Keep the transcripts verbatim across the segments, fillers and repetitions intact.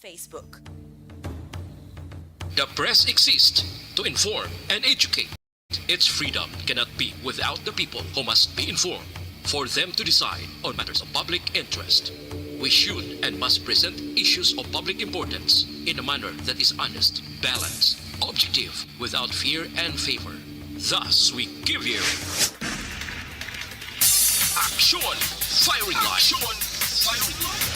Facebook. The press exists to inform and educate. Its freedom cannot be without the people, who must be informed for them to decide on matters of public interest. We should and must present issues of public importance in a manner that is honest, balanced, objective, without fear and favor. Thus, we give you Action Firing Line. Action Firing Line.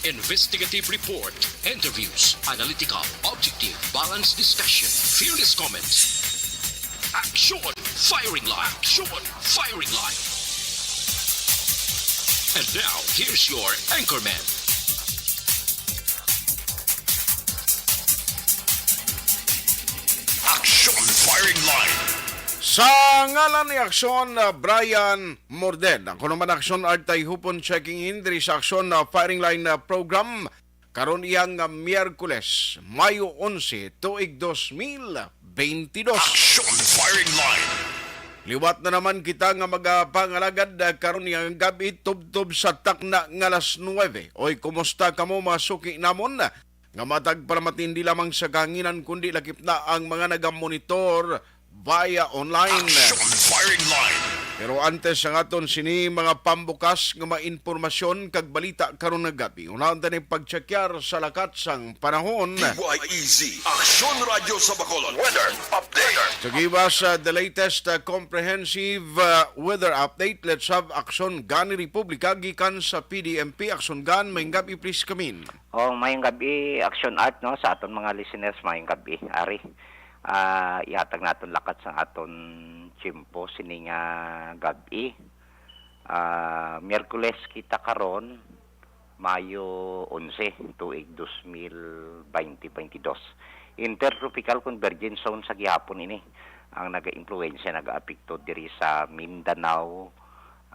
Investigative report, interviews, analytical, objective, balanced discussion, fearless comments. Action Firing Line. Action Firing Line. And now, here's your anchorman. Action Firing Line. Sa ngalan ni Aksyon, uh, Brian Morden. Ako naman, Aksyon Art Tayhupon, checking in diri sa Aksyon, uh, Firing Line, uh, program. Karon iyang, uh, Miyerkules, Mayo onse, tuig dos mil beintidos. Action Firing Line. Liwat na naman kita nga magapangalagad, uh, karon iyang gabi tubtob sa takna nga alas nuwebe. Oy, kumusta kamo, mga suki namon? Nga matag para matindi lamang sa kahanginan, kundi lakip na ang mga nagamonitor via online. Action Firing Line. Pero antes ang aton sini mga pambukas nga mga impormasyon kag balita karon nga gabi, unahon ta ni pagtsakyar sa lakat sang panahon. D Y E Z, Aksyon Radyo sa Bacolod. Weather update. Sa giwas sa the latest, uh, comprehensive, uh, weather update, let's have Aksyon Gani Republika gikan sa P D M P. Aksyon Gan, maayong gabi, please come in. Oh, maayong gabi, Action Art, no, sa aton mga listeners, maayong gabi. Ari, ah, ihatag naton lakat sang aton tiyempo sini nga gabi. Ah, Miyerkules kita karon, Mayo onse, tuig dos mil baynte baynte dos. Intertropical Convergence Zone sa gihapon ini ang nagaimpluwensya, nagaapekto diri sa Mindanao,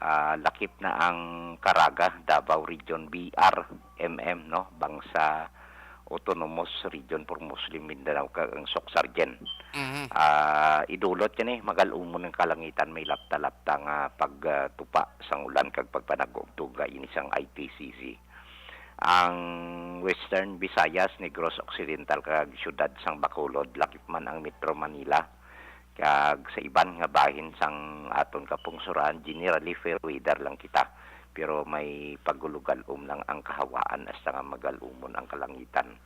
ah, lakip na ang Caraga, Davao Region, B R M M, no? Bangsa Autonomous Region for Muslim Mindanao, kag ang SOCSARGEN. Mhm. Ah, idulot kini, magal-umon ang kalangitan, may lapta-lapta nga pagtupa sang ulan kag pagpanago og tuga ini sang I T C C. Ang Western Visayas, Negros Occidental, kag siyudad sang Bacolod, lakip man ang Metro Manila, kag sa iban nga bahin sang aton kapungsoran, generally fair weather lang kita. Pero may pagulugal-om lang ang kahawaan hasta nga magal-umon ang kalangitan.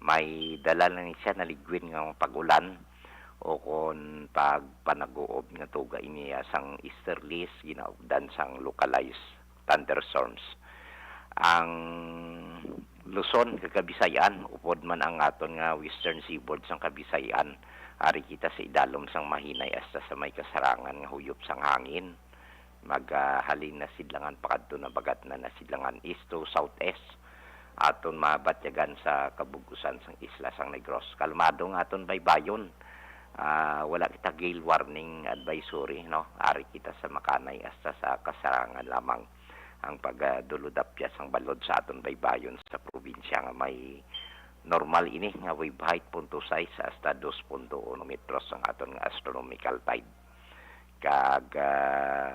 May dala na ni siya naligwin nga pag-ulan o kon pagpanaguob nga tuga iniya sang easterlies, ginaupdan sang localized thunderstorms. Ang Luzon kag Kabisayan, upod man ang aton nga western seaboard sang Kabisayan, ari kita sa idalom sang mahinay hasta sa may kasarangan nga huyop sang hangin. Maghalin na sidlangan pakadto na bagat na na sidlangan east to southeast. Aton mabatyagan sa kabug-usan sang isla sang Negros. Kalmado ang aton baybayon. Ah, wala kita gale warning advisory, no? Ari kita sa makanay hasta sa kasarangan lamang. Ang pagduludapya sang balod sa aton baybayon sa probinsya nga may normal ini nga wave height, punto sais hasta dos punto uno metros ang aton nga astronomical tide. Kag, ah,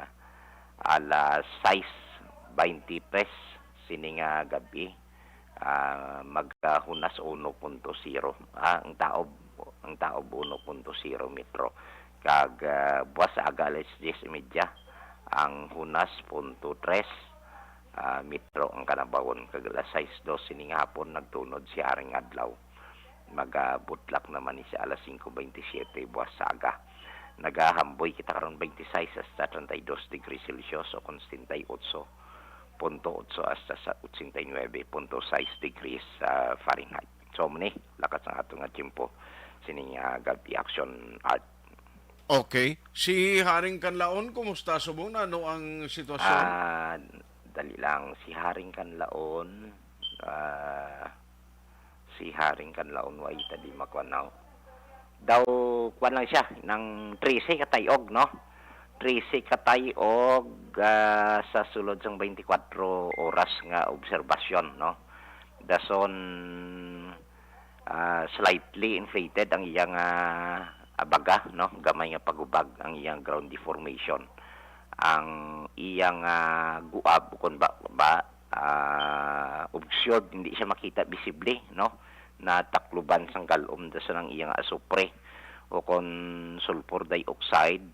alas sais baynte tres sini nga gab-i, ah, magkahunas uno punto zero. Ah, ang taob, ang taob uno punto zero metro. Kag, ah, buwas sa aga alas diyes y media, ang hunas punto tres, ah, metro ang kanabawon. Kag alas sais dos sini nga hapon, nagtunod si Haring Adlaw. Magabutlak naman ni sa alas singko baynte siyete buwas sa aga. Nagahamboy kita karon baynte sais hasta treinta y dos degrees Celsius o kon setenta y ocho punto ocho hasta sa ochenta y nuebe punto sais degrees, ah, Fahrenheit. So, mani, lakat sang ato nga tiyempo sini nga gab-i, Action Art. Okay. Si Haring Kanlaon, kumusta subong? Ano ang sitwasyon? Ah, dali lang. Si Haring Kanlaon, ah, si Haring Kanlaon, wa ita di makuan, no? Daw, kuan lang siya, nang trese ka tay-og, no? Trese ka tay-og, ah, sa sulod sang twenty-four oras nga obserbasyon, no? Dason, ah, slightly inflated ang iyang, ah, abaga, no? Gamay nga pagubag ang iyang ground deformation. Ang iyang, ah, guab, kung ba, ba, ah, Sure, hindi siya makita visible, no? Natakluban sang galom da sa nang iya nga asupre o kon sulfur dioxide,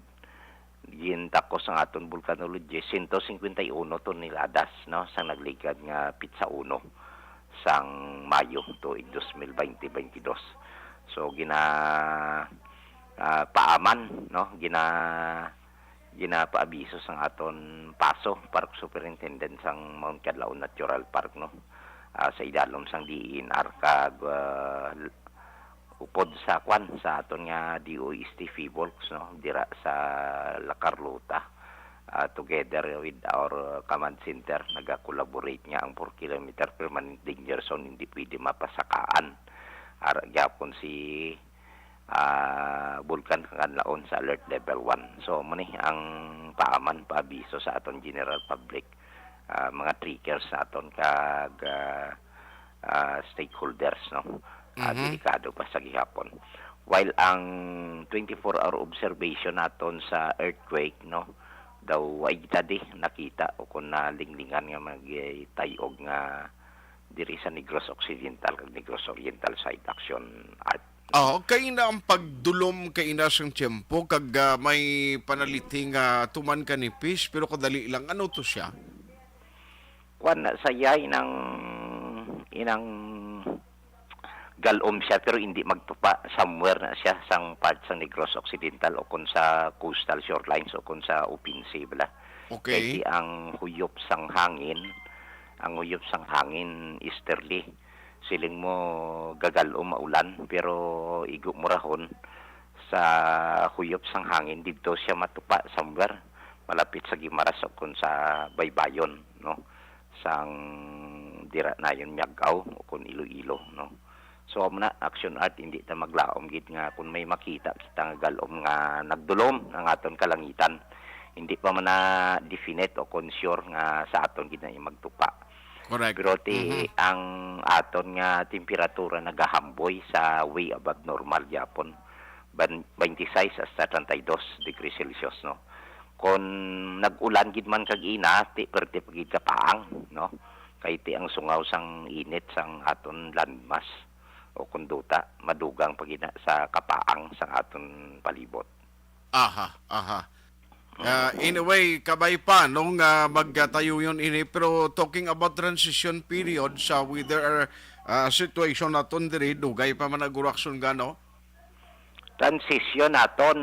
gintakos ang aton volcanologist, sento singkwenta y uno toneladas, no, sang nagligad nga pitsa uno sang Mayo tuig dos mil baynte baynte dos. So, gina-, ah, paaman, no, gina-, ginapaabiso sang aton PASO, Park Superintendent sang Mount Kadlaon Natural Park, no, ah, sa idalom sang D E N R kag, ah, upod sa kwan, sa aton nga D O S T PHIVOLCS, no, dira sa La Carlota, ah, together with our command center, naga-collaborate nga ang four kilometer permanent danger zone hindi pwede mapasakaan. Ara gyapon si, ah, Bulkan Kanlaon sa alert level one. So, mo ni ang paaman, paabiso sa aton general public, ah, mga trekkers sa aton kag, ah, ah, stakeholders, no? Ah, Mhm. Delikado pa sa gihapon. While ang twenty-four hour observation naton sa earthquake, no, daw wa kita di nakita o kung nalinglingan nga magtayog nga diri sa Negros Occidental kag Negros Oriental side, Action Art. Oh, kay na ang pagdulom kay ina sang tiyempo kag, ah, may panaliting nga tuman ka nipis, pero kadali lang. Ano to siya? Kuan na, saya inang, inang galom siya, pero hindi magtupa. Somewhere na siya, sang part sa Negros Occidental o kung sa coastal shorelines o kung sa open sea, bala. Okay. Kay di ang huyop sang hangin, ang huyop sang hangin easterly. Siling mo gagal o maulan, pero igo mo rahon sa huyop sang hangin, didto siya matupa somewhere malapit sa Guimaras o kung sa baybayon, no, sang dira nayon Miagao o kung Iloilo, no. So, amo na, Action Art, hindi ta maglaom gid nga kung may makita kita nga galom nga nagdulom ang aton kalangitan, hindi pa man na definite o kung sure nga sa aton gid na magtupa. Correct. Pero ti Mhm. ang aton nga temperatura nagahamboy sa way above normal gyapon, ban-, twenty-six hasta treinta y dos degrees Celsius, no? Kon nag-ulan gid man kag ina, ti perte pa gid kapaang, no? Kay ti ang sungaw sang init sang aton landmass o kon duta, madugang pa gid na sa kapaang sang aton palibot. Aha, aha. Ah, anyway, kabay pa nung, ah, magkatayo yun ini. Pero talking about transition period sa weather, ah, situation naton diri, dugay pa man nag-uraksyon gano? Transition naton,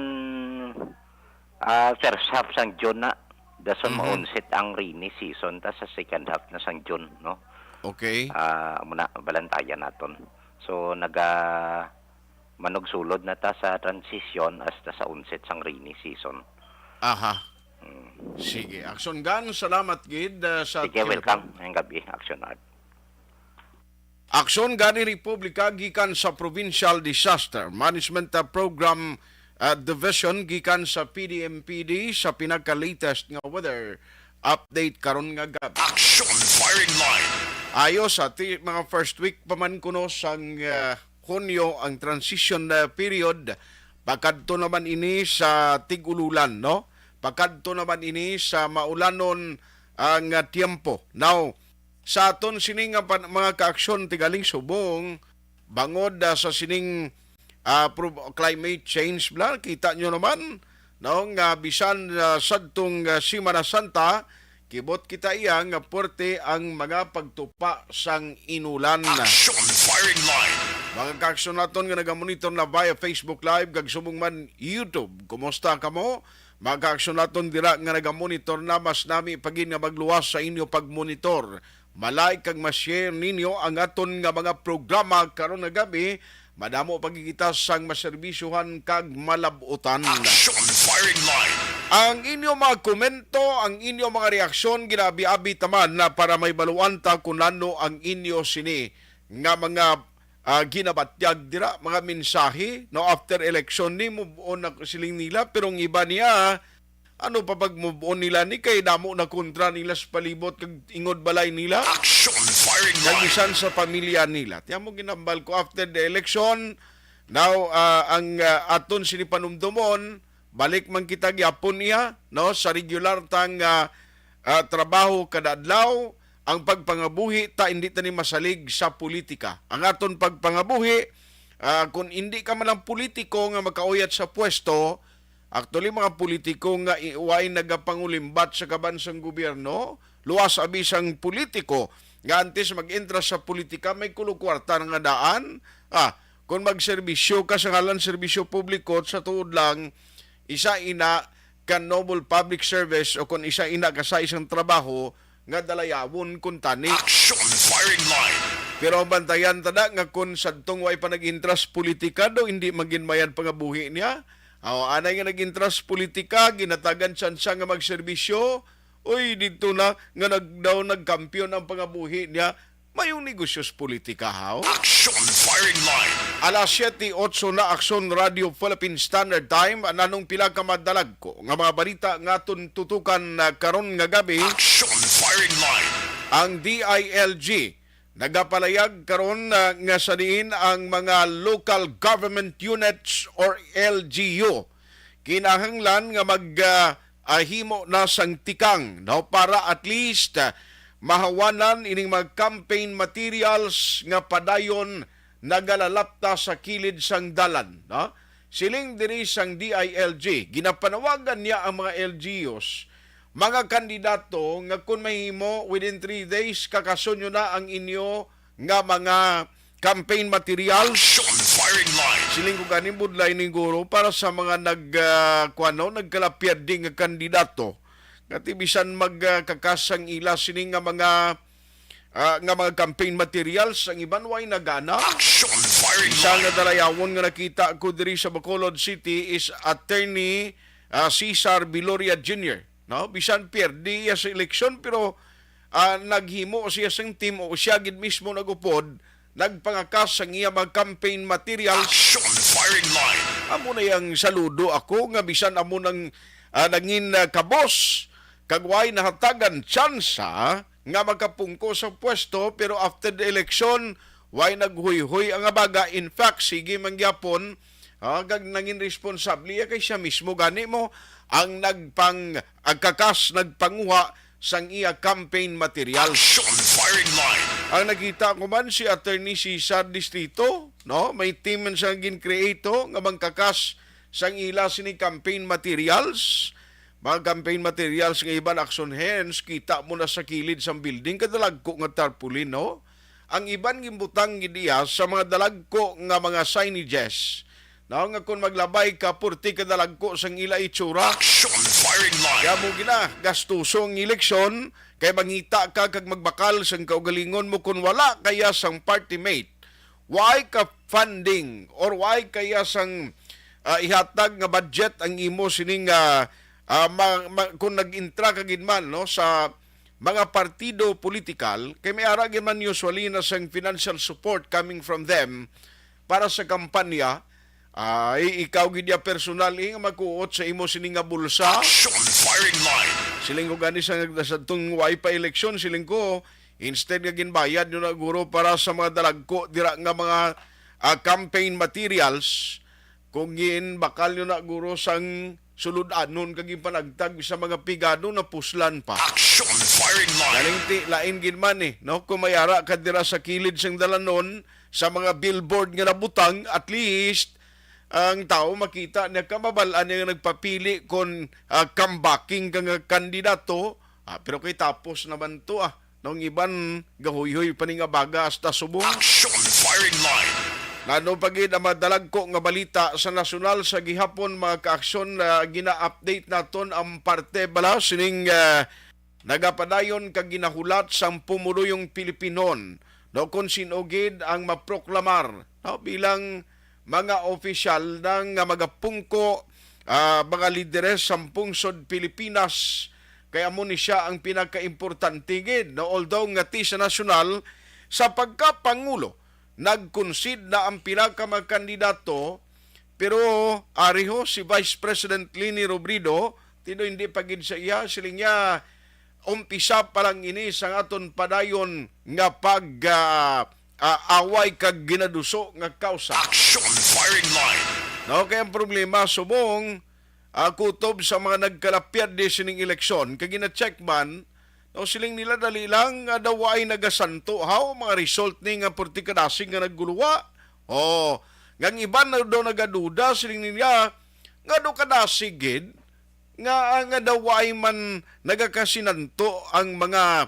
ah, first half sang June na. Dason Mhm. maunsit ang rainy season ta sa second half na sang June, no? Okay. Ah, amo na, balantayan naton. So, naga-, manugsulod na ta sa transition hasta sa onset sang rainy season. Aha. Mm. Sige, Action Gun, salamat gid, ah, sa Sige, tinutok. Welcome. Ngayong gabi, Action Art. Action gani Republika gikan sa Provincial Disaster Management, ah, Program, ah, Division gikan sa P D M P D sa pinaka-latest nga weather update karon nga gabi. Action Firing Line. Ayo sa ti-, mga first week pa man kuno sang, ah, Hunyo ang transition, ah, period. Pakadto naman ini sa tig-ululan, no? Pakadto naman ini sa maulanon, ah, nga tiempo. Now, sa aton sini nga pan-, mga kaaksyon tigaling subong, bangod, ah, sa sining, ah, pro-, climate change, bla, kita nyo naman, no, nga bisan, ah, sadtong, ah, Semana Santa, kibot kita iya nga puwerte ang mga pagtupa sang inulan. Action Firing Line. Mga kaaksyon naton nga nagamonitor na via Facebook Live, kag subong man YouTube, kumusta kamo? Mga kaaksyon naton dira nga nagamonitor na, mas nami pa gid nga magluwas sa inyo pagmonitor. Ma-like kag ma-share ninyo ang aton nga mga programa karon nga gabi. Madamo pa gid kita sang maserbisyohan kag malab-utan. Action Firing Line. Ang inyo mga komento, ang inyo mga reaksyon, ginaabi-abi ta man na para may baluan ta kung ano ang inyo sini nga mga, ah, ginabatyag dira, mga mensahe, no, after election ni, move on na siling nila, pero ang iba niya, ano pa pag move on nila ni, kay damo na kontra nila sa palibot kag ingod balay nila. Action Firing Kag Line. Bisan sa pamilya nila. Tiyan mo ginambal ko after the election, now, ah, ang, ah, aton sini panumdumon, balik man kita gyapon niya, no, sa regular tang, ah, ah, trabaho kada adlaw, ang pagpangabuhi ta, hindi ta ni masalig sa politika. Ang aton pagpangabuhi, ah, kung hindi ka man lang politiko nga makauyat sa pwesto, actually, mga politiko nga i-, way nagapangulimbat sa kaban sang gobyerno, luwas abi sang politiko nga antes mag-entra sa politika, may kulo kwarta na nga daan. Ah, kung magserbisyo ka sa ngalan serbisyo publiko, sa tuod lang, isa ina ka noble public service o kung isa ina ka sa isang trabaho nga dalayawon kuntani. Action firing line. Pero ang bantayan ta na nga kung sadtong way pa nag-intras politika daw, hindi magin mayad pangabuhi niya. Aw, anay nga nag-intras politika, ginatagan tsansa nga magserbisyo. Uy, dito na nga nag, daw nagkampiyon ang pangabuhi niya. Mayong negosyo sa politika, haw? Action firing line. Alas siyete otso na, Action Radio Philippine Standard Time. Nanong pila ka madalagko nga mga balita nga aton tutukan, ah, karon nga gabi? Action firing line. Ang D I L G nagapalayag karon, ah, nga sa diin ang mga local government units or L G U kinahanglan nga mag, ah, ah, himo na sang tikang, no, para at least, ah, mahawanan ining mga campaign materials nga padayon nagalalapta sa kilid sang dalan, no? Siling diri sang D I L G, ginapanawagan niya ang mga L G Us, mga kandidato nga kun mahimo within three days kakason nyo na ang inyo nga mga campaign materials. Action firing line. Siling ko gani, budlay ni guro para sa mga nag, ah, kuwan, no, nagkalapyadi nga kandidato. Nga ti bisan mag, ah, kakas ang ila sini nga mga, ah, nga mga campaign materials, ang iban way nagana. Action firing line. Isa nga dalayawon nga nakita ko diri sa Bacolod City is Attorney, ah, Cesar Viloria Junior, no? Bisan pierde iya sa eleksyon, pero, ah, naghimo siya sing team o siya gid mismo nagupod, nagpangakas sang iya mga campaign materials. Action firing line. Amo na yang saludo ako nga bisan amo nang, ah, nangin, ah, kabos, kag way nahatagan tsansa nga makapungko sa pwesto, pero after the election, way naghuyhoy ang abaga. In fact, sige man gyapon, ah, kag nangin responsable iya kay siya mismo gani mo ang nagpang-, agkakas, nagpanguha sang iya campaign materials. Action firing line. Ang nakita ko man si Attorney Cesar Distrito, no? May team man siya gin-create, oh, nga mangkakas sang ila sini campaign materials. Mga campaign materials nga iban, action hands, kita mo na sa kilid sang building, kadalagko nga tarpaulin, no? Ang iban ginbutang gid iya sa mga dalagko nga mga signages. No, nga kung maglabay ka, purti kadalagko sang ila itsura. Action firing line. Kaya mo gina, gastuso ang eleksyon, kay mangita ka kag magbakal sang kaugalingon mo kung wala kaya sang party mate. Why ka funding or why kaya sang, ah, ihatag nga budget ang imo sining, ah, ah, ma-, ma-, kung nag-intra ka gid man, no, sa mga partido politikal, kay may ara gid man usually na sang financial support coming from them para sa kampanya. Ay, ikaw gid ya personal, eh, nga magkuot sa imo sini nga bulsa. Action firing line. Siling ko gani sa, sa tong way pa eleksyon, siling ko, instead nga ginbayad nyo na guro para sa mga dalagko dira nga mga, ah, campaign materials, kung ginbakal nyo na guro sang sulod-anon kag ginpanagtag sa mga pigado, napuslan pa. Action firing line. Galing ti, lain gid man, eh, no? Kung may ara ka dira sa kilid sang dalanon, sa mga billboard nga nabutang, at least ang tao makita niya, kamabal-an niya nga nagpapili kon, ah, comebacking ka nga kandidato. Ah, pero kay tapos naman to, ah. Nung iban, gahuyhoy pa ni nga baga hasta subong. Action firing line. Nano pa gid ang mga dalagko nga balita sa nasyonal sa gihapon, mga kaaksyon, na gina-update naton ang parte bala sining, ah, nagapadayon kag ginahulat sang pumuluyong Pilipinon, no, kung sin-o gid ang maproklamar, no, bilang mga opisyal na nga magapungko, ah, mga lideres sang pungsod Pilipinas, kay amo ni siya ang pinakaimportante gid, no? Although nga ti sa nasyonal, sa pagkapangulo, nag-concede na ang pila ka mga kandidato, pero ari ho si Vice President Leni Robredo, tino hindi pa gid sa iya, siling niya, umpisa pa lang ini sa aton padayon nga pag, ah, ah, away kag ginaduso nga kausa. Action firing line. No, kay ang problema, subong, ah, kutob sa mga nagkalapyad di sining eleksyon, kay gina-check man, No, siling nila, dali lang, nga daw ay nagasanto haw mga result ni nga purti kadasig nga nagguluwa. Oh, nga ang iban na daw nagaduda, siling nila, nga daw kadasig gid nga, nga daw ay man nagakasinanto ang mga,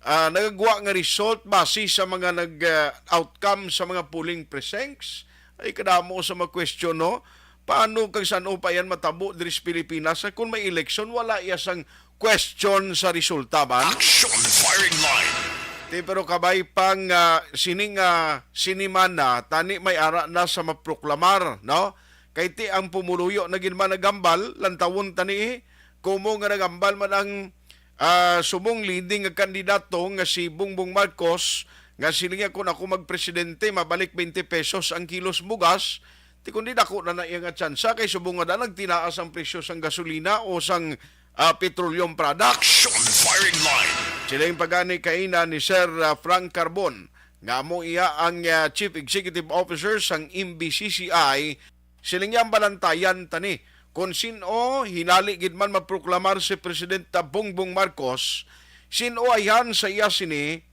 ah, nagagwa nga result base sa mga nag, ah, outcome sa mga polling precincts. Ay, kadamo sa mga question, no? Paano kag san-o pa yan matabo diri sa Pilipinas? Sa kung may eleksyon, wala iya sang question sa resulta man. Action firing line. Ti, pero kabay pang, ah, sining, ah, sinimana, tani may ara na sa maproklamar, no? Kay ti ang pumuluyo na gid man nagambal, lantawon tani, eh. Kumo nga nagambal man ang, ah, subong leading nga kandidato nga si Bongbong Marcos, nga siling niya, "Kung ako magpresidente, mabalik twenty pesos ang kilos bugas." Ti kundi dako na na iya nga tsansa, kay subong nga da nagtinaas ang presyo sang gasolina o sang, ah, petroleum products. Action firing line. Sila yung pagani kaina ni Sir, ah, Frank Carbon, nga amo iya ang, ah, Chief Executive Officer sang M B C C I. Siling niya, ang balantayan tani kung sin-o hinali gid man maproklamar si Presidente Bongbong Marcos, sin-o ayhan sa iya sini,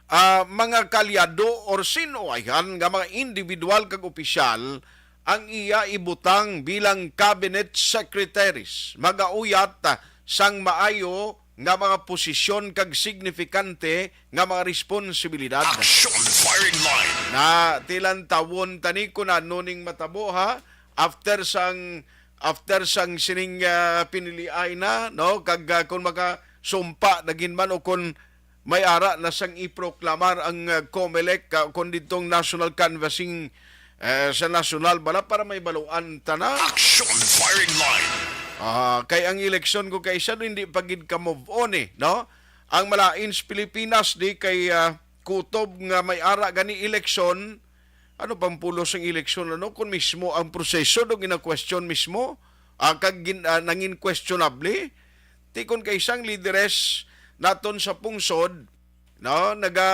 ah, mga kaalyado or sin-o ayhan nga mga individual kag opisyal ang iya ibutang bilang cabinet secretaries, magauyat, ah, sang maayo nga mga posisyon kag signifikante nga mga responsibilidad. Action firing line. Na tilantawon tani kung ano ning matabo, ha, after sang, after sang sining, ah, piniliay na, no, kag, ah, kung makasumpa na gid man o kung may ara na sang iproklamar ang, ah, COMELEC, ah, kung ditong national canvassing, eh, sa nasyonal bala para may baluan ta na. Action firing line. Ah, kay ang eleksyon ko kay siya hindi pa gid ka move on, eh, no? Ang malain sa Pilipinas di kay, ah, kutob nga may ara gani eleksyon, ano pang pulos ang eleksyon, ano, kung mismo ang proseso do gina-question mismo, ah, kag gin-, ah, nangin questionable. Ti kon kay sang lideres naton sa pungsod, no, naga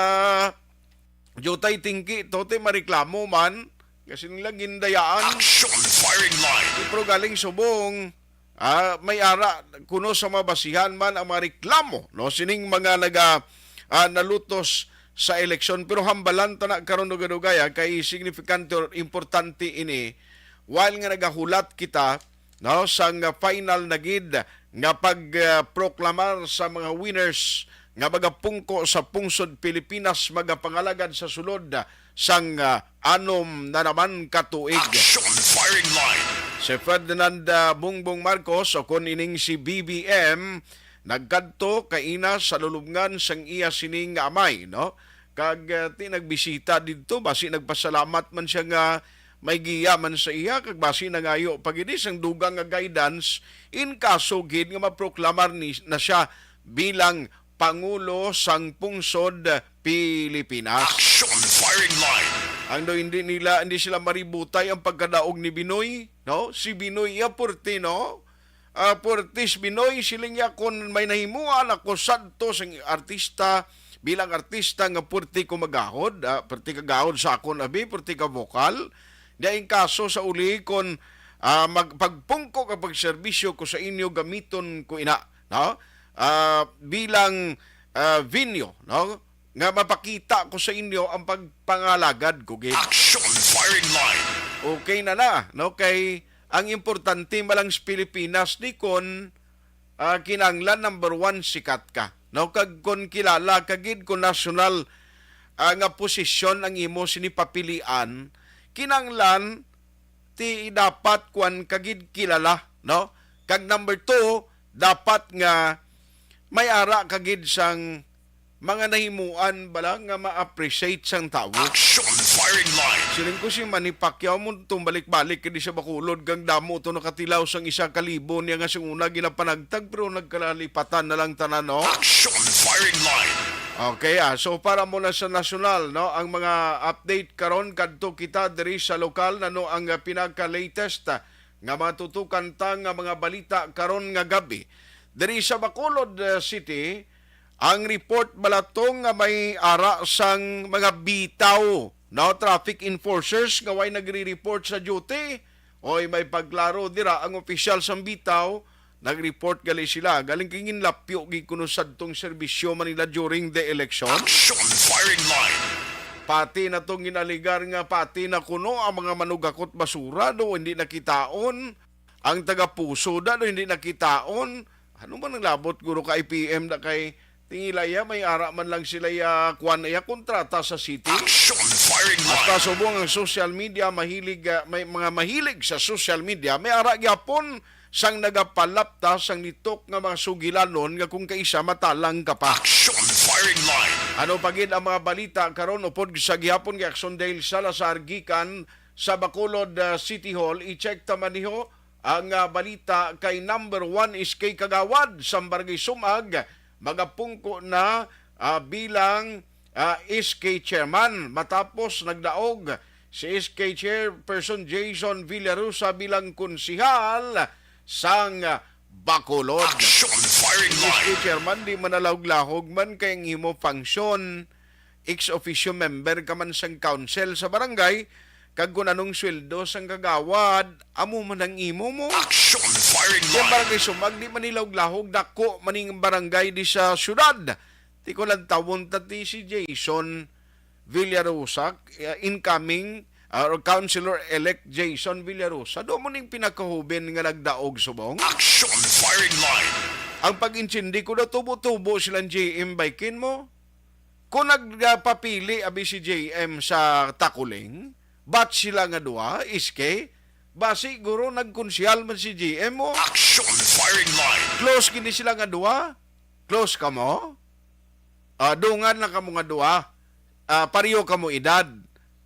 jutay tingki to, ti mareklamo man, kasi nila gindayaan. Action firing line. Pero galing subong, ah, may ara kuno sa mabasihan man ang mga reklamo, no, sining mga naga, ah, nalutos sa eleksyon. Pero hambalan ta na karon, dugay-dugay, ah, kay signifikante or importante ini, while nga nagahulat kita, no, sang final na gid nga pag, ah, proklamar sa mga winners nga magapungko sa pungsod Pilipinas, magapangalagad sa sulod sang, ah, anom na naman ka tuig. Action firing line. Si Ferdinand, ah, Bongbong Marcos, o kon ining si B B M, nagkadto kaina sa lulubngan sang iya sining nga amay, no? Kag, ah, ti nagbisita didto, basi nagpasalamat man siya nga may giya man sa iya, kag basi nangayo pa gid sang dugang nga guidance in kaso gid nga maproklamar ni, na siya bilang Pangulo sang Pungsod Pilipinas. Action firing line. Ang daw hindi nila, hindi sila maributay ang pagkadaog ni Binoy, no? Si Binoy iya purti, no? Ah, purti si Binoy, siling niya, "Kung may nahimuan ako sadto sing artista, bilang artista nga purti ko magahod, ah, purti ka gahod sa akon abi, purti ka vokal." Di ang kaso sa uli, kung, ah, mag-, pagpungko ka pagserbisyo ko sa inyo, gamiton ko ina, no? Ah, bilang, ah, venue, no? Nga mapakita ko sa inyo ang pagpangalagad ko gid. Action firing line. Okay na na, no? Kay ang importante malang sa Pilipinas ni kon, ah, kinahanglan number one sikat ka, no? Kag kon kilala ka gid kon nasyonal, ah, nga posisyon ang imo sini papilian, kinahanglan ti dapat kuan ka gid kilala, no? Kag number two, dapat nga may ara ka gid sang mga nahimuan bala nga ma-appreciate sang tawo. Action firing line. Siling ko si Manny Pacquiao mo tumbalik-balik kay di siya Bacolod kang damo to nakatilaw sang isa ka libo niya nga sing una ginapanagtag pero nagkalalipatan na lang tanan, no? Action firing line. Okay, ah, so para mo na sa nasyonal, no, ang mga update karon kadto kita diri sa lokal, nano ang, ah, pinaka-latest, ah, nga matutukan ta nga mga balita karon nga gabi. Diri sa Bacolod, ah, City, ang report bala to nga may ara sang mga bitaw, no, traffic enforcers nga way nagre-report sa duty. Oy, may pagklaro dira ang opisyal sang bitaw, Nag-report gali sila, galing kay ginlapyo gid kuno sadtong serbisyo man nila during the election. Action firing line. Pati na tong ginaligar nga pati na kuno ang mga manugakot basura do hindi nakitaon. Ang taga-Puso da do hindi nakitaon. Ano man ang labot guro ka I P M da kay tingila iya may ara man lang sila iya kuan iya kontrata sa city. Action firing line. Hasta subong ang social media mahilig ah, may mga mahilig sa social media may ara gyapon sang nagapalapta sang nitok nga mga sugilanon nga kung kaisa matalang ka pa. Action firing line. Ano pa gid ang mga balita karon upod sa gihapon kay Action Dale Salazar gikan sa Bacolod ah, City Hall? I-check ta man niho ang ah, balita kay number one S K Kagawad sa Barangay Sumag magapungko na ah, bilang ah, S K chairman matapos nagdaog si S K chairperson Jason Villarosa bilang konsihal sang Bacolod. Action firing line. S K chairman, di man nalahog-lahog man kay ang imo function, ex officio member ka man sang council sa barangay, kag kung anong sweldo sang kagawad, amo man ang imo mo. Action firing line. Ang barangay Sumag, di man nilahog-lahog, dako man ning barangay di sa syudad. Ti ko lang tawon ta ti si Jason Villarosa, uh, incoming uh, or Councilor-elect Jason Villarosa, do mo ning pinakahuben nga nagdaog subong. Action firing line. Ang pag-intindi ko daw tubo-tubo silang J M baikin mo. Kung nagpapili abi si J M sa Takuling, bat sila nga duha, S K, ba siguro nagkonsehal man si J M mo. Action firing line. Close gini sila nga duha. Close ka mo. Ah, dungan na kamo nga duha. Ah, pareho kamo edad.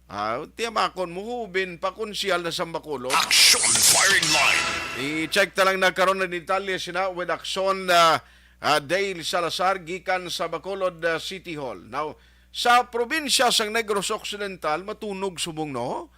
Ah, tiyamakon mo, hubin pa konsehal na sa Bacolod. Action firing line. I-check ta lang na karon na detalye sina with Action ah, ah, Dale Salazar gikan sa Bacolod ah, City Hall. Now, sa probinsya sang Negros Occidental, matunog subong no,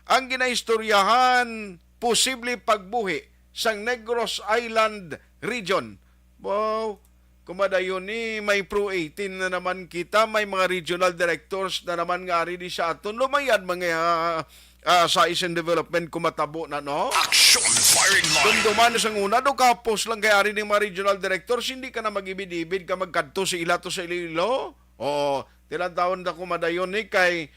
ang ginaistoryahan posible pagbuhi sang Negros Island Region. Wow, kumadayon ni may Pro eighteen na naman kita, may mga regional directors na naman nga ari di sa aton. Lumayad mga ah, ah, sa isang development kumatabo na, no? Action firing line. Dumduman sang una, do kapos lang kay ari ning mga regional directors, hindi ka na mag-ibid-ibid ka magkadto sa ila to sa Iloilo. Oo, tilang taon na kumadayon ni kay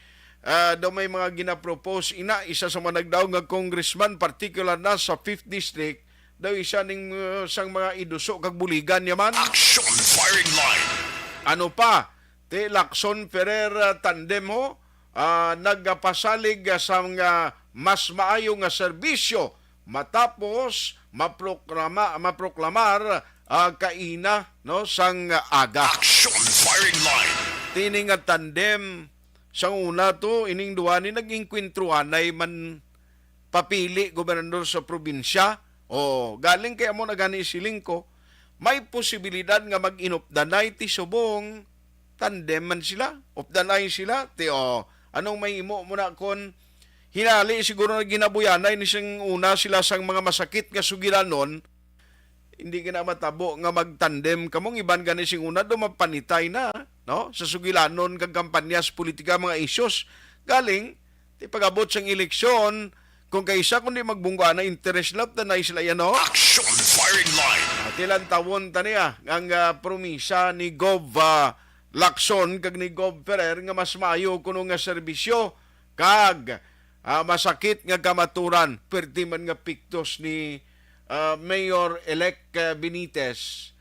ah, daw may mga ginapropose ina isa sa mga nagdaog nga congressman, particular na sa fifth District, daw isa ning uh, sang mga iduso kag buligan niya man. Action firing line. Ano pa? Ti Lacson Ferrer uh, tandem ho, ah, nagapasalig uh, sa mga mas maayo nga serbisyo matapos maproklama, maproklamar ah, kaina no sang aga. Action firing line. Tini nga tandem sang una to ining duha ni nag-inkwentruhanay man papili gobernador sa probinsya. O galing kay amo na gani siling ko, may posibilidad nga mag-inupdanay ti subong tandem man sila, updanay sila, ti o anong mahimo mo na kon hinali siguro na ginabuyanay ni sing una sila sang mga masakit nga sugilanon, hindi gina matabo nga magtandem kamong iban gani sing una do mapanitay na, no? Sa sugilanon kag kampanya sa politika mga issues. Galing, ti pag-abot sang eleksyon, kung kaisa kundi magbunggo ana interes lab na sila yan, no? Action firing line. Ati lang tawon tani ah, ang ah, promisa ni Gov ah, Lacson kag ni Gov Ferrer nga mas maayo kuno nga serbisyo kag ah, masakit nga kamaturan, perti man nga piktos ni ah, Mayor-elect ah, Benitez.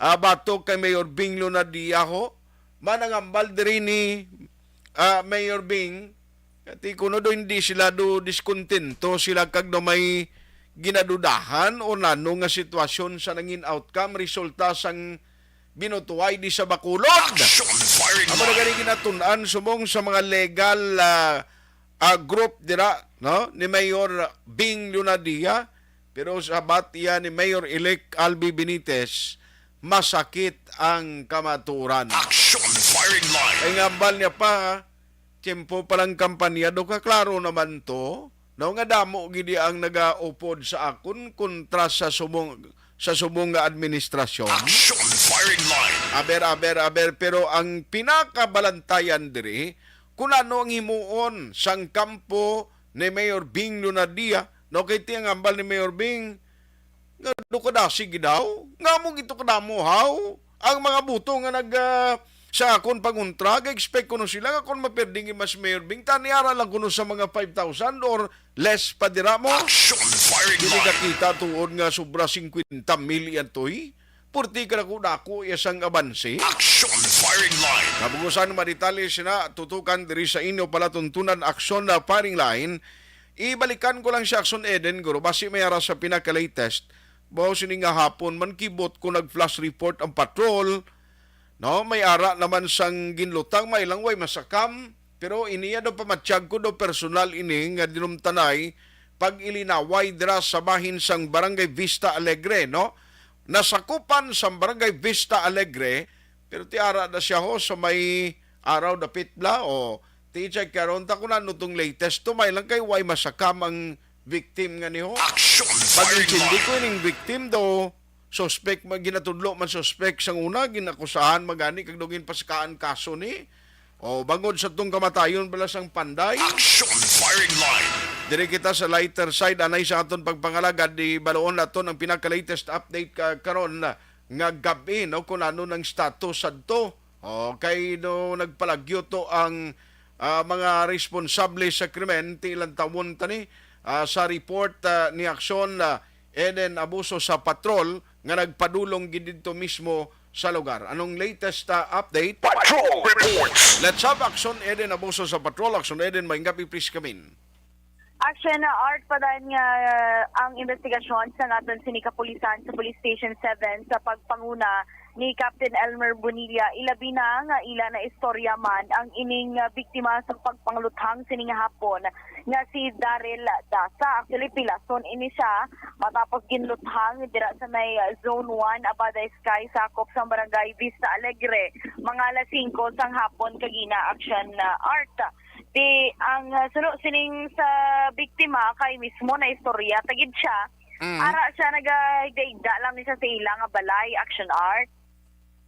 Ah, batok kay Mayor Bing Lunardia ho, manangambal diri ni ah, Mayor Bing, ti kuno do hindi sila do diskontento sila kag do may ginadudahan o nano nga sitwasyon sa nangin outcome resulta sang binutuay di sa Bacolod. Action firing Amo na line. Gani ginatun-an subong sa mga legal ah, ah, group dira, no, ni Mayor Bing Lunadia, pero sa batiya ni Mayor-elect Albi Benitez, masakit ang kamaturan. Action firing line. Ay ngambal niya pa, tiyempo pa lang kampanya, do ka klaro naman to, no, nga damo gidi ang nagaupod sa akon kontra sa subong sa subong nga administrasyon. Action firing line. Aber, aber, aber, pero ang pinakabalantayan diri kung ano ang himuon sang kampo ni Mayor Bing Lunadia, no, kay ti ang ambal ni Mayor Bing, Nga do kadasig daw? Nga mo gito kadamo, haw? Ang mga buto nga nag, ah, sa akon pangontra, ga-expect kuno sila nga kon maperding mas Mayor Bing, tani ara lang kuno sa mga five thousand or less pa dira mo. Action firing Dili line. Nakita tuod nga sobra fifty mil yan toy. Purti ka dako-dako iya sang abanse. Action firing line. Kabugusan, madetalye sina tutukan diri sa inyo palatuntunan, Action na Firing Line. Ibalikan ko lang si Action Eden, guro. Basi may ara sa pinaka-latest. Bawo sini nga hapon man kibot ko nag-flash report ang patrol. No, may ara naman sang ginlutang, may lang way masakam. Pero iniya daw pamatyag ko daw personal ini nga dinumtanay pag-ilinaway dira sa bahin sang Barangay Vista Alegre, no? Nasakupan sang Barangay Vista Alegre, pero ti ara na siya ho sa may araw dapit bla o ti chay karon ta kung ano tong latest to, may lang kay way masakam ang victim nga ni ho. Action firing Pag-intindi ko line. Ining victim daw, suspek, ma-, ginatudlo man suspek sang una, ginakusahan magani kag dugin pasakaan kaso ni. O, bangod sa tong kamatayon bala sang panday. Action firing line. Diri kita sa lighter side, anay sa aton pagpangalagad, di baloon naton ang pinaka-latest update ka, karon na nga gab-i, no, kung ano nang status sadto. O, kay no nagpalagyo to ang, ah, mga responsable sa krimen, ti ilang tawon tani, ah, sa report, ah, ni Action, ah, Eden Abuso sa patrol nga nagpadulong gid didto mismo sa lugar. Anong latest, ah, update? Patrol reports. Let's have Action Eden Abuso sa patrol. Action Eden, maayong gab-i, please come in. Action, uh, Art, padayon nga, uh, ang investigasyon sa naton sini kapulisan sa Police Station seven sa pagpanguna ni Captain Elmer Bonilla, ilabi na nga ila na istorya man ang ining, uh, biktima sa pagpangluthang sini nga hapon nga si Daryl Dasa. Actually, pilason ini siya matapos ginluthang dira sa may, uh, Zone one, Abaday Sky, sakop sang Barangay Vista Alegre, mga alas singko sang hapon kagina, Action, uh, Art. Di ang, ah, suno sining sa biktima kay mismo na istorya ta gid siya. Mm. Ara siya nagaigda-igda lang ni siya sa ila nga balay, Action Art.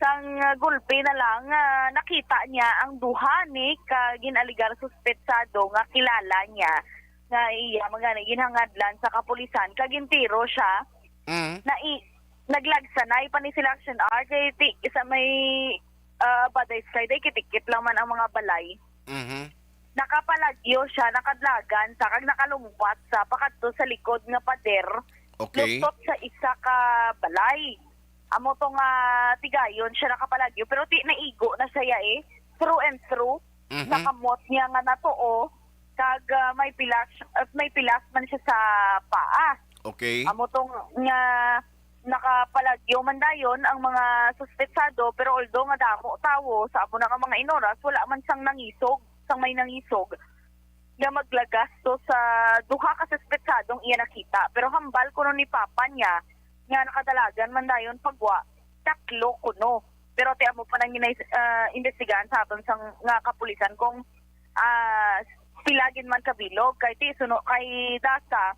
Sang, ah, gulpi na lang, ah, nakita niya ang duha ni ka ginaligar suspetsado nga kilala niya nga iya mga ginhangadlan sa kapulisan kag gintiro siya. Mm. Na i-, naglagsanay pa ni sila, Action Art, kay ti-, sa may, ah, Baday Sky, day kitikit lang man ang mga balay. Mhm. Nakapalagyo siya, nakadlagan sa, kag nakalungpat sa pakadto sa likod nga pader, Okay. luptot sa isa ka balay. Amo to nga tigayon siya nakapalagyo, pero ti naigo na siya ya eh, through and through, Mhm. sa kamot niya nga natuo, kag, ah, may pilas, ah, may pilas man siya sa paa. Okay. Amo to nga nakapalagyo man dayon ang mga suspetsado, pero although nga damo tawo sa amo na nga mga inoras, wala man sang nangisog, sang may nangisog nga maglagas to sa duha ka suspetsadong iya nakita. Pero hambal kuno ni papa niya nga nakadalagan man dayon pagwa, tatlo kuno. Pero ti amo pa nang ginay-, ah, imbestigahan sa aton sang, nga kapulisan kung, ah, pila gid man kabilog. Kay ti suno kay Dasa,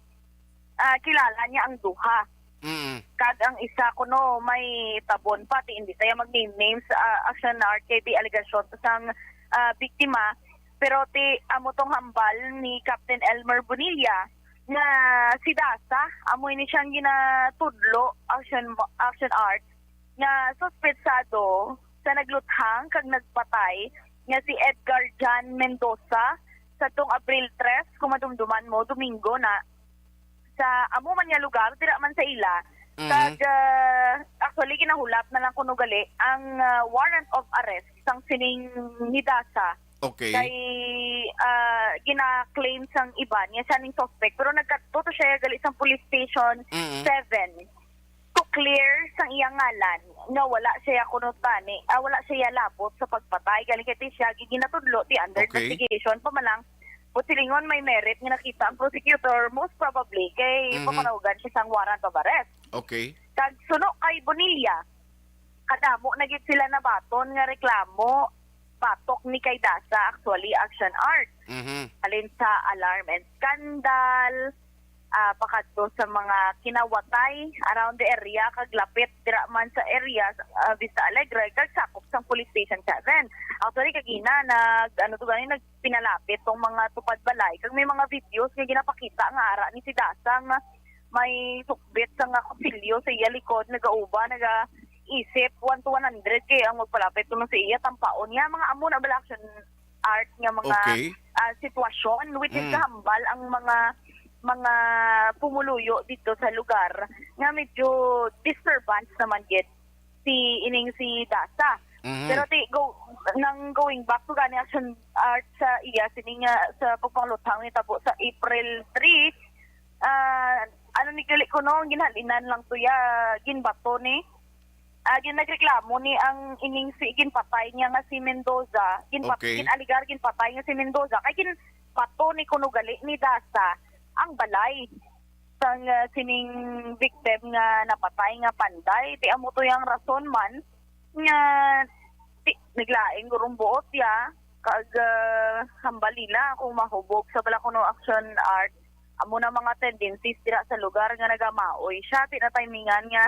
ah, kilala niya ang duha. Mm. Kag ang isa kuno may tabon pa, ti hindi tayo mag-name names, ah, Action Art, kay ti alegasyon to sang, ah, biktima. Pero ti amo tong hambal ni Captain Elmer Bonilla nga si Dasa, amo ini siyang ginatudlo, Action, Action Art, nga suspetsado sa nagluthang kag nagpatay nga si Edgar John Mendoza sa tong Abril tres, kung madumduman mo, Domingo na, sa amo man nga lugar, dira man sa ila. Mhm. Kag, ah, actually, ginahulat na lang kuno gali ang, ah, warrant of arrest sang sining ni Dasa. Okay. Kay, ah, gina-claim sang iban nga siya ning suspect, pero nagkadto to siya gali sang police station Mhm. seven to clear sang iyang ngalan nga wala siya kuno tani, ah, wala siya labot sa pagpatay. Galing kay ti siya giginatudlo ti under Okay. investigation pa man lang. But silingon may merit nga nakita ang prosecutor, most probably kay Mhm. papanawagan siya sang warrant of arrest. Okay. Kag suno kay Bonilla, kadamo na gid sila nabaton nga reklamo batok ni kay Dasa, actually, Action Art. Mhm. Halin sa alarm and scandal, ah, pakadto sa mga kinawatay around the area, kag lapit dira man sa area, ah, Vista Alegre, kag sakop sang Police Station seven. Actually, kagina, nag, ano to gani, nagpinalapit tong mga tupad balay, kag may mga videos nga ginapakita nga ara ni si Dasa nga may sukbit sa nga kutsilyo sa iya likod, nagauba, nagaisip one to one hundred kay ang magpalapit kuno sa iya, tampaon niya. Mga amo na bala, Action Art, nga mga, Okay. ah, sitwasyon, which is Mm. kahambal ang mga, mga pumuluyo dito sa lugar nga medyo disturbance naman gid si ining si Dasa. Mhm. Pero ti, go, nang going back to gani, Action Art, sa iya sini nga sa pagpangluthang nitabo sa April three, ah, ano ni gali kuno, ginhalinan lang to ya, ginbato ni, ah, gin-, nagreklamo ni ang ining si ginpatay niya nga si Mendoza, ginpat-, Okay. gin-alegar ginpatay nga si Mendoza kay ginbato ni kuno gali ni Dasa ang balay sang, ah, sining victim nga napatay nga panday. Ti amo to yang rason man nga ti, naglaing gurong buot ya, kag, ah, hambal nila kung mahubog sa bala kuno, Action Art, amo na mga tendencies dira sa lugar nga nagamaoy siya. Ti natimingan nga,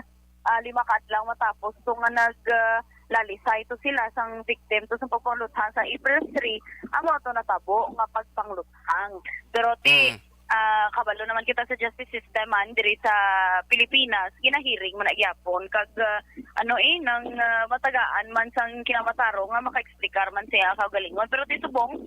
ah, lima ka adlaw matapos to nga nag, ah, lalisay to sila sang victim to sa pagpangluthang sa April three, amo to natabo nga pagpangluthang. Pero ti, Mm. ah, kabalo naman kita sa justice system man diri sa Pilipinas, ginahiring man na gyapon kag, ah, ano eh, nang, ah, matagaan man sang kinamatarong nga makaexplikar man siya kaugalingon. Pero ti subong,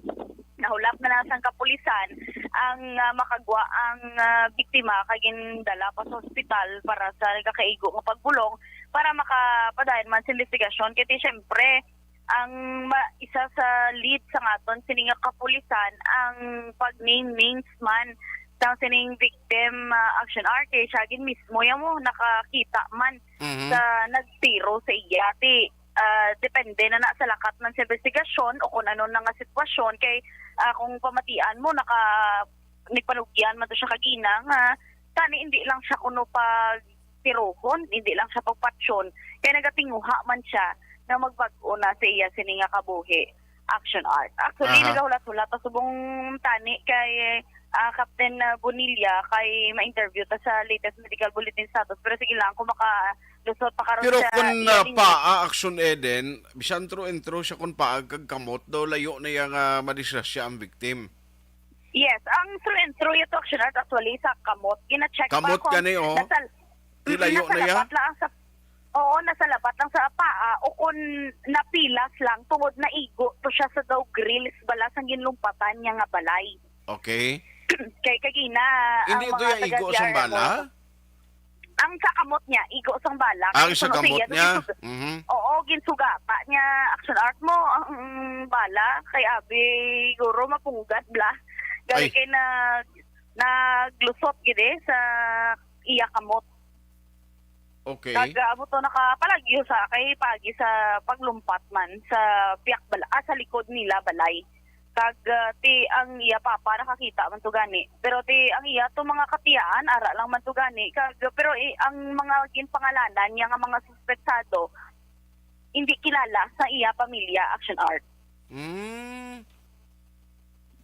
nahulap na na sang kapulisan ang, ah, makagwa ang, ah, biktima kag gindala pa sa hospital para sa nagakaigo nga pagbulong para makapadayon man sa investigasyon. Kay ti, syempre, ang ma-, isa sa lead sa aton sini nga kapulisan ang pag-name names man sang sining victim, ah, Action Art, siya gid mismo ya mo nakakita man Mhm. sa nagtiro sa iya. Ti, ah, depende na na sa lakat man sa investigasyon o kung ano na nga sitwasyon. Kay, ah, kung pamatian mo, naka-, nagpanugyan man to siya kagina nga tani hindi lang siya kuno pag tirohon, hindi lang siya pagpatsyon, kay nagatinguha man siya nga magbag-o na sa iya sini nga kabuhi, Action Art. Actually, Aha. nagahulat-hulat ta subong tani kay, ah, Captain, ah, Bonilla kay ma-interview ta sa latest medical bulletin status. Pero sige lang, kung makalusot pa karon Pero sa kung, iya ah, ninyo. Paa, Action Eden, bisan true and true siya kung paag kag kamot daw, layo na iya nga madisgrasya ang victim. Yes, ang true and true ito, Action Art, actually, sa kamot. Gina-check Kamot pa kung gani, oh. nasa, Ti mm, layo na ya? nasalabat lang sa, oo, nasalabat lang sa paa o kung napilas lang tungod naigo to siya sa daw grills bala sang ginlumpatan niya nga balay. Okay. Kay kagina, Hindi ang ito mga ya igo taga sang D R M bala? o, ang sa kamot niya, igo sang bala. Ang Kay sa suno kamot siya, niya? gisuga-, Mhm. oo, ginsugata niya, Action Art, mo ang bala kay abi, guro, mapunggad bala. Gani Ay. kay nag-, naglusot gid eh sa iya kamot. Okay. Kag, ah, amo to nakapalagyo sa kay pagi sa paglumpat man sa piyak bala, ah, sa likod nila balay. Kag, ah, ti ang iya papa nakakita man to gani. Pero ti ang iya to mga katiyaan, ara lang man to gani. Kag, pero i-, ang mga ginpangalanan niya nga mga suspetsado, hindi kilala sa iya pamilya, Action Art. Mm.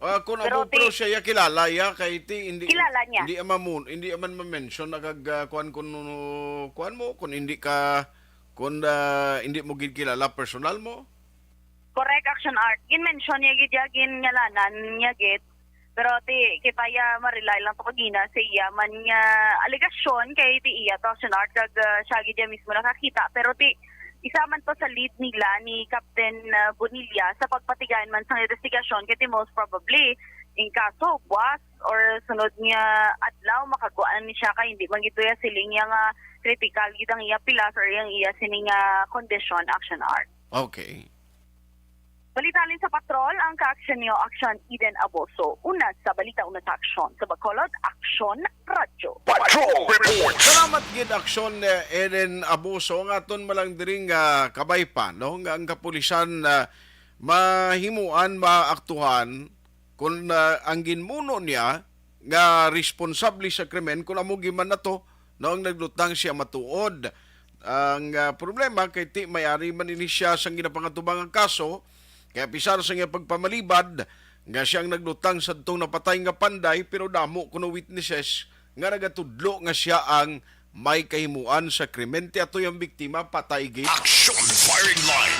Ah, kung Pero amo, pero ti siya ya kilala ya kay ti hindi, Kilala niya. hindi man mo, hindi man ma-mention na kag, ah, kuan, kung, kuan mo, kung hindi ka, kung, ah, hindi mo gid kilala personal mo. Correct, Action Art. Gin-mention niya gid ya, ginngalanan niya gid. Pero ti, kita ya, ma-rely lang to kagina sa iya man nga alegasyon kay ti iya to, Action Art, kag, ah, siya gid ya mismo nakakita. Pero ti, isa man to sa lead nila ni Captain, ah, Bonilla sa pagpatigayon man sang investigasyon kay ti most probably in kaso buwas or sunod nga adlaw makagwa na ni siya kay hindi man gid to ya siling ya nga critical gid ang iya pilas or ang iya sini nga kondisyon, Action Art. Okay. Balita halin sa patrol, ang kaaksyon niyo, Action Eden Aboso. Una sa balita, una sa aksyon. Sa Bacolod, Aksyon Radyo. Patrol Report. Salamat gid, Aksyon, eh, Eden Aboso. Ang aton malang diri nga kabay pa, no? Nga ang kapulisan, ah, mahimuan, maaktuhan, kung, ah, ang ginmuno niya nga responsable sa krimen, kung amo gid man na to, no, ang naglutang siya matuod. Ang, ah, problema kay ti may ari man ini siya sang ginapangatubang nga kaso, kay apisar sa iyang pagpamalibad nga siya ang naglutang sa tong napatay nga panday, pero damo kuno witnesses nga nagatudlo nga siya ang may kahimuan sa krimen. Ti ato yang biktima, patay gid. Action Firing Line.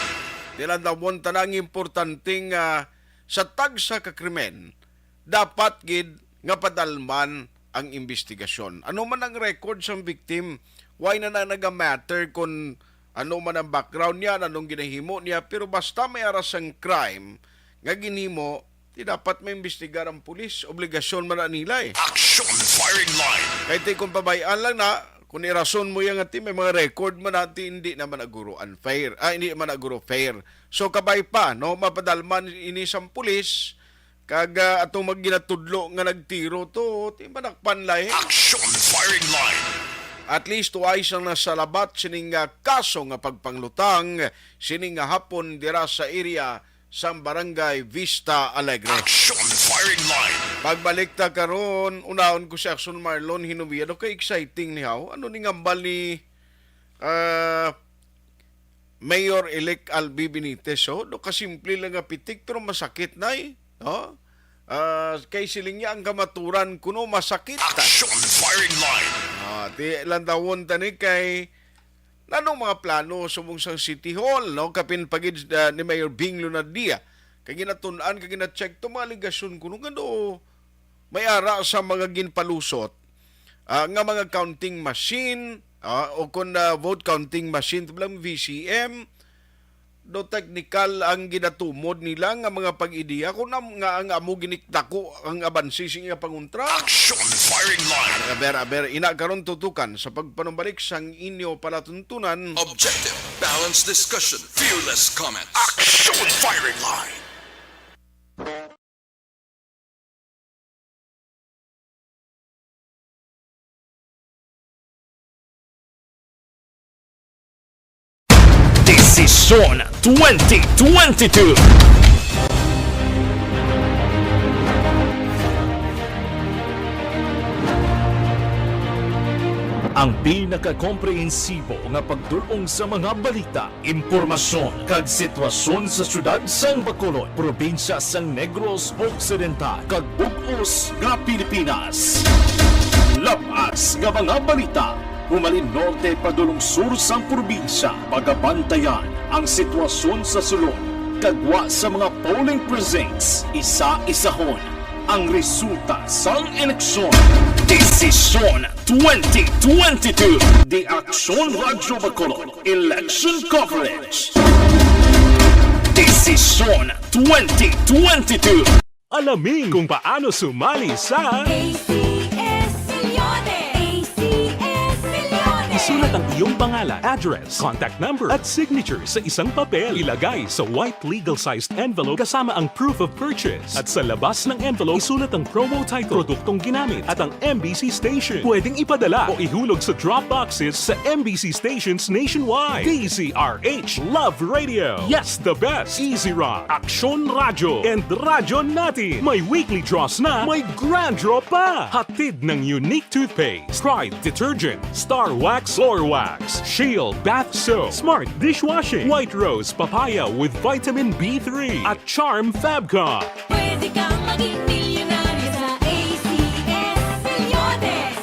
Nilandawon ta na ang importante nga sa tagsa ka krimen, dapat gid nga padalman ang imbestigasyon. Ano man ang record sang victim, why na na nagamatter kung ano man ang background niya, anong ginahimo niya, pero basta may ara sang crime nga ginhimo, di dapat maimbestigar ang pulis. Obligasyon man na nila eh. Action Firing Line. Kay ti kung pabay-an lang na, kung irason mo yan nga ti, may mga record man na ti, hindi naman aguro unfair. Ah, hindi naman aguro fair. So, kabay pa, no? Mapadalman ini sang pulis, kag, ah, atong magginatudlo nga nagtiro to, ti manakpan lahi. Action Firing Line. At least, twice ang nasalabat sining, ah, kaso nga pagpanglutang sining nga hapon dira sa area sang Barangay Vista Alegre. Action Firing Line. Pagbalik ta karon, unahon ko si Action Marlon Hinovia. Do kay exciting ni haw. Ano ni ngambal ni, ah, Mayor-elect Albi Benitez? Oh, do kasimple lang nga pitik pero masakit na eh. No? Ah, kay siling niya ang kamaturan kuno masakit. Action Firing Line. Ah, ti lantawon tani kay nanong mga plano subong sang City Hall, no? Kapin pagid, ah, ni Mayor Bing Lunardia. Kay ginatun-an, kay gina-check to mga alegasyon kuno nga do may ara sa mga ginpalusot, ah, nga mga counting machine, ah, o kon, ah, vote counting machine, tablang V C M, do technical ang ginatumod nila nga mga pag-ideya kung am-, nga ang amo ginikdako ang abanse sa iya pangontra. Action Firing Line. Aber, aber, ina karon tutukan sa pagpanumbalik sang inyo palatuntunan. Objective, balanced discussion, fearless comments. Action Firing Line. Desisyon twenty twenty-two. Ang pinakakomprehensibo nga pagdul-ong sa mga balita, impormasyon, kag sitwasyon sa siyudad sang Bacolod, probinsya sang Negros Occidental, kag bug-os nga Pilipinas. Lab-as nga mga balita, humalin norte padulong sur sang probinsya, pagabantayan ang sitwasyon sa sulod, kag gwa sa mga polling precincts, isa-isahon ang resulta sang eleksyon. Desisyon twenty twenty-two. The Action Radyo Bacolod Election Coverage. Desisyon twenty twenty-two. Alamin kung paano sumali sa A C S Milyones! A C S Milyones! Isulat ang iyong pangalan, address, contact number, at signature sa isang papel. Ilagay sa white legal-sized envelope kasama ang proof of purchase. At sa labas ng envelope, isulat ang promo title, produktong ginamit, at ang M B C station. Pwedeng ipadala o ihulog sa drop boxes sa M B C stations nationwide. D Z R H, Love Radio. Yes, the best. Easy Rock, Aksyon Radyo, and Radyo Natin. May weekly draws na, may grand draw pa. Hatid ng Unique Toothpaste, Pride Detergent, Star Wax Floor Wax, Shield Bath Soap, Smart Dishwashing, White Rose Papaya with Vitamin B three, at Charm Fab Cup. Pwede kang maging milyonaryo sa A C S Milyones.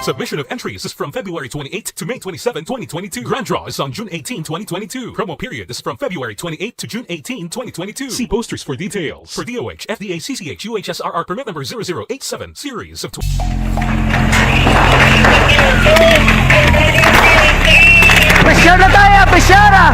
Submission of entries is from February twenty-eighth to May twenty-seven, twenty twenty-two. Grand draw is on June eighteen, twenty twenty-two. Promo period is from February twenty-eighth to June eighteen, twenty twenty-two. See posters for details. For D O H, F D A, C C H, U H S R R permit number zero zero eight seven, series of tw- Pressure na tayo! Pressure na!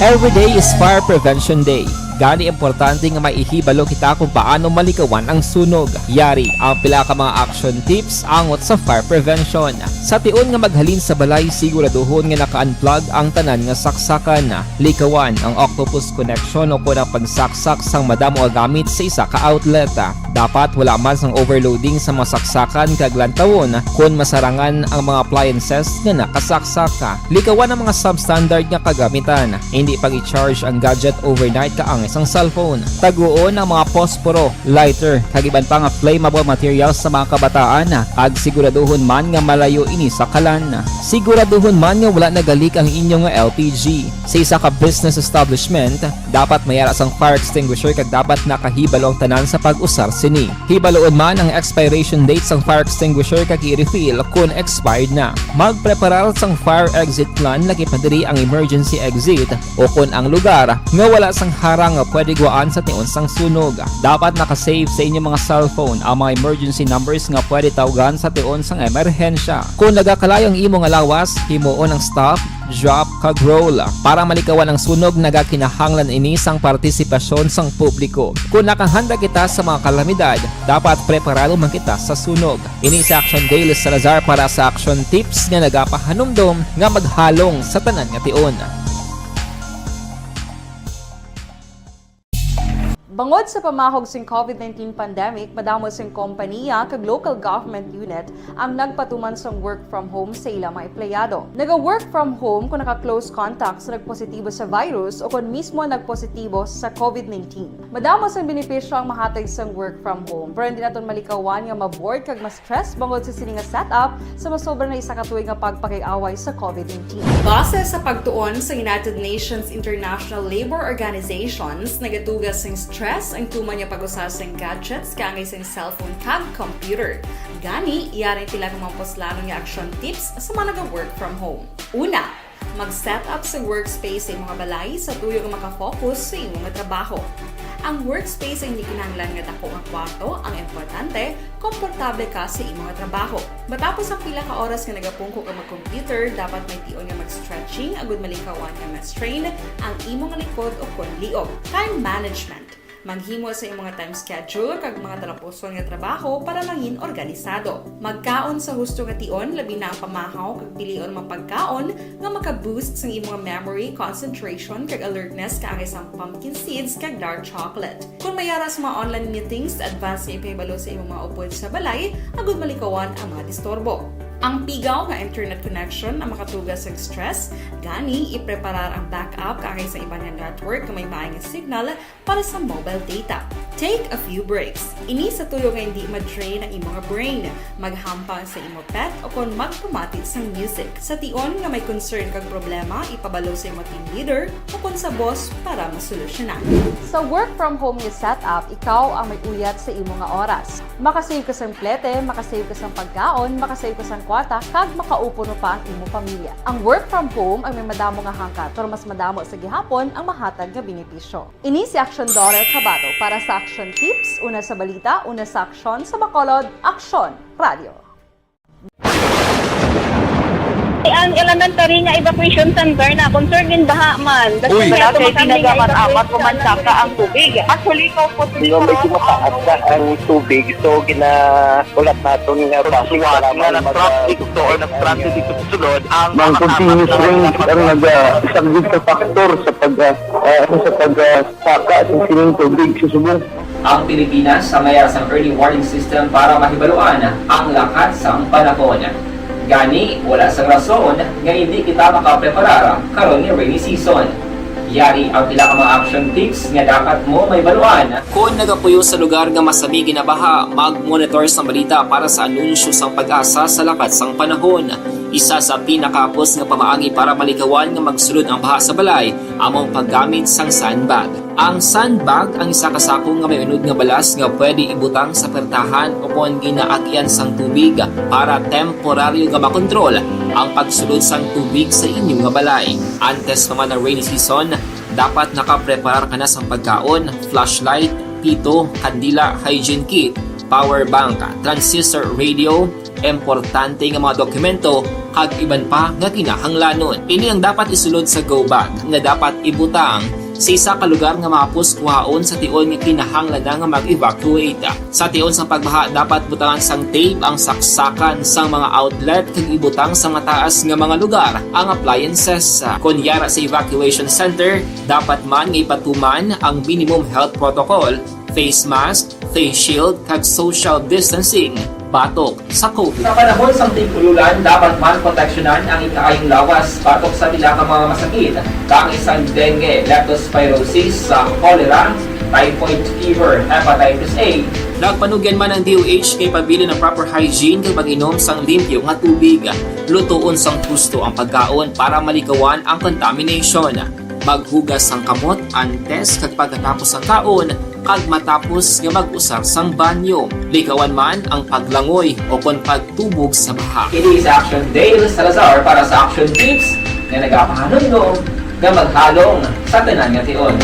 Every day is Fire Prevention Day. Gani, importante nga may ihibalo kita kung paano malikawan ang sunog. Yari ang pila ka mga action tips angot sa fire prevention. Sa tion nga maghalin sa balay, siguraduhon nga naka-unplug ang tanan nga saksakan. Likawan ang octopus connection o kon ang pagsaksak sang madamo nga gamit sa isa ka outlet. Dapat wala man sang overloading sa mga saksakan kag lantawon kon masarangan ang mga appliances nga nakasaksak. Likawan ang mga substandard nga kagamitan. Hindi pag-i-charge ang gadget overnight ka ang sang cellphone. Taguon ang mga posporo, lighter, kag iban pa nga flammable materials sa mga kabataan, kag siguraduhon man nga malayo ini sa kalan. Siguraduhon man nga wala nagalik ang inyo nga L P G. Sa isa ka business establishment, dapat may ara sang fire extinguisher kag dapat nakahibalo ang tanan sa pag-usar sini. Hibaluon man ang expiration date sang fire extinguisher kag i-refill kon expired na. Magpreparar sang fire exit plan, lakip na diri ang emergency exit o kon ang lugar nga wala sang harang nga pwede guwaan sa tion sang sunog. Dapat naka-save sa inyo mga cellphone ang mga emergency numbers nga pwede tawgan sa tion sang emerhensya. Kon nagakalayo ang imo nga lawas, himuon ang stop, drop, kag roll. Para malikawan ang sunog, nagakinahanglan ini sang partisipasyon sang publiko. Kon nakahanda kita sa mga kalamidad, dapat preparado man kita sa sunog. Ini si Action Dale Salazar para sa Action Tips nga nagapahanumdom nga maghalong sa tanan nga tion. Bangod sa pamahog sing COVID nineteen pandemic, madamo sing kompaniya kag local government unit ang nagpatuman sang work from home sa ila mga empleyado. Naga-work from home kung naka-close contact sa nagpositibo sa virus o kon mismo nagpositibo sa COVID nineteen. Madamo sang benepisyo ang mahatag sang work from home, pero hindi naton malikawan nga ma-bored kag ma-stress bangod sa sini nga setup sa masobra na isa ka tuig nga pagpakig-away sa COVID nineteen. Base sa pagtuon sa United Nations International Labour Organizations, nagatuga sing stress ang tuman nga pag-usa sing gadgets kaangay sing cellphone kag computer. Gani, yari ang pila ka mga puslanon nga action tips sa mga naga-work from home. Una, mag-set up sa workspace sa imo nga balay sa tuyo nga makafocus sa imo nga trabaho. Ang workspace ay hindi kinahanglan nga dako nga kwarto, ang importante, komportable ka sa imo nga trabaho. Matapos ang pila ka oras nga nagapungko ka mag-computer, dapat may tion nga mag-stretching agud malikawan nga ma-strain ang imo nga likod o kon liog. Time management. Maghimo sa imo nga time schedule kag mga talapuson nga trabaho para mangin organisado. Magkaon sa husto nga tion, labi na ang pamahaw kag pilion nga mga pagkaon nga maka-boost sang imo nga memory, concentration, kag alertness kaangay sang pumpkin seeds kag dark chocolate. Kon may ara sa mga online meetings, advance nga ipahibalo sa imo mga upod sa balay agud malikawan ang mga disturbo. Ang pigaw nga internet connection ang makatuga sa stress, gani ipreparar ang backup kaangay sa iban nga network nga may maay nga signal para sa mobile data. Take a few breaks. Ini sa tuyo nga hindi ma-drain ang imo nga brain. Maghampang sa imo pet o kon magpamati sang music. Sa tion nga may concern kag problema, ipabalo sa imo team leader o kon sa boss para masolusyonan. Sa work from home nga setup, ikaw ang may uyat sa imo nga oras. Makasave ka sang plete, makasave ka sang pagkaon, makasave ka sang kwarta, kag makaupo pa ang imo pamilya. Ang work from home ang may madamo nga hangkat, pero mas madamo sa gihapon ang mahatag nga benepisyo. Ini si Action Daughter Kabato para sa Action Tips, una sa balita, una sa aksyon, sa Bacolod, Aksyon Radio. Ang elementary nga evacuation center na concern in baha man. Uy. Wala kay pinagaman amat pumansaka ang tubig. Actually, ikaw po, medyo mataas na ang tubig, so ginaulat naton nga traffic nga nag-traffic to or nag-traffic dito sa sulod ang mga continuous rain ang nag-, ah, isang big factor sa pag, ah, ah, ano, sa pag, ah, saka sa sining tubig sa subong. Ang Pilipinas sa may sang early warning system para mahibaluan ang lakat sang panahon. Gani, wala sang rason nga hindi kita makapreparar karon nga rainy season. Yari ang pila ka mga action tips nga dapat mo mahibaluan. Kon nagapuyo sa lugar nga masami ginabaha, mag-monitor sang balita para sa anunsyo sang PAGASA sa lakat sang panahon. Isa sa pinakahapos nga pamaagi para malikawan nga magsulod ang baha sa balay amo ang paggamit sang sandbag. Ang sandbag ang isa ka sako nga may unod nga balas nga pwede ibutang sa pertahan o kon ginaagian sang tubig para temporaryo nga makontrol ang pagsulod sang tubig sa inyo nga balay. Antes pa man ang rainy season, dapat nakapreparar ka na sang pagkaon, flashlight, pito, kandila, hygiene kit, power bank, transistor radio, importante nga mga dokumento, kag iban pa nga kinahanglanon. Ini ang dapat isulod sa go bag nga dapat ibutang sa isa ka lugar nga mahapos kuhaon sa tion nga kinahanglan na nga mag-evacuate. Sa tion sang pagbaha, dapat butangan sang tape ang saksakan sang mga outlet kag ibutang sa mataas nga mga lugar ang appliances. Kon yara sa evacuation center, dapat man nga ipatuman ang minimum health protocol, face mask, face shield, kag social distancing. batok sa COVID. Sa panahon sang tig-ululan, dapat man proteksyonan ang ikaayong lawas batok sa pila ka mga masakit, kaangay sang dengue, leptospirosis, sa cholera, typhoid fever, hepatitis A. Nagpanugyan man ang D O H kay pabilin ang proper hygiene kag pag-inom sang limpyo nga tubig. Lutoon sang husto ang pagkaon para maligawan ang contamination. Maghugas sang kamot antes kag pagkatapos sang kaon, kag matapos nga mag-usar sang banyo. Likawan man ang paglangoy o kon pagtubog sa baha. Kini si Action Dale Salazar para sa Action Tips nga nagapahanumdom nga maghalong sa tanan nga tion.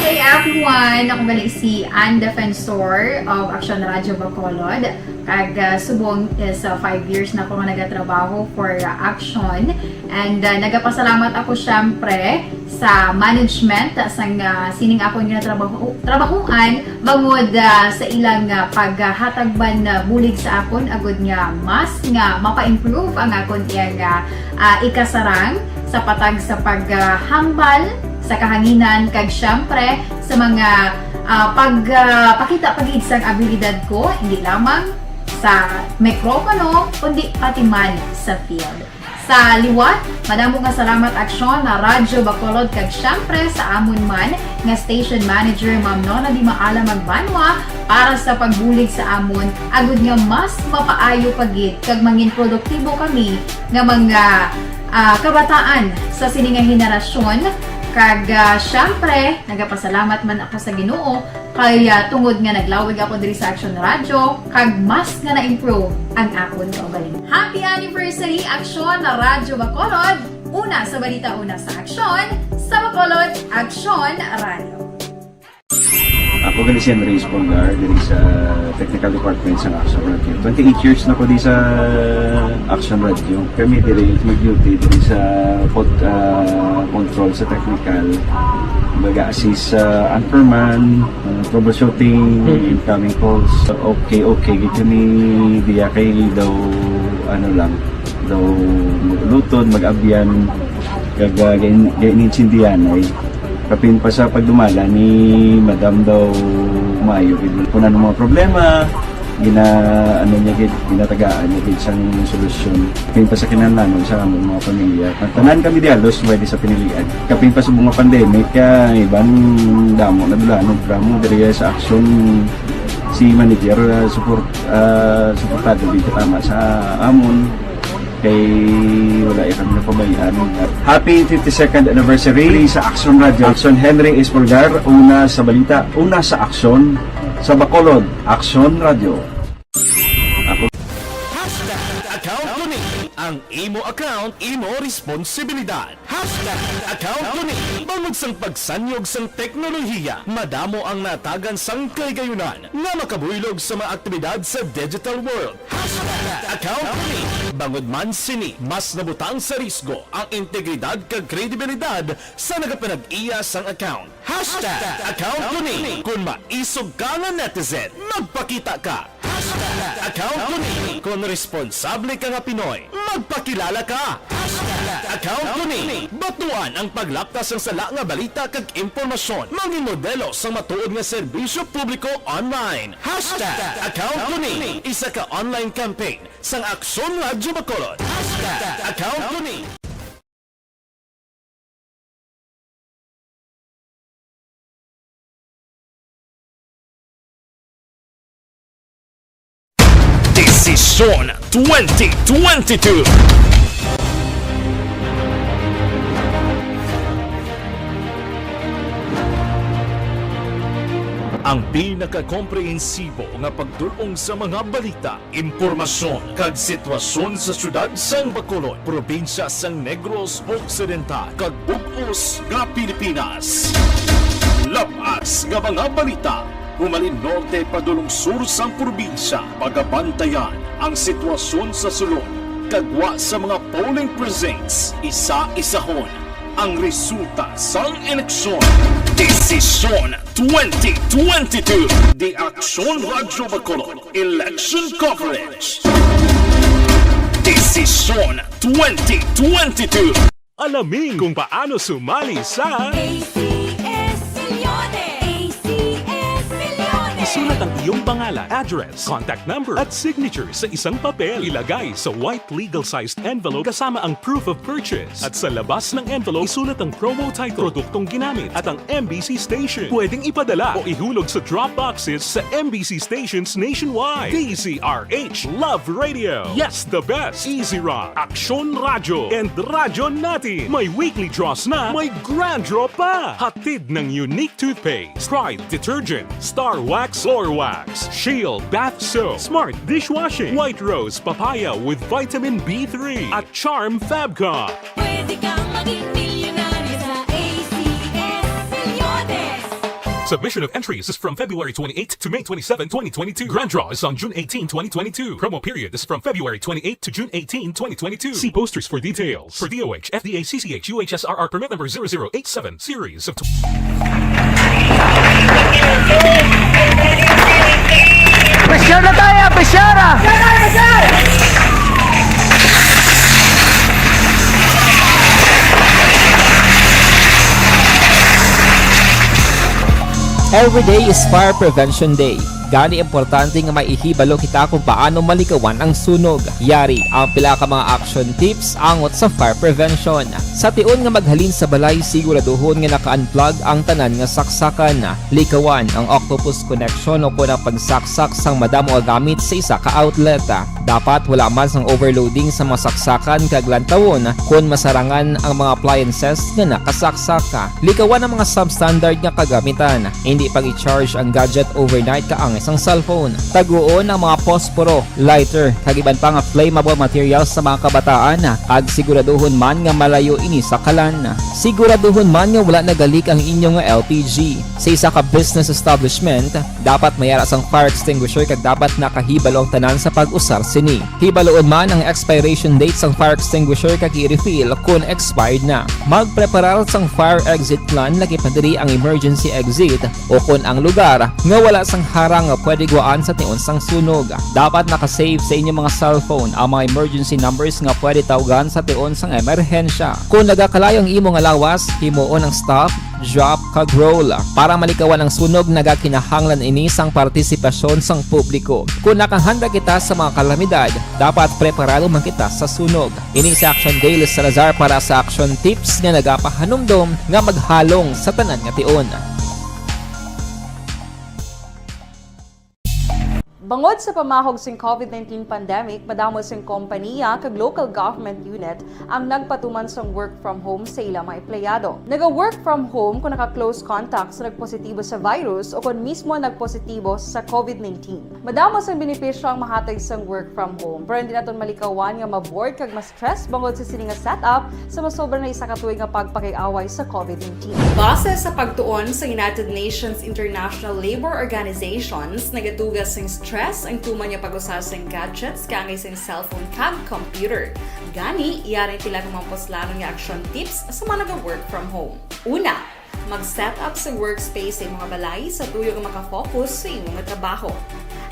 Hey everyone! Ako gali si Ann Defensor of Action Radio Bacolod. Kag ah, subong is ah, five years na ako nga nagatrabaho for ah, Action. And ah, nagapasalamat ako syempre sa management sang ah, sining akon nga trabaho, trabahuan bangod ah, sa ilang ah, paghatag man ah, bulig sa akon agud nga mas nga mapa-improve ang akon iyang ah, ah, ikasarang sa patag sa paghambal sa kahanginan kag syempre sa mga ah, pag ah, pakita pa gid sang abilidad ko hindi lamang sa mikropono kundi pati man sa field. Sa liwat, madamo nga salamat Aksyon na Radyo Bacolod kag syempre sa amon man nga station manager Ma'am Nona Di Maala Magbanwa para sa pagbulig sa amon agud nga mas mapaayo pa gid kag mangin produktibo kami nga mga ah, kabataan sa sini nga henerasyon kag ah, syempre nagapasalamat man ako sa Ginoo kay ah, tungod nga naglawig ako diri sa Action Radio kag mas nga na-improve ang akon kaugalingon. Happy anniversary Aksyon na Radyo Bacolod! Una sa balita, una sa aksyon, sa Bacolod, Aksyon Radio. Ako gali si Andres Polgar diri sa technical department sa Action Radio. Twenty-eight years na ko di sa Action Radio. Kami diri mag-duty diri sa pod, ah, control sa technical. Baga assist sa anchorman, ah, troubleshooting, incoming calls. Okay, okay gid kami diya kay daw ano lang, daw maglutod, mag-abyan, kag ah, gain- gainintindihan ay. Kapin pa sa pagdumala ni Madam daw maayo gid. Kung ano mga problema, gina ano niya gid, ginatagaan niya gid sang solusyon. Kapin pa sa kinahanglanon sa among mga pamilya. Tanan kami di halos pwede sa pinilian. Kapin pa sa mga pandemic, kaya iban damo na dulanon, drama diri sa aksyon si manager, ah, support, ah, suportado gid tama sa amon. Kay wala ya kami napabayaan. Happy fifty-second anniversary sa Action Radio. Action Henry Espolgar, una sa balita, una sa aksyon, sa Bacolod, Action Radio. Hashtag account ko ni. Ang imo account, imo responsibilidad. Hashtag account ko ni. Bangod sang pagsanyog sang teknolohiya, madamo ang natagan sang kahigayonan nga makabuylog sa mga aktibidad sa digital world. Hashtag account ko ni. Bangod man sini, mas nabutang sa risgo ang integridad kag kredibilidad sa nagapanag-iya sang account. Hashtag account ko ni. Kon maisog ka nga netizen, magpakita ka. Hashtag account ko ni. Kon responsable ka nga Pinoy, magpakilala ka. Hashtag account ko ni. Batuan ang paglapta sang sala nga balita kag impormasyon. Mangin modelo sang matuod nga serbisyo publiko online. Hashtag account ko ni. Isa ka online campaign sang Aksyon Radyo Bacolod. Hashtag account ko ni. Desisyon twenty twenty-two. Ang pinakakomprehensibo nga pagdul-ong sa mga balita, impormasyon, kag sitwasyon sa siyudad sang Bacolod, probinsya sang Negros Occidental, kag bug-os nga Pilipinas. Lab-as nga mga balita, humalin norte padulong sur sang probinsya, pagabantayan ang sitwasyon sa sulod, kag gwa sa mga polling precincts, isa-isahon ang resulta sang eleksyon. Desisyon twenty twenty-two. The Action Radyo Bacolod Election Coverage. Desisyon twenty twenty-two. Alamin kung paano sumali sa A C S Milyones! A C S Milyones! Isulat ang iyong pangalan, address, contact number, at signature sa isang papel. Ilagay sa white legal-sized envelope kasama ang proof of purchase. At sa labas ng envelope, isulat ang promo title, produktong ginamit, at ang M B C station. Pwedeng ipadala o ihulog sa drop boxes sa M B C stations nationwide. D Z R H Love Radio. Yes, the best. Easy Rock, Aksyon Radyo, and Radyo Natin. May weekly draws na, may grand draw pa. Hatid ng Unique Toothpaste, Pride Detergent, Star Wax, Floor Wax, Shield Bath Soap, Smart Dishwashing, White Rose Papaya with Vitamin B three, at Charm Fabcon. Pwede kang maging milyonaryo sa A C S Milyones. Submission of entries is from February twenty-eighth to May twenty-seven, twenty twenty-two. Grand draw is on June eighteen, twenty twenty-two. Promo period is from February twenty-eighth to June eighteen, twenty twenty-two. See posters for details. For D O H, F D A, C C H, U H S R R permit number zero zero eight seven, series of Pressure na tayo! Pressure! Every day is Fire Prevention Day. Gani, importante nga may ihibalo kita kung paano malikawan ang sunog. Yari ang pila ka mga action tips angot sa fire prevention. Sa tion nga maghalin sa balay, siguraduhon nga naka-unplug ang tanan nga saksakan. Likawan ang octopus connection o kon ang pagsaksak sang madamo nga gamit sa isa ka outlet. Dapat wala man sang overloading sa mga saksakan kag lantawon kon masarangan ang mga appliances nga nakasaksak. Likawan ang mga substandard nga kagamitan. Indi pag-i-charge ang gadget overnight kaangay sang cellphone. Taguon ang mga posporo, lighter, kag iban pa nga flammable materials sa mga kabataan, kag siguraduhon man nga malayo ini sa kalan. Siguraduhon man nga wala nagalik ang inyo nga L P G. Sa isa ka business establishment, dapat may ara sang fire extinguisher kag dapat nakahibalo ang tanan sa pag-usar sini. Hibaloon man ang expiration date sang fire extinguisher kag i-refill kon expired na. Magpreparar sang fire exit plan, lakip na diri ang emergency exit o kon ang lugar nga wala sang harang nga pwede guwaan sa tion sang sunog. Dapat naka-save sa inyo mga cellphone ang mga emergency numbers nga pwede tawgan sa tion sang emerhensya. Kon nagakalayo ang imo nga lawas, himuon ang stop, drop, kag roll. Para malikawan ang sunog, nagakinahanglan ini sang partisipasyon sang publiko. Kon nakahanda kita sa mga kalamidad, dapat preparado man kita sa sunog. Ini si Action Dale Salazar para sa Action Tips nga nagapahanumdom nga maghalong sa tanan nga tion. Bangod sa pamahog sing COVID nineteen pandemic, madamo sing kompaniya kag local government unit ang nagpatuman sang work from home sa ila mga empleyado. Naga-work from home kon naka-close contact sa nagpositibo sa virus o kon mismo nagpositibo sa COVID nineteen. Madamo sang benepisyo ang mahatag sang work from home, pero hindi naton malikawan nga ma-bored kag ma-stress bangod sa sini nga setup sa masobra na isa ka tuig nga pagpakiaway sa COVID nineteen. Base sa pagtuon sa United Nations International Labour Organizations, nagatuga sing stress ang tuman nga pag-usa sing gadgets kaangay sing cellphone kag computer. Gani, yari ang pila ka mga puslanon nga action tips sa mga naga-work from home. Una, mag-set up sa workspace sa imo nga balay sa tuyo nga makafocus sa imo nga trabaho.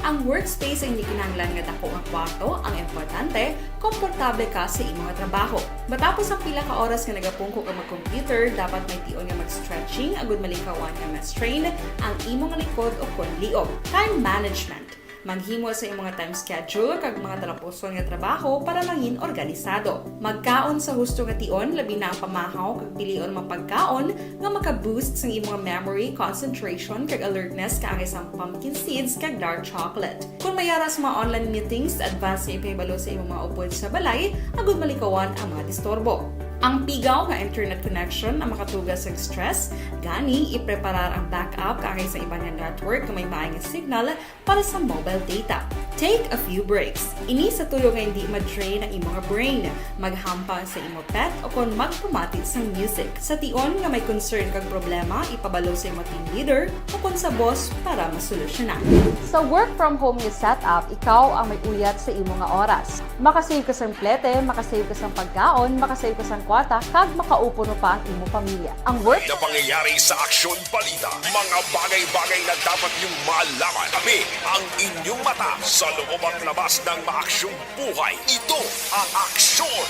Ang workspace ay hindi kinahanglan nga dako nga kwarto, ang importante, komportable ka sa imo nga trabaho. Matapos ang pila ka oras nga nagapungko ka mag-computer, dapat may tion nga mag-stretching agud malikawan nga ma-strain ang imo nga likod o kon liog. Time management. Maghimo sa imo nga time schedule kag mga talapuson nga trabaho para mangin organisado. Magkaon sa husto nga tion, labi na ang pamahaw kag pilion mga pagkaon nga maka-boost sang imo nga memory, concentration, kag alertness kaangay sang pumpkin seeds kag dark chocolate. Kon may ara sa mga online meetings, advance nga ipahibalo sa imo mga upod sa balay agud malikawan ang mga disturbo. Ang pigaw nga internet connection ang makatuga sa stress, gani ipreparar ang backup kaangay sa iban nga network nga may maay nga signal para sa mobile data. Take a few breaks. Ini sa tuyo nga hindi ma-drain ang imo nga brain. Maghampang sa imo pet o kon magpamati sang music. Sa tion nga may concern kag problema, ipabalo sa imo team leader o kon sa boss para masolusyonan. Sa work from home nga setup, ikaw ang may uyat sa imo nga oras. Makasave ka sang plete, makasave ka sang pagkaon, makasave ka sang kwarta, kag makaupuno pa ang imo pamilya. Ang work Mga pangyayari sa Aksyon Balita, mga bagay-bagay na dapat niyong malaman. Tabi ang inyong mata sa loob at labas ng maaksyong buhay. Ito ang Aksyon,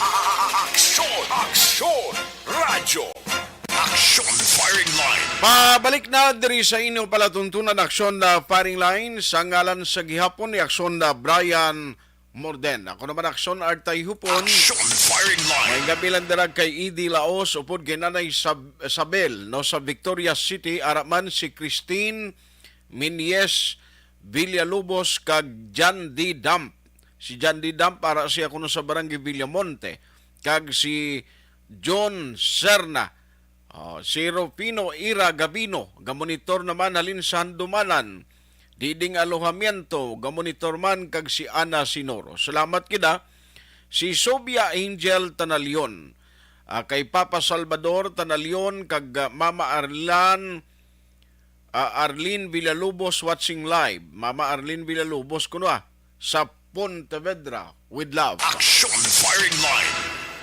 Aksyon, Aksyon Radyo. Action Firing Line. Pabalik na diri sa inyo palatuntunan, Aksyon na Firing Line, sa ngalan sa gihapon ni Aksyon na Brian Morden. Ako naman, Aksyon Artay Hupon. Action Firing Line. May gabi lang dira kay Edi Laos, upod kay Nanay Sab-, Sabel, no, sa Victoria City, ara man si Christine Minyes Villalobos kag John D. Damp. Si John D. Damp, ara siya kuno sa Barangay Villamonte, kag si John Serna, oh, si Rufino Ira Gabino, gamonitor naman halin sa Handumanan, Diding Alojamiento, gamonitor man, kag si Ana Sinoro. Salamat kita. Si Sobia Angel Tanalion, ah, kay Papa Salvador Tanalion, kag, ah, Mama Arlan, ah, Arlene Villalobos watching live. Mama Arlene Villalobos, kuno, ah, sa Pontevedra, with love. Action Firing Line.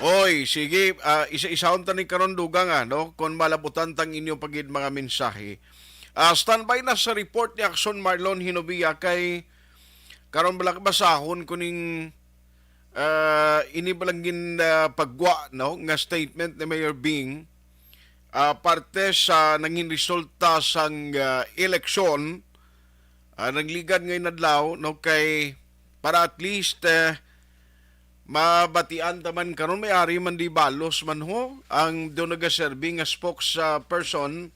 Oy, sige, ah, isa-isahon ta ni karon, dugang, ah, no? Kung malabutan tang inyo pagid mga mensahe. Ah, standby na sa report ni Action Marlon Hinovia kay karon bala basahon ko ning, ah, ini balang gin, ah, pagwa, no, nga statement ni Mayor Bing, ah, parte sa nangin resulta sang, ah, eleksyon, ah, nagligad nga inadlaw, no, kay para at least, eh, mabatian ta man karon, may ari man di balos man ho ang do nagaserbi nga spokesperson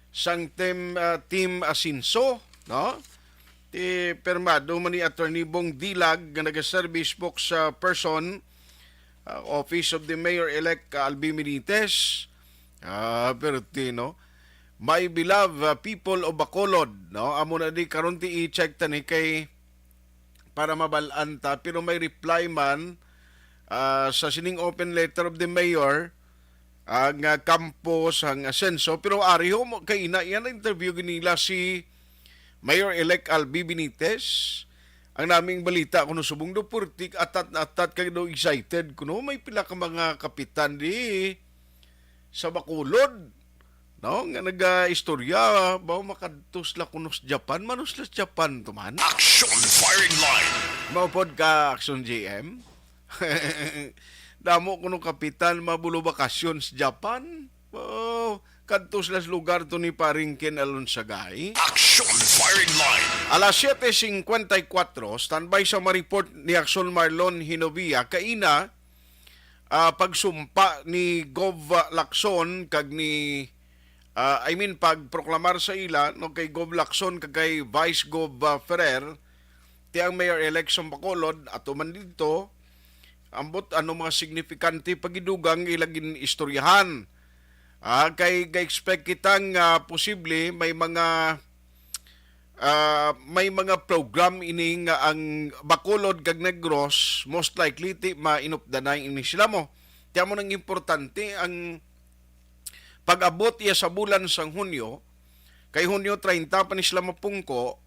sang Team, ah, Team Asenso, no? Ti pirmado man ni Attorney Bong Dilag nga nagaserbi spokesperson, ah, Office of the Mayor-elect, ah, Albi Benitez. Ah, pero ti, no? My beloved, ah, people of Bacolod, no? Amo na di karon ti i-check ta ni kay para mabal-an ta, pero may reply man, ah, sa sining open letter of the mayor, ah, nga kampo sang Asenso. Pero ari ho mo, kay ina, yan ang interview ginila si Mayor-elect Albi Benitez. Ang naming balita kuno subong do purtik atat na atat kag do excited kuno may pila ka mga kapitan di sa Bacolod, no, nga nagaistorya, ba, makadto sila kuno sa Japan, mano sila sa Japan to man? Action Firing Line. Maupod ka, Action G M. Damo kuno kapitan mabulo bakasyon sa Japan. Oh, kadto sila sa lugar to ni Paring Ken Alonsagay. Action Firing Line. Alas siete cincuenta y cuatro, standby sa mga report ni Action Marlon Hinovia. Kaina, ah, pagsumpa ni Gov Lacson kag ni, ah, I mean, pagproklamar sa ila, no, kay Gov Lacson kag kay Vice Gov, ah, Ferrer, ti ang mayor-elect sa Bacolod, ato man didto, ambot ano mga signifikante pagidugang ila gin-istoryahan. Ah, kay ga-expect kita nga posible may mga, ah, may mga program ini nga ang Bacolod kag Negros, most likely, ti mainupdanay ini sila mo. Ti amo nang importante ang pag-abot iya sa bulan sang Hunyo, kay Hunyo treinta pa ni sila mapungko,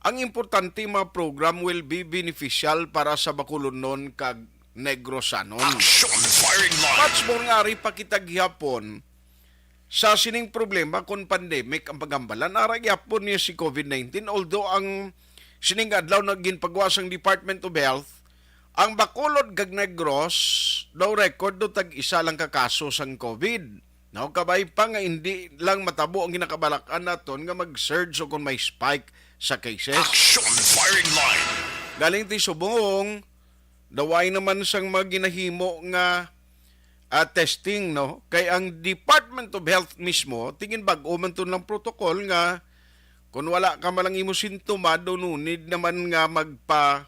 ang importante mga program will be beneficial para sa Bacolodnon kag Negrosanon. Action Firing Line. Much more nga ari pa kita gihapon sa sining problema kon pandemic ang pagambalan. Ara gyapon niya si COVID nineteen, although ang sining adlaw na ginpagawa sang Department of Health, ang Bacolod kag Negros daw record do tag isa lang ka kaso sang COVID. No, kabay pa nga hindi lang matabo ang ginakabalak-an naton nga mag-surge o kon may spike sa cases. Action Firing Line. Galing ti subong, daway naman sang mga ginahimo nga, ah, testing, no? Kay ang Department of Health mismo, tingin bag-o man to lang protocol nga kung wala ka man lang imo sintoma, do no need naman nga magpa,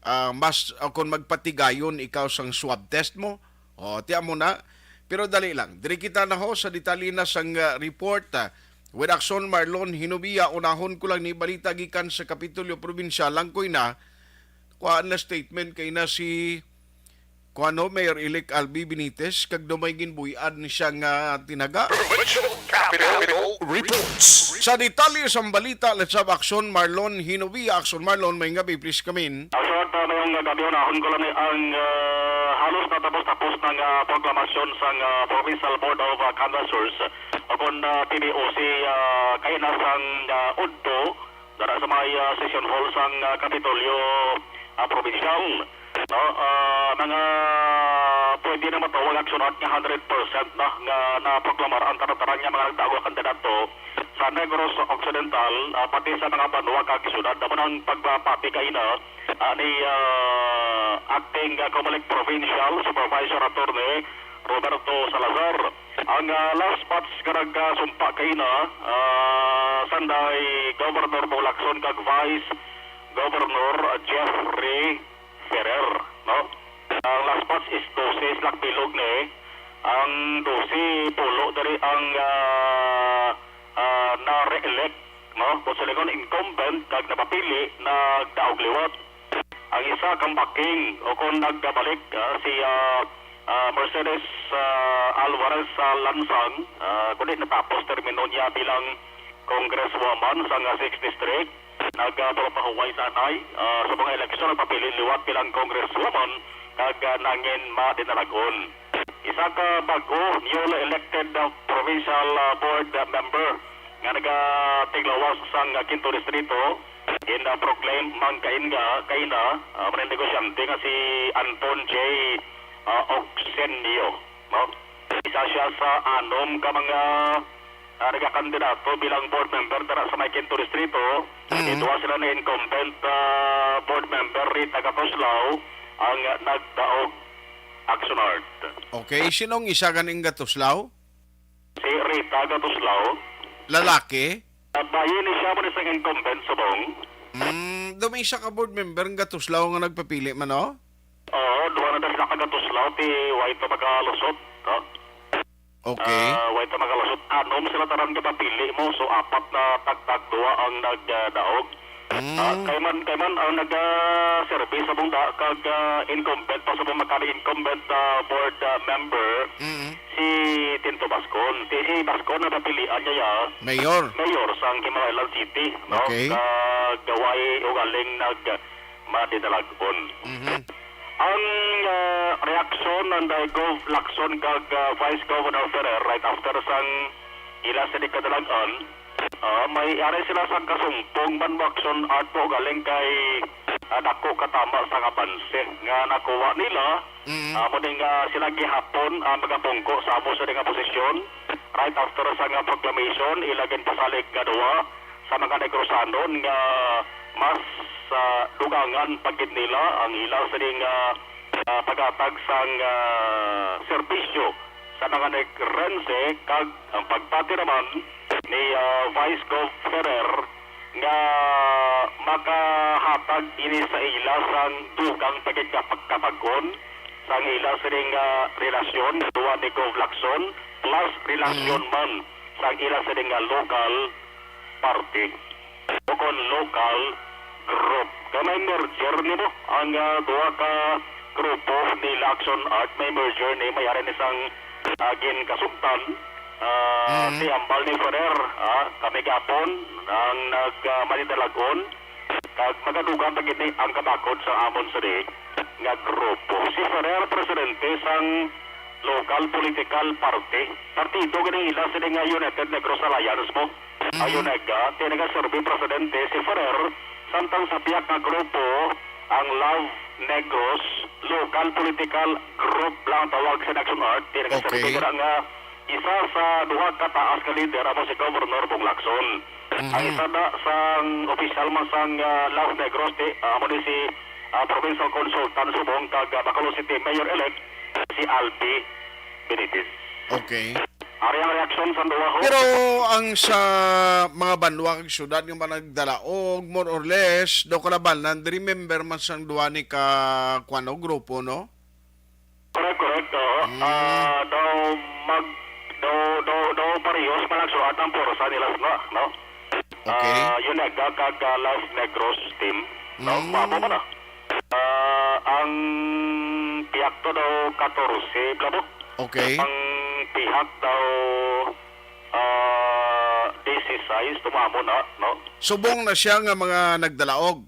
ah, mas, o kung magpatigayon ikaw sang swab test mo. O, tiyan mo na. Pero dali lang. Diri kita na ho sa detalye na sang, ah, report, ah, with Action Marlon Hinubia. Unahon ko lang ni balita gikan sa Kapitolyo Probinsyal. Lang koy na, kuhaan na statement kay na si kuano, Mayor-elect Albi Benitez, kag dumay ginbuy-an siya nga tinaga. Provincial Capitol Reports. Sa detalye sang balita, let's have Action Marlon Hinovia. Action Marlon, may gabi, please come in. Asad, uh, mayong gabi, unahon ko lang ni ang, uh, halos natapos-tapos ng, uh, proklamasyon sang, uh, Provincial Board of, uh, Canvassers, o kon, uh, P B O C, uh, kay nasang, uh, udto, dara sa may, uh, session hall sang, uh, Kapitolyo, uh, Probinsyal. No, ah, mga pwede na matawag action art nga hundred percent na nga naproklamar ang tanan-tanan nga mga nagdaog nga kandidato sa Negros Occidental, ah, pati sa mga banwa kag syudad. Amo nang pagpapati kaina, ah, ni, ah, Acting, ah, Comelec Provincial Supervisor Attorney Roberto Salazar. Ang, ah, last batch nga nagasumpa kaina, ah, sanday Governor Bong Lacson kag Vice Governor Jeffrey Ferrer, no? Ang last batch is dose, sila bilog ni. Ang dose pulo diri ang, ah, ah, na-re-elect, no? Kung sila kon incumbent kag napapili, nagdaog liwat. Ang isa, comebacking, o kung nagbalik, ah, si, ah, ah, Mercedes, ah, Alvarez sa Lansang, ah, kundi natapos termino niya bilang congresswoman sa nga sixth District. Nagpahuway sa anay, ah, sa mga eleksyon, nagpapili liwat bilang congresswoman kag, ah, nangin madinalag-on. Isa ka bag-o, newly elected, ah, provincial, ah, board, ah, member nga nagatiglawas sang, ah, Quinto Distrito, gin-proclaim man kaina, kaina, ah, man ang negosyante nga si Anton J, ah, Ogsenio, no? Isa siya sa anom ka mga, ah, nagakandidato bilang board member dira sa may Quinto Distrito. Mhm. Duha sila na incumbent, ah, board member, Rita Gatuslao, ang nagdaog action art. Okay, sinong isa ganing Gatuslao? Si Rita Gatuslao. Lalaki? At bayi ni siya mo ni sa incumbent subong. Mm, do may isa ka board member nga Gatuslao nga nagpapili man, no? Oo, duha na sila ka Gatuslao, ti way to makalusot, no? Okay. Ah, way to makalusot. Anom sila tanan nga papili mo, so apat na tagtag duha ang nagdaog. Mm. Ah, kay man, kay man ang nag-, ah, serbi sa bungda kag, ah, incumbent pa sa mga incumbent, ah, board, ah, member, Mm. si Tinto Bascon. Si, si Bascon napapilian niya ya Mayor. Mayor sang Himalaylan City, no? Okay. Kag way ugaling nag-, madinalag-on. Mhm. Ang, ah, reaksyon ni Gov Lacson kag, ah, Vice Governor Ferrer right after sang ila sini kadalag-an, ah, may ari sila sa kasumpong man mo action art mo galing kay, ah, dako katama sang abanse nga nakuha nila. Mhm. Ah, mo ding, ah, sila gihapon, ah, magapungko sa amo sini nga posisyon right after sa nga proclamation ila ginpasalig nga duha sa mga Negrosanon nga mas, ah, dugangan pa gid nila ang ila sining, ah, ah, paghatag sang, ah, serbisyo sa mga Negrense kag ang pagpati naman ni, ah, Vice Gov Ferrer nga makahatag ini sa ila sang dugang pa gid nga pagkabag-on sang ila sining, ah, relasyon duha ni Gov Lacson plus relasyon Mm. man sang ila sining, ah, local party o kon local group. Kay may merger ni mo ang, ah, duha ka grupo ni Lacson Art. May merger ni, may ari ni sang, ah, ginkasugtan, ah, Mhm. si Ambal ni Ferrer, ah, kami gapon ang nag, ah, manidalagon. Kag magadugang pa gid ni ang kabakod sa amon sa di nga grupo. Si Ferrer, presidente sang local political party. Partido gani ila sini nga United Negros Alliance mo. Mhm. Ayon nga, tinaga-serbi presidente si Ferrer, samtang sa piyak nga grupo, ang Love Negros, local political group lang tawag sa Action Art. Tinaga-serbi Okay. ka na nga isa sa duha ka taas nga lider amo si Governor Bong Lacson. Mhm. Ang isa na sang opisyal man sang, ah, Love Negros, ti, ah, amo ni si, ah, provincial consultant subong kag, ah, Bacolod City Mayor-elect si Albi Benitez. Okay. Ari ang reaksyon sa duha, ho. Pero ang sa mga banwa kag syudad nga mga nagdalaog, more or less, daw kalabanan, diri member man sang duha ni ka, kuwan, o grupo, no? Correct, correct, oo. Mm. Ah, daw mag-, daw, daw, daw parehos man ang sulat ang pwersa nila sa, no? Okay. Ah, Yunega kag, ah, Love Negros team, no? Mm. Mamo man, ah. Ah, ang pihak to daw katorse, bla, no? Okay. Ang pihak daw, ah, disisais, tumamo na, no? Subong na siya nga mga nagdalaog.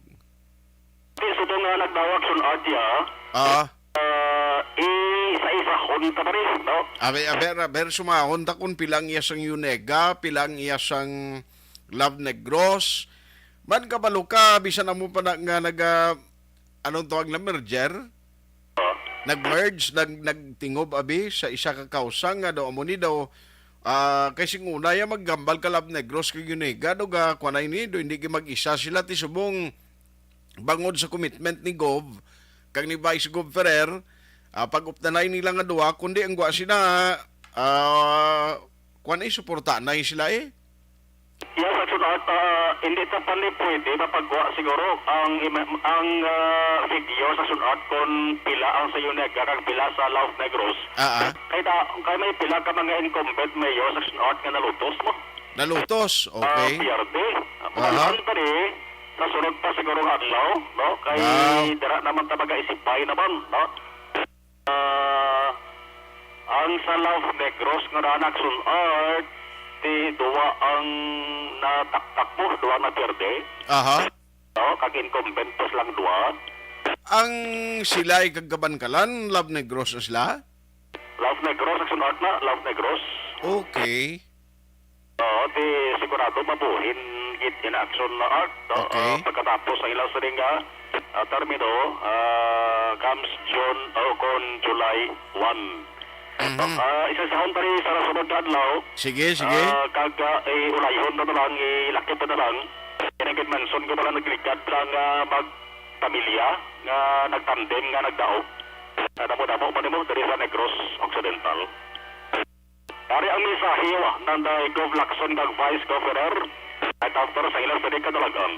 Di, subong nga nagdawag sun art ya. Ah. Ah, isa-isahon ta pa rin, no? Abi, aber, aber, sumahon ta kung pilang iya sang Yunega, pilang iya sang Love Negros. Man kabalo ka, bisan amo pa na nga naga, anong tawag na, merger? Nag-merge, nag-, nagtingob abi sa isa ka kausa nga daw amo ni daw, ah, kay sing una ya maghambal ka Love Negros kag Uniga, do ga kuanay ni, do hindi gid mag-isa sila ti subong bangod sa commitment ni Gov kag ni Vice Gov Ferrer, ah, pag-updanay nila nga duha, kundi ang gwa sila, ah, kuan eh, suportanay sila eh. Yes, Action Art, ah, hindi ta pa ni pwede mapagwa siguro ang ima- ang ah, figure sa Action Art kung pila ang sa Uniga kag pila sa Love Negros. Ah, ah. Kay ta, kay may pila ka mga incumbent mayor sa Action Art nga nalutos mo. Nalutos, Ah, okay. P R D. Aha. Pagkakaroon pa ni sa sunod pa siguro nga adlaw, no? Kay Wow. dira naman ta mag-isipay naman, no? Ah, ang sa Love Negros nga na Action Art, ti duwa ang nataktak mo, duwa na P R D. Aha. No? Kag incumbent pa silang duwa. Ang silay kag Kabankalan, Love Negros na sila? Love Negros, Action Art na, Love Negros. Okay. Oo, ti sigurado mabuhin gid in Action na Art. No? Okay. Ah, pagkatapos ang ilang sining nga ah, termino, ah, comes June o kon July one. Mhm. Ah, isa sa huntari sa nasunod nga adlaw, Sige, sige. ah, kag ah, eh, ulayhon na lang, ilakip na lang. Kaya nag-mention ko pala nagligad lang nga magpamilya nga nagtandem nga nagdaog. Ah, damo-damo pa nimo diri sa Negros Occidental. Ari ang mensahe wa nanda Gov Lacson kag Vice Governor at after sa ilang sa kadalagan.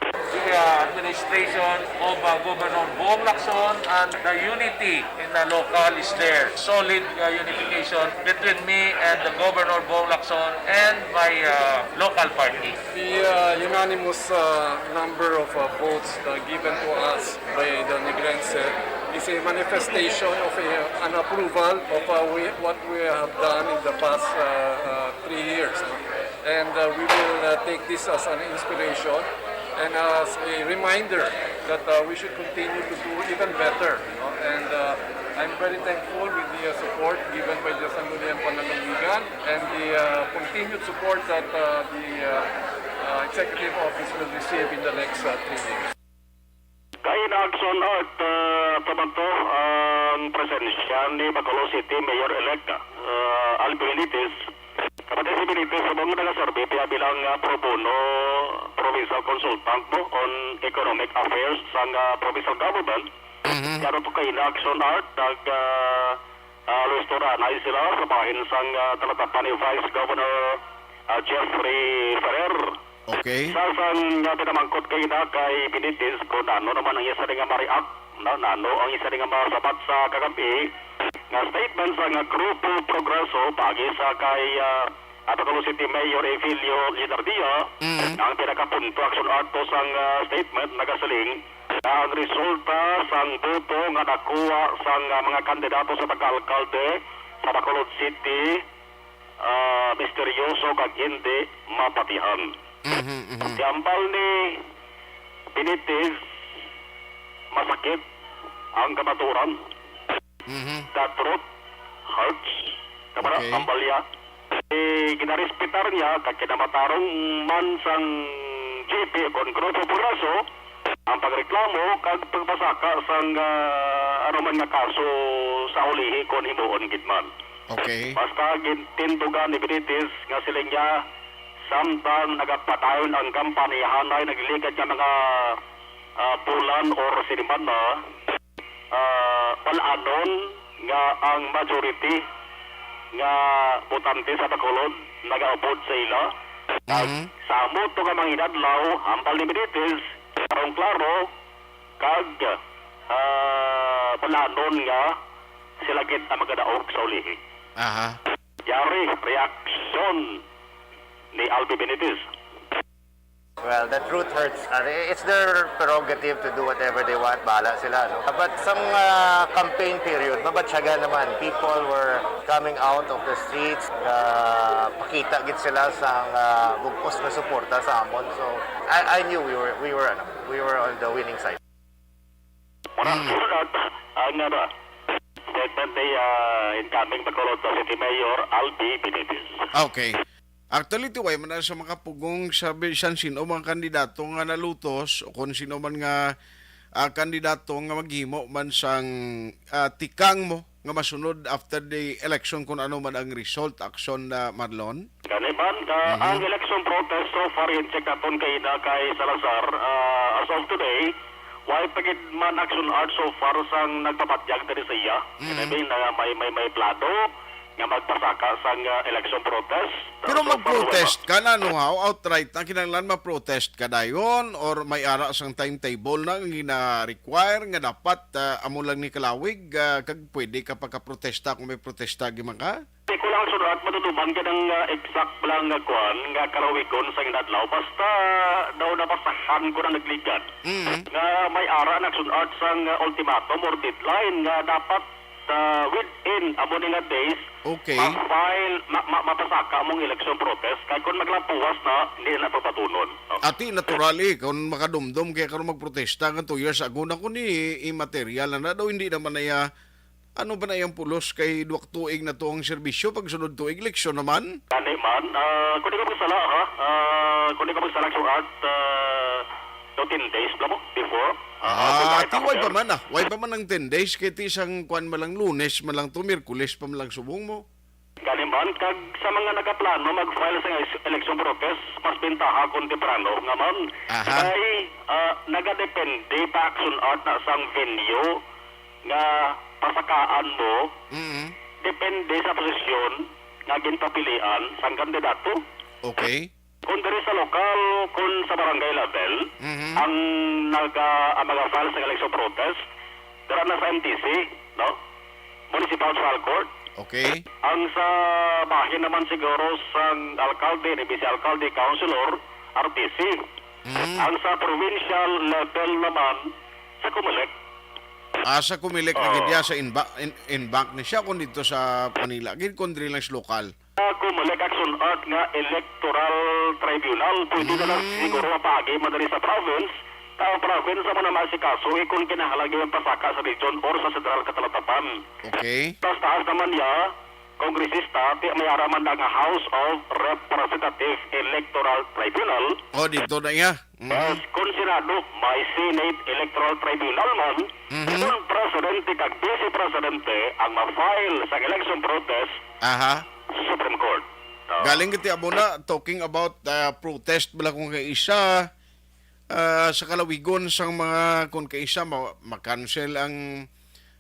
The uh, administration of uh, Governor Bong Lacson and the unity in the local is there. Solid uh, unification between me and the Governor Bong Lacson and my uh, local party. The uh, unanimous uh, number of uh, votes uh, given to us by the Negrense is a manifestation of a, an approval of uh, we, what we have done in the past uh, uh, three years. And uh, we will uh, take this as an inspiration and as a reminder that uh, we should continue to do even better. You know? And uh, I'm very thankful with the uh, support given by the Sangguniang Panlalawigan and the uh, continued support that uh, the uh, uh, executive office will receive in the next uh, three years. Kay na Action Art, ah, kamanto ang presensya ni Bacolod City Mayor-elect ah, Alvin Benitez. Kapatid si Benitez, sa mga nagaserbi pa bilang ah, pro bono provincial consultant mo on economic affairs sang ah, provincial government. Mhm. Kaya to kay na Action Art, nag ah, ah, lustoranay sila sa bahin sang ah, talatapan ni Vice Governor ah, Jeffrey Ferrer. Okay. Sa sang nga pinamangkot kay na kay Benitez kung ano naman ang isa nga ma-react, no? Nano ang isa nga masabat sa kagabi nga statement sa nga Grupo Progreso pagi sa kay ah, Bacolod City Mayor Evelio Leonardia, Mhm. ang pinakapunto Action Art to sang ah, statement nagasiling na ang resulta sang boto nga nakuha sang ah, mga kandidato sa pagkaalkalde sa Bacolod City ah, misteryoso kag hindi mapatihan. Mhm, mhm. Ang hambal ni Benitez, masakit ang kamatuoran. Mhm. The truth hurts. Kamara, Okay. hambal niya. Eh, ginarespetar niya kag kinamatarong man sang G P kon Grupo Progreso ang pagreklamo kag pagpasaka sang ah, ano man nga kaso sa ulihi kon himuon gid man. Okay. Basta gintindugan ni Benitez nga siling niya, samtang nagapadayon ang kampanya, hanay nagliligad nga mga ah, bulan or sinimana, ah, bal-anon nga ang majority nga botante sa Bacolod nagaupod sa ila. Mhm. Sa amo to nga mga inadlaw, hambal ni Benitez, karong klaro, kag ah, bal-anon nga sila gid ang magadaog sa ulihi. Aha. Yari, reaksyon ni Alvin Benitez. Well, the truth hurts. Uh, it's their prerogative to do whatever they want. Bahala sila, no? But sa mga campaign period, mabatyagan naman. People were coming out of the streets. Uh, pakita gid sila sa uh, bugos na suporta sa amon. So, I, I knew we were, we were, ano, we were on the winning side. Muna, at ang ano, statement ni ah, incoming Bacolod City Mayor Albi Benitez. Okay. Actually, tiway man na sa makapugong sa bisan sino mga kandidato nga nalutos o kung sino man nga ah, kandidato nga maghimo man sang, ah, tikang mo nga masunod after the election, kung ano man ang result, Action, ah, Marlon? Gani man, ah, Mhm. ang election protest so far, in-check naton kay na kay Salazar, ah, as of today, why pa gid man Action Art so far sang nagpapatyag diri sa iya? Mhm. Kani na may, may, may plano nga magpasaka sang, ah, election protest? Pero So far, wala. Mag-protest ka na, no, how? Outright na kinahanglan ma-protest ka dayon, or may ara sang timetable na nga gina-require nga dapat, ah, amo lang ni kalawig, ah, kag pwede ka pagkaprotesta kung may protesta, gid man ka? Di ko lang sunod matutuman ka ng, ah, exact lang nga kwan, nga kalawigon sa inadlaw. Basta daw nabasahan ko na nagligad. Mm. Nga may ara nagsunod sang, ah, ultimatum or deadline nga dapat, ah, within amo ni nga days, Okay. ma-file, ma-, ma-, mapasaka mong election protest. Kay kung maglapuwas na, hindi na pagpatunon. Oh. Ati, natural eh, kung makadumdum kaya karon magprotesta nga two years ago na, kung ni immaterial na, na daw, hindi naman na iya, ano ba na iyang pulos kay duwang tuig na to ang serbisyo, pag sunod tuig, eleksyon naman? Gani man, ah, kung di ko magsala, ha? Ah, kung di ko magsala, so at, ah, no, ten days lang mo before. Ah, Ah, kung ati, makita ko why pa yan. Man, ah? Why pa man ang ten days? Kay ti isang kwan man lang, Lunes man lang to, Miyerkules pa man lang subong mo. Gani man, kag sa mga nagaplano mag-file sa ex-, election protest, mas bentaha kung temprano nga man. Aha. Kay, ah, nagadepende pa Action Art na sang venue nga pasakaan mo, Mm. depende sa posisyon nga ginpapilian sang kandidato. Okay. Kung diri sa lokal, kung sa barangay level, Mhm. ang naga-, ang mga files sa election protest, dira na sa M T C, no? Municipal Trial Court. Okay. Ang sa bahin naman siguro sang alkalde, ni vice alkalde, councilor, R T C. Mhm. Ang sa provincial level naman, sa Comelec. Ah, sa Comelec na Oo. Gid ya, sa inba-, in-, inbank ni siya, kung dito sa Manila, gid kung diri lang sa lokal. Ako, Comelec Action Art nga electoral tribunal. Pwede na lang Mm. siguro mapagi man diri sa province. Ang province naman ang maasikaso, eh, kung kinahanglan gyud pasaka sa region or sa sentral katalatapan. Okay. Taas-taas naman niya, kongresista, ti may ara man na nga House of Representative Electoral Tribunal. Oh, dito na iya. Mhm. Yes, kung Senado, may Senate Electoral Tribunal man. Mhm. Kung presidente kag vice presidente ang ma-file sa election protest, Aha. Supreme Court. Ah. Galing kita amo na, talking about, ah, protest bala kung kay isa, ah, sa kalawigon sang mga, kung kay isa ma-, ma-cancel ang,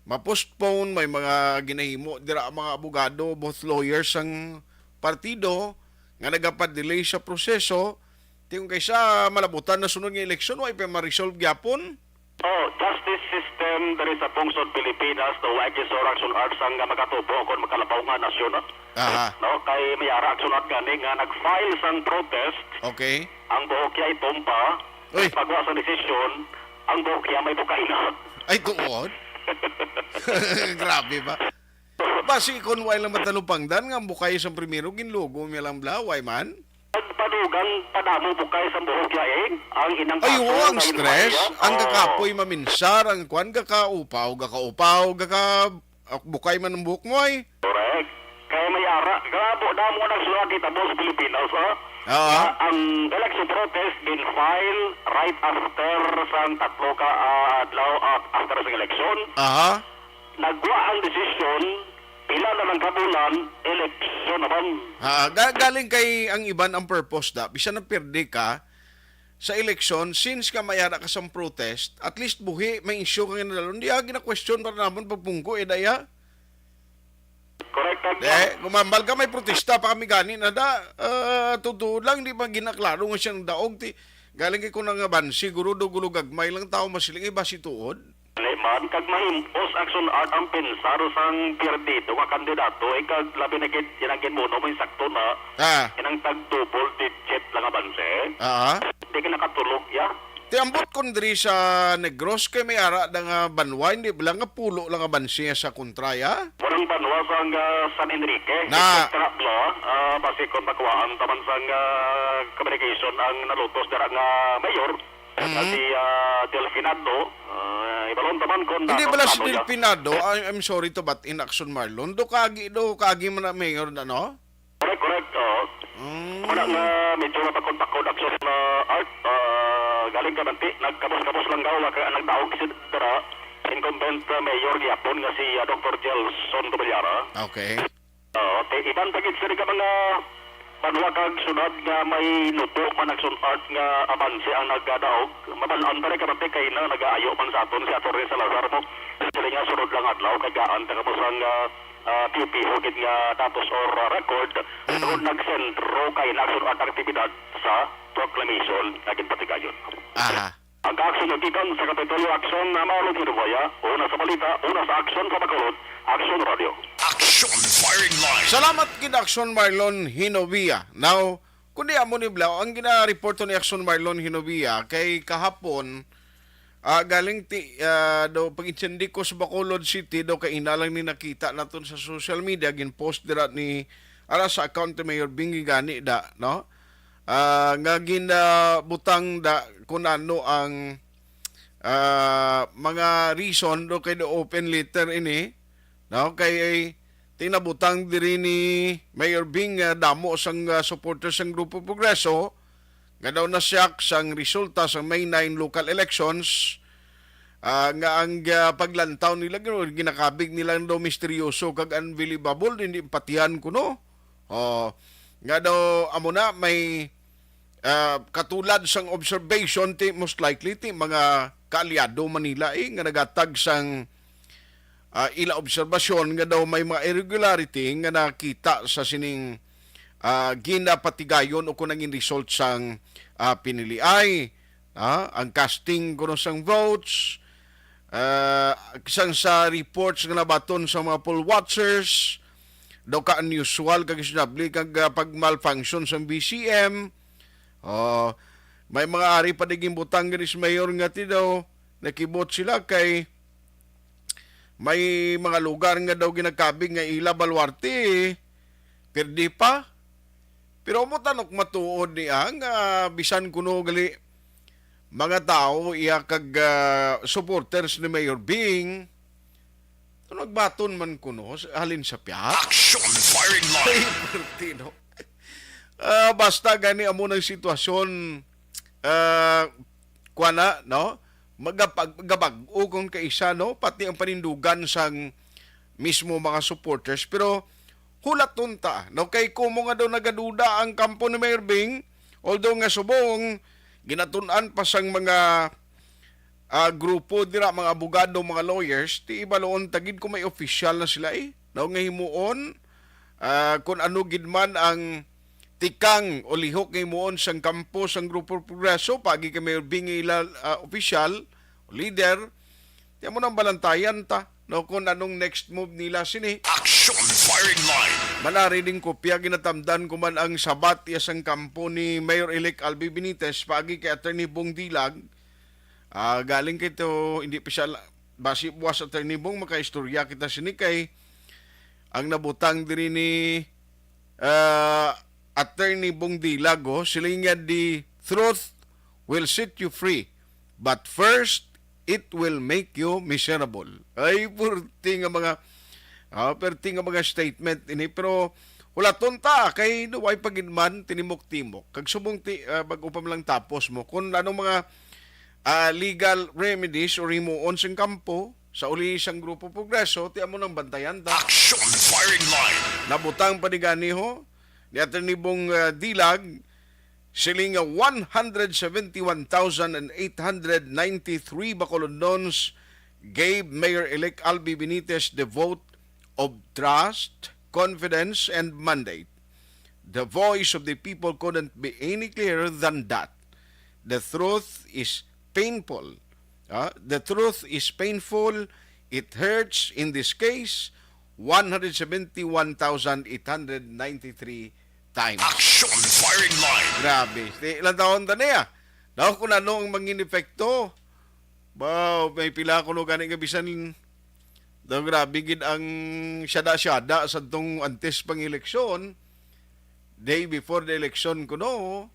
ma-postpone, may mga ginahimo dira ang mga abogado, both lawyers sang partido nga nagapa-delay sa proseso. Ti kung kay isa malabutan na sunod nga eleksyon, wa pa ma-resolve gyapon. Oh, justice system diri sa pungsod Pilipinas, no, wa gyud sa Action Art sang nga makatubo kon makalabaw nga nasyon, no? Aha. No, kay may ara Action Art gani nga nag-file sang protest. Okay. Ang buhok iya itumpa, Uy. Pagwa sa desisyon, ang buhok iya may bukay na. Ay, tuod? Grabe ba? Basi kon way lang matalupangdan nga ang bukay sang primero, ginlugo niya lang bala, way man? Pagpadugang padamo bukay sa buhok iya, eh. Ang inang Ay, kaso oo, ang nga stress. Inmaya. Ang Oo. Kakapoy maminsar, ang kwan, gakaupaw, gakaupaw, gaka-, ah, bukay man ang buhok mo, ay. Correct. Kaya may ara, grabo na mo nagsulat kita mo sa Pilipinas, ha? Oo. Nga ang election protest been filed right after sang tatlo ka, ah, adlaw, ah, after sa election. Aha. Nagwa ang desisyon, pila na lang ka bulan, eleksyon naman. Ah, ga-, galing kay ang iban ang purpose da, bisan na pirdi ka sa eleksyon, since nga may ara ka sang protest, at least buhi, may issue ka nga nadalon. Di, ah, gina-question para namon pagpungko, eh, daya. Correct, correct. De, gumambal ka, may protesta pa kami gani na da. Ah, tutuod lang, di pa ginaklaro nga siyang daog. Ti, galing kay kung nga ban, siguro do gulugagmay lang tao masiling, eh, basi tuod. Dali man, kag mahimpos Action Art ang pensar sang perdido nga kandidato, eh, kag labi na gid, yan ang ginmuno mo, insakto na, Ah. Yan ang tag-double digit lang abanse. Ah. Di ka nakatulog, ya? Ti ambot kon diri sa Negros kay may ara da nga banwa, hindi ba lang nga pulo lang abanse sa kontra, ya? Walang banwa sa nga San Enrique. Na. Except nga bla, ah, basi kon makuhaan taman sa nga communication ang nalutos dira nga mayor. Mhm. Si, ah, Delfinado, ah, ibalon taman kon Hindi ano, bala si ano niya. Delfinado, I, I'm sorry to butt in, Action Marlon. Do kaagi, do kaagi man na mayor na, no? Correct, correct, oo. Mm. Wala nga medyo mapakod-pakod, Action, ah, Art, ah, Galing ka man ti, nagkapos-kapos lang daw, nag-, nagdaog si dira, incumbent, uh, mayor gihapon nga si, uh, Doktor Gelson Domellara. Okay. Oo, ti-, iban pa gid sini ka mga banwa kag syudad nga may nubo man nagsun-at nga abanse ang nagadaog. Mabal-an pa rin ka man ti kay na nagaayo man sa aton si Attorney Salazar mo. Sila nga sunod lang adlaw kay gaan ta kamo sang, ah, ah, piho-piho gid nga datos or, ah, record. Mm. Tungod nagsentro kay nagsun-at ang aktibidad sa proclamation nga ginpatigayon. Aha. Ang kaaksyon nga gikan sa Kapitolyo Aksyon na Marlon Hinuboya, una sa balita, una sa aksyon sa Bacolod, Aksyon Radio. Action Firing Line. Salamat gid, Aksyon Marlon Hinovia. Now, kundi amo ni Blau, ang gina-report ni Aksyon Marlon Hinovia kay kahapon, ah, galing ti, ah, do pag-intindi ko sa Bacolod City, do kay ina lang ni nakita naton sa social media, gin-post dira ni, ara sa account ni Mayor Bingi gani da, no? Ah, nga ginabutang da kung ano ang, ah, mga reason do kay the open letter ini, no? Kay tinabutang diri ni Mayor Bing nga damo sang, ah, supporters sang Grupo Progreso nga daw nasyak sang resulta sa May nine local elections, ah, nga ang, ah, paglantaw nila gin-, ginakabig nila daw misteryoso kag unbelievable, hindi patihan kuno. Oh, nga daw amo na may, ah, katulad sang observation ti most likely ti mga kaalyado man nila, eh, nga nagatag sang, ah, ila obserbasyon nga daw may mga irregularity nga nakita sa sining, ah, ginapatigayon o kung nangin result sang, ah, piniliay, ah, ang casting kuno sang votes, ah, sang sa reports nga nabaton sa mga poll watchers, daw ka unusual kag questionable kag, ah, pag-malfunction sang V C M. Oh, may mga ari pa di ginbutang gani si Mayor nga ti daw nakibot sila kay may mga lugar nga daw ginakabig nga ila baluarte, pirdi pa. Pero amo tanok matuod niya nga bisan kuno gali mga tawo iya kag, ah, supporters ni Mayor Bing, nagbaton man kuno sa, halin sa piyak. Action Firing Line. Ay, perti, no? Ah, basta gani amo nang sitwasyon, ah, kuwan na, no? Magapag-, magabag-o kung kaisa, no? Pati ang panindugan sang mismo mga supporters. Pero hulaton ta, no? Kay kumo nga daw nagaduda ang kampo ni Mayor Bing, although nga subong, ginatun-an pa sang mga, ah, grupo dira, mga abogado, mga lawyers, ti ibaloon ta gid kung may opisyal na sila, eh, no? Nga himuon, ah, kung ano gid man ang tikang o lihok nga himuon sang kampo sang Grupo Progreso, paagi kay Mayor Bing ila, ah, opisyal o leader, ti amo nang balantayan ta, no, kung anong next move nila sini. Action Firing Line. Manari ning kopya ginatamdan ko man ang sabat iya sang kampo ni Mayor-elect Albi Benitez paagi kay Attorney Bong Dilag. Ah, galing kay to, hindi pa siya la-, basi buwas Attorney Bong, makaistorya kita sini kay ang nabutang diri ni, ah, Attorney Bong Dilag, oh, siling niya, "The truth will set you free, but first, it will make you miserable." Ay, purti nga mga, ah, purti nga mga statement ini, pero hulaton ta kay duway pa gid man tinimok-timok. Kag subong ti, ah, bag-o pa man lang tapos mo, kung anong mga, ah, legal remedies or himuon sing kampo sa uli sang Grupo Progreso, ti amo nang bantayan ta. Action Firing Line. Nabutang pa ni gani, ho, ni Attorney Bong, ah, Dilag, siling nga one hundred seventy-one thousand and eight hundred ninety-three Bacolodons gave Mayor-elect Albi Benitez the vote of trust, confidence, and mandate. The voice of the people couldn't be any clearer than that. The truth is painful. Ah, the truth is painful. It hurts in this case, one hundred seventy-one thousand eight hundred ninety-three times. Action Firing Line. Grabe. Ti, ilang taon ta niya? Daw kung ano ang mangin epekto. Wow, may pila kuno gani nga bisan daw grabe gid ang syada-syada sa tong antes pang eleksyon, day before the election kuno,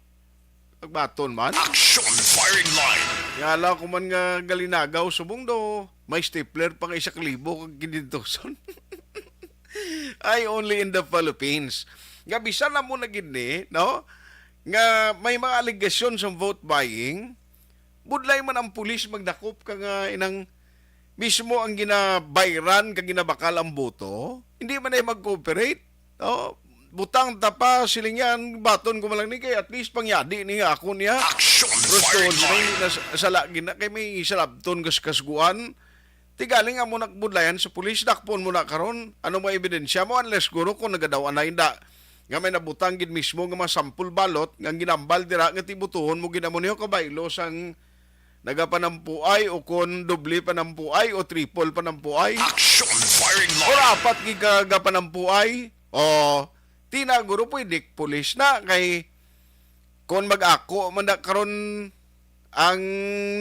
nagbaton man. Action Firing Line. Yala ko man nga galinagaw subong do, may stapler pa nga isa ka libo kag kintintuson. Ay, only in the Philippines. Nga bisan na mo na gid ni, no? Nga may mga alegasyon sa vote buying, Budlay man ang pulis magdakop ka nga inang mismo ang ginabayran kag ginabakal ang boto, hindi man ay mag-cooperate. Oh, butang ta pa, siling yan, baton ko man lang ni kay at least pangyadi ni nga ako niya. Action Gusto firing siya, line. Hindi na sa- sala gina kay may salabton kas kasguan. Ti galing amo nakbudlayan sa pulis, dakpon mo na karon. Ano mo ebidensya mo unless guro kung nagadaw anay da nga may nabutang gid mismo nga mga sample ballot nga ginambal dira nga tibutuhon mo gid amo niyo kabaylo sang nagapanampuay o kon doble panampuay o triple panampuay. Action firing line. Or apat gid ka gapanampuay. O, ti na guro pwede pulis na kay kon mag-ako man na karon ang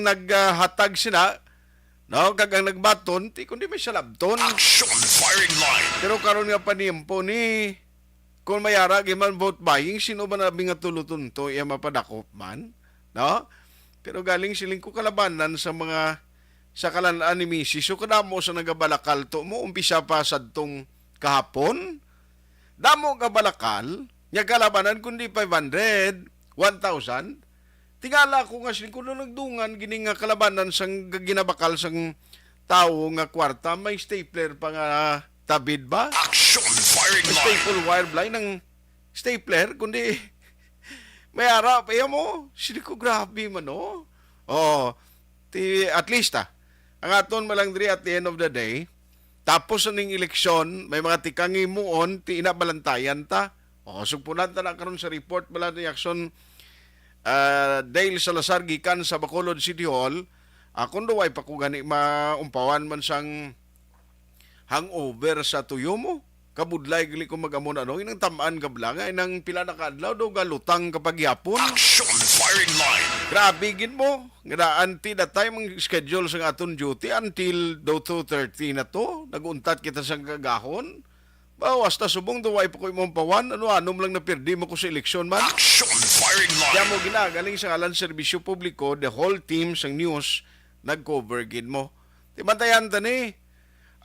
naghatag sina, no, kag ang nagbaton, ti kundi may salabton. Action firing line. Pero karon nga panimpo ni, kung may ara gid man vote buying, sino ba na nga tulutunto iya mapadakop man, no? Pero galing siling ko kalabanan sa mga sa kalan-an ni misis, so kadamo sa nagabalakal to mo, umpisa pa sadtong kahapon, damo nga balakal, nga kalabanan kundi five hundred, one thousand. Tingala ko nga siling ko, nung nagdungan gini nga kalabanan sang g- ginabakal sang tawo nga kwarta, may stapler pa nga tabid ba? Action firing line. Staple wire blind ang stapler, kundi may ara pa iya mo. Siling ko, grabe man, no? Oh, ti, at least, ah, ang aton malang diri at the end of the day, tapos na ning eleksyon, may mga tikang himuon, ti ina balantayan ta. O, sugpunan ta na karon sa report bala ni Action, ah, Dale Salazar gikan sa Bacolod City Hall. Ah, kung duway pa ko gani maumpawan man sang hangover sa tuyo mo. Kabudlay gali ko mag-amo na, no? Inang tam-an ka bala nga inang pila na ka adlaw daw galutang ka pagyapon. Action firing line. Grabe gid mo. Nga daan ti that time ang schedule sa aton duty until daw two thirty na to. Nag-untat kita sa kagahon. Ba, hasta subong daw ay pa ko imong pawan. Ano-ano lang napirdi mo ko sa eleksyon man. Action firing line. Kaya mo ginagaling sa ngalan serbisyo publiko, the whole team sang news nag-cover gid mo. Timantayan ta ni,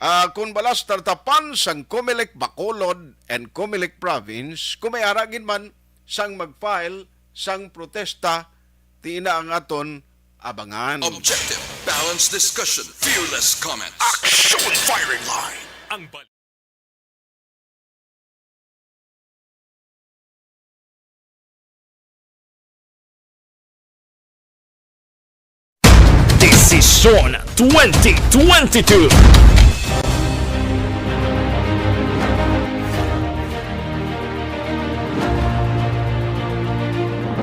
ah, kung balas tartapan sang Comelec Bacolod and Comelec Province, kung may ara gid man sang mag-file sang protesta, ti ina ang aton abangan. Objective, balanced discussion, fearless comments. Action firing line. Ang bal- Desisyon twenty twenty-two.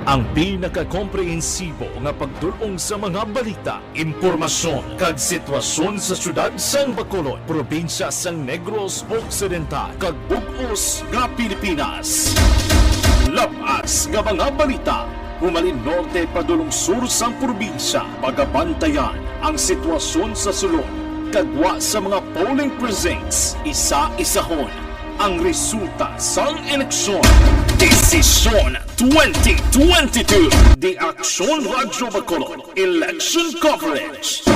Ang pinakakomprehensibo nga pagdul-ong sa mga balita, impormasyon, kag sitwasyon sa siyudad sang Bacolod, probinsya sang Negros Occidental, kag bug-os nga Pilipinas. Lab-as nga mga balita, humalin norte padulong sur sang probinsya, pagabantayan ang sitwasyon sa sulod, kag gwa sa mga polling precincts, isa-isahon ang resulta sang eleksyon. Desisyon twenty twenty-two. The Action Radyo Bacolod Election Coverage.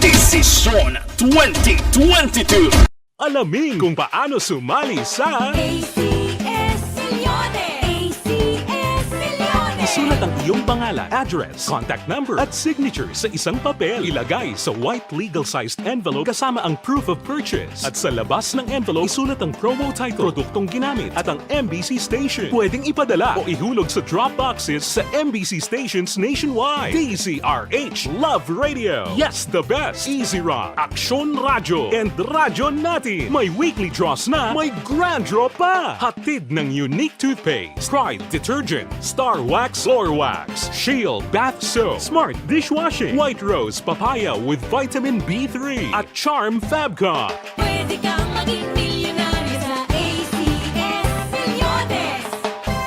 Desisyon twenty twenty-two. Alamin kung paano sumali sa A C S Millones. A C S Millones. Isulat ang iyong pangalan, address, contact number, at signature sa isang papel. Ilagay sa white legal-sized envelope kasama ang proof of purchase. At sa labas ng envelope, isulat ang promo title, produktong ginamit, at ang M B C station. Pwedeng ipadala o ihulog sa drop boxes sa M B C stations nationwide. D Z R H, Love Radio. Yes, the best. Easy Rock, Action Radio, and Radyo Natin. May weekly draws na, may grand draw pa. Hatid ng Unique Toothpaste, Pride Detergent, Star Wax Floor Wax, Shield Bath Soap, Smart Dishwashing, White Rose Papaya with Vitamin B three, at Charm Fabcon. Pwede kang maging milyonaryo sa A C S Millones.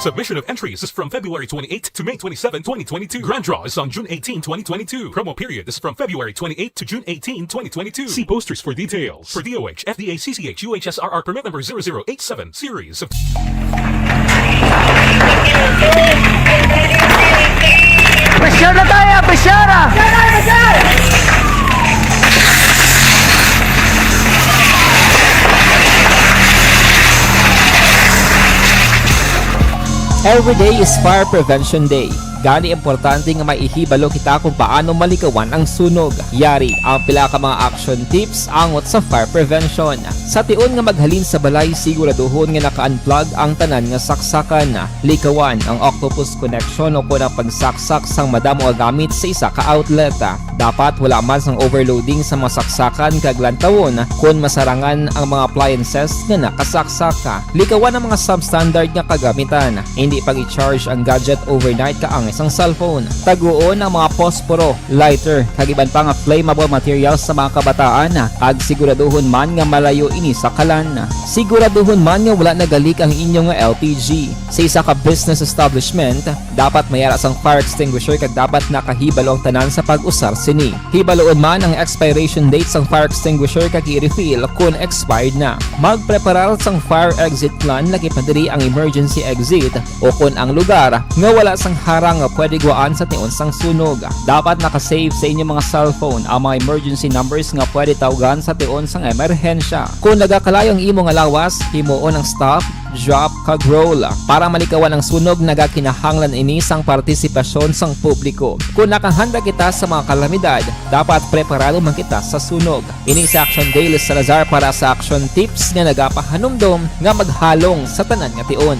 Submission of entries is from February twenty-eighth to May twenty-seven, twenty twenty-two. Grand draw is on June eighteen, twenty twenty-two. Promo period is from February twenty-eighth to June eighteen, twenty twenty-two. See posters for details. For D O H, F D A, C C H, U H S R R permit number zero zero eight seven, series of Pressure na tayo, pressure na! Every day is Fire Prevention Day. Gani, importante nga maihibalo kita kung paano malikawan ang sunog. Yari ang pila ka mga action tips angot sa fire prevention. Sa tion nga maghalin sa balay, siguraduhon nga naka-unplug ang tanan nga saksakan. Likawan ang octopus connection o kon ang pagsaksak sang madamo nga gamit sa isa ka outlet. Dapat wala man sang overloading sa mga saksakan kag lantawon kon masarangan ang mga appliances nga nakasaksak. Likawan ang mga substandard nga kagamitan. Hindi pag-i-charge ang gadget overnight kaangay sang cellphone. Taguon ang mga posporo, lighter, kag iban pa nga flammable materials sa mga kabataan, kag siguraduhon man nga malayo ini sa kalan. Siguraduhon man nga wala nagalik ang inyo nga L P G. Sa isa ka business establishment, dapat may ara sang fire extinguisher kag dapat nakahibalo ang tanan sa pag-usar sini. Hibaluon man ang expiration date sang fire extinguisher kag i-refill kon expired na. Magpreparar sang fire exit plan, lakip na diri ang emergency exit o kon ang lugar nga wala sang harang nga pwede gwaan sa tion sang sunog. Dapat naka-save sa inyo mga cellphone ang mga emergency numbers nga pwede tawgan sa tion sang emerhensya. Kon nagakalayo ang imo nga lawas, himuon ang stop, drop, kag roll. Para malikawan ang sunog, nagakinahanglan ini sang partisipasyon sang publiko. Kon nakahanda kita sa mga kalamidad, dapat preparado man kita sa sunog. Ini si Action Dale Salazar para sa Action Tips nga nagapahanumdom nga maghalong sa tanan nga tion.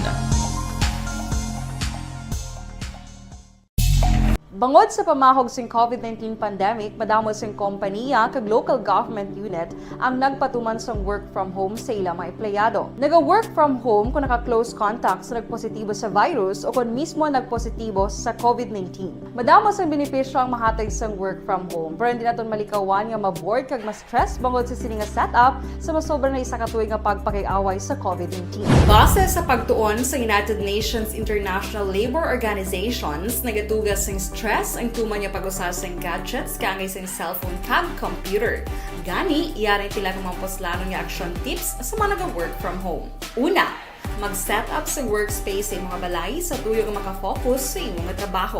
Bangod sa pamahog sing COVID nineteen pandemic, madamo sing kompaniya kag local government unit ang nagpatuman sang work from home sa ila mga empleyado. Naga-work from home kung naka-close contact sa nagpositibo sa virus o kon mismo nagpositibo sa COVID nineteen. Madamo sang benepisyo ang mahatag sang work from home, pero hindi naton malikawan nga ma-bored kag ma-stress bangod sa sini nga setup sa masobra na isa ka tuig nga pagpakig-away sa COVID nineteen. Base sa pagtuon sa United Nations International Labour Organizations, nagatuga sing stress ang tuman nga pag-usa sing gadgets kaangay sing cellphone kag computer. Gani, yari ang pila ka mga puslanon nga action tips sa mga naga-work from home. Una, mag-set up sa workspace sa imong balay sa tuyo nga makafocus sa imo nga trabaho.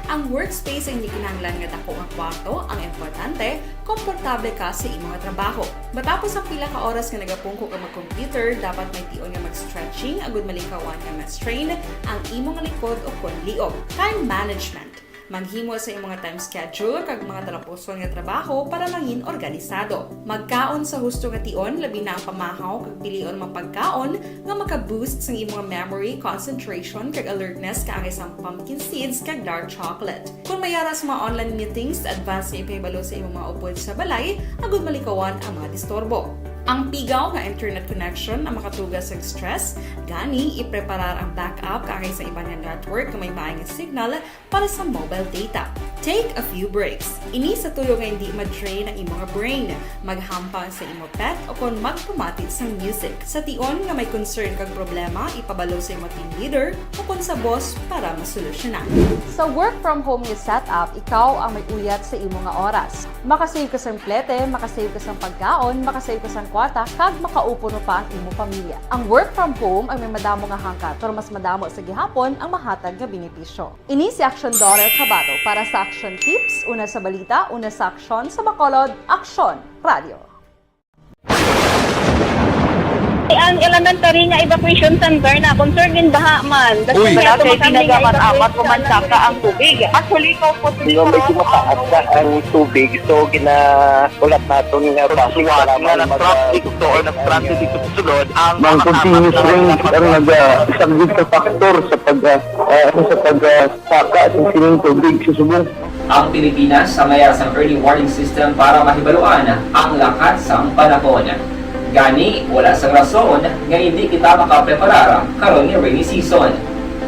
Ang workspace ay hindi kinahanglan nga dako nga kwarto, ang importante, komportable ka sa imo nga trabaho. Matapos ang pila ka oras nga nagapungko ka mag-computer, dapat may tion nga mag-stretching agud malikawan nga ma-strain ang imo nga likod o kon liog. Time management. Maghimo sa imong nga time schedule kag mga talapuson nga trabaho para mangin organisado. Magkaon sa husto nga tion, labi na ang pamahaw kag pilion mga pagkaon nga maka-boost sang imong memory, concentration, kag alertness kaangay sang pumpkin seeds kag dark chocolate. Kon may ara sa mga online meetings, advance nga ipahibalo sa imong mga upod sa balay agud malikawan ang mga disturbo. Ang pigaw nga internet connection ang makatuga sang stress, gani ipreparar ang backup kaangay sa iban nga network nga may maayo nga signal para sa mobile data. Take a few breaks. Ini sa tuyo nga hindi ma-drain ang imo nga brain. Maghampang sa imo pet o kon magpamati sang music. Sa tion nga may concern kag problema, ipabalo sa imo team leader o kon sa boss para masolusyonan. Sa work from home nga setup, ikaw ang may uyat sa imo nga oras. Makasave ka sang plete, makasave ka sang pagkaon, makasave ka sang kwarta, kag makaupod pa ang imo pamilya. Ang work from home ang may madamo nga hangkat, pero mas madamo sa gihapon ang mahatag nga benepisyo. Ini si Action Daughter Kabato para sa Action Tips, una sa balita, una sa aksyon, sa Bacolod, Aksyon Radio. Ang elementary nga evacuation center na concern din baha man. Uy. Wala kay tinaga man amat ko man saka ang tubig. Actually, ko po. Di ba, medyo mataas na ang tubig, so ginahulat naton nga basi nga para nga mag-, nag-transit to or nag-transit dito sa sulod ang mga continuous rain ang nag-, ah, isa gid sa factor sa pag, ah, ah, sa pag, ah, saka sa sining tubig sa subong. Ang Pilipinas sa mayar sang early warning system para mahibaluan ang lakat sang panahon. Gani, wala sang rason nga hindi kita makapreparar karon nga rainy season.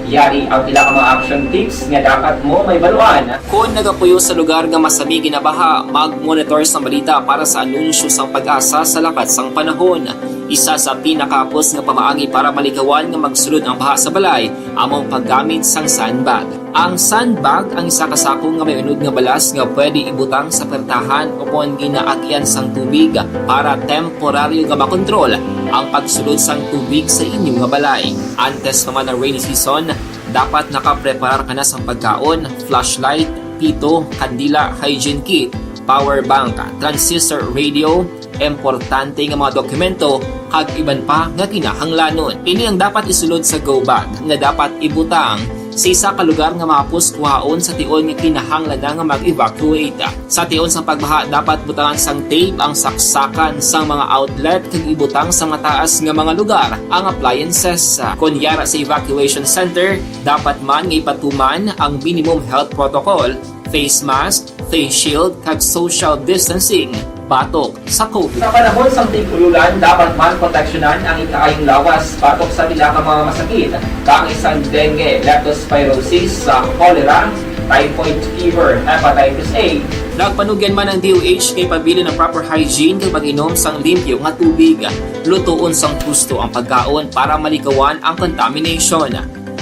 Yari ang pila ka mga action tips nga dapat mo mahibaluan. Kon nagapuyo sa lugar nga masami ginabaha, mag-monitor sa balita para sa anunsyo sang PAGASA sa lakat sang panahon. Isa sa pinakahapos nga pamaagi para malikawan nga magsulod ang baha sa balay amo ang paggamit sang sandbag. Ang sandbag ang isa ka sako nga may unod nga balas nga pwede ibutang sa pertahan o kon ginaagian sang tubig para temporaryo nga makontrol ang pagsulod sang tubig sa inyo nga balay. Antes pa man ang rainy season, dapat nakapreparar ka na sang pagkaon, flashlight, pito, kandila, hygiene kit, power bank, transistor radio, importante nga mga dokumento, kag iban pa nga kinahanglanon. Ini ang dapat isulod sa go bag nga dapat ibutang Sa isa ka lugar nga mahapos kuhaon sa tion nga kinahanglan na nga mag-evacuate. Sa tion sang pagbaha, dapat butangan sang tape ang saksakan sang mga outlet kag ibutang sa mataas nga mga lugar ang appliances. Kon yara sa evacuation center, dapat man nga ipatuman ang minimum health protocol, face mask, face shield, kag social distancing batok sa COVID. Sa panahon sang tig-ululan, dapat man proteksyonan ang ikaayong lawas batok sa pila ka mga masakit, kaangay sang dengue, leptospirosis, sa cholera, typhoid fever, hepatitis A. Nagpanugyan man ang D O H nga ipabilin ang proper hygiene kag pag-inom sang limpyo nga tubig. Lutoon sang husto ang pagkaon para maligawan ang contamination.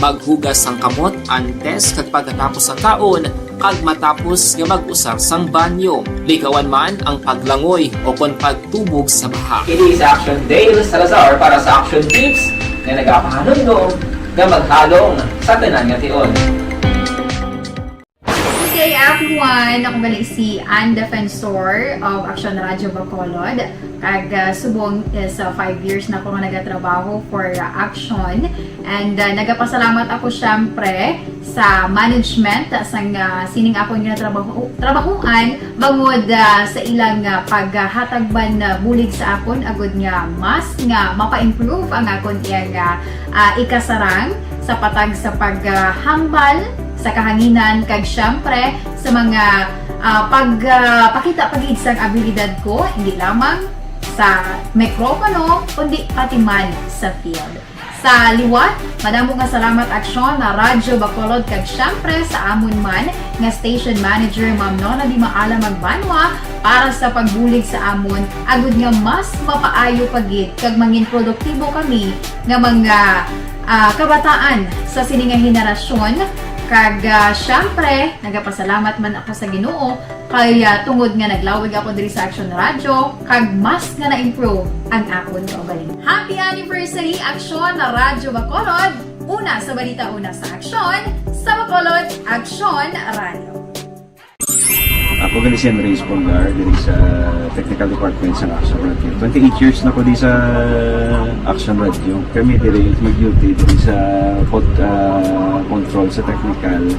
Maghugas sang kamot antes kag pagkatapos sang kaon, kag matapos nga mag-usar sang banyo. Ligawan man ang paglangoy o kon pagtubog sa baha. Kini si Action Dale Salazar para sa Action Tips nga nagapahanumdom nga maghalong sa tanan nga tion. Good day, everyone! Ako gali si Ann Defensor of Action Radio Bacolod. Kag, ah, subong is, ah, five years na ako nga nagatrabaho for, ah, Action. And, ah, nagapasalamat ako, syempre, sa management sang, ah, sining akong ginatrabaho-, trabahuan bangod, ah, sa ilang, ah, paghatag man, ah, bulig sa akon agud nga mas nga mapa-improve ang akon iyang, ah, ah, ikasarang sa patag sa paghambal sa kahanginan kag, syempre, sa mga, ah, pag, ah, pakita pa gid sang abilidad ko, hindi lamang sa mikropono, kundi pati man sa field. Sa liwat, madamo nga salamat, Aksyon, na Radyo Bacolod, kag syempre sa amon man nga station manager, Ma'am Nona Di Maala Magbanwa, para sa pagbulig sa amon, agud nga mas mapaayo pa gid kag mangin produktibo kami nga mga, ah, kabataan sa sini nga henerasyon. Kag, ah, syempre, nagapasalamat man ako sa Ginoo kay, ah, tungod nga naglawig ako diri sa Action Radio, kag mas nga na-improve ang akon kaugalingon. Happy anniversary, Aksyon na Radyo Bacolod! Una sa balita, una sa aksyon, sa Bacolod, Aksyon Radio. Ako gali si Andres Polgar, diri sa technical department sa Action Radio. Twenty-eight years na ko di sa Action Radio. Kami diri mag-duty diri sa pod-, ah, control sa technical.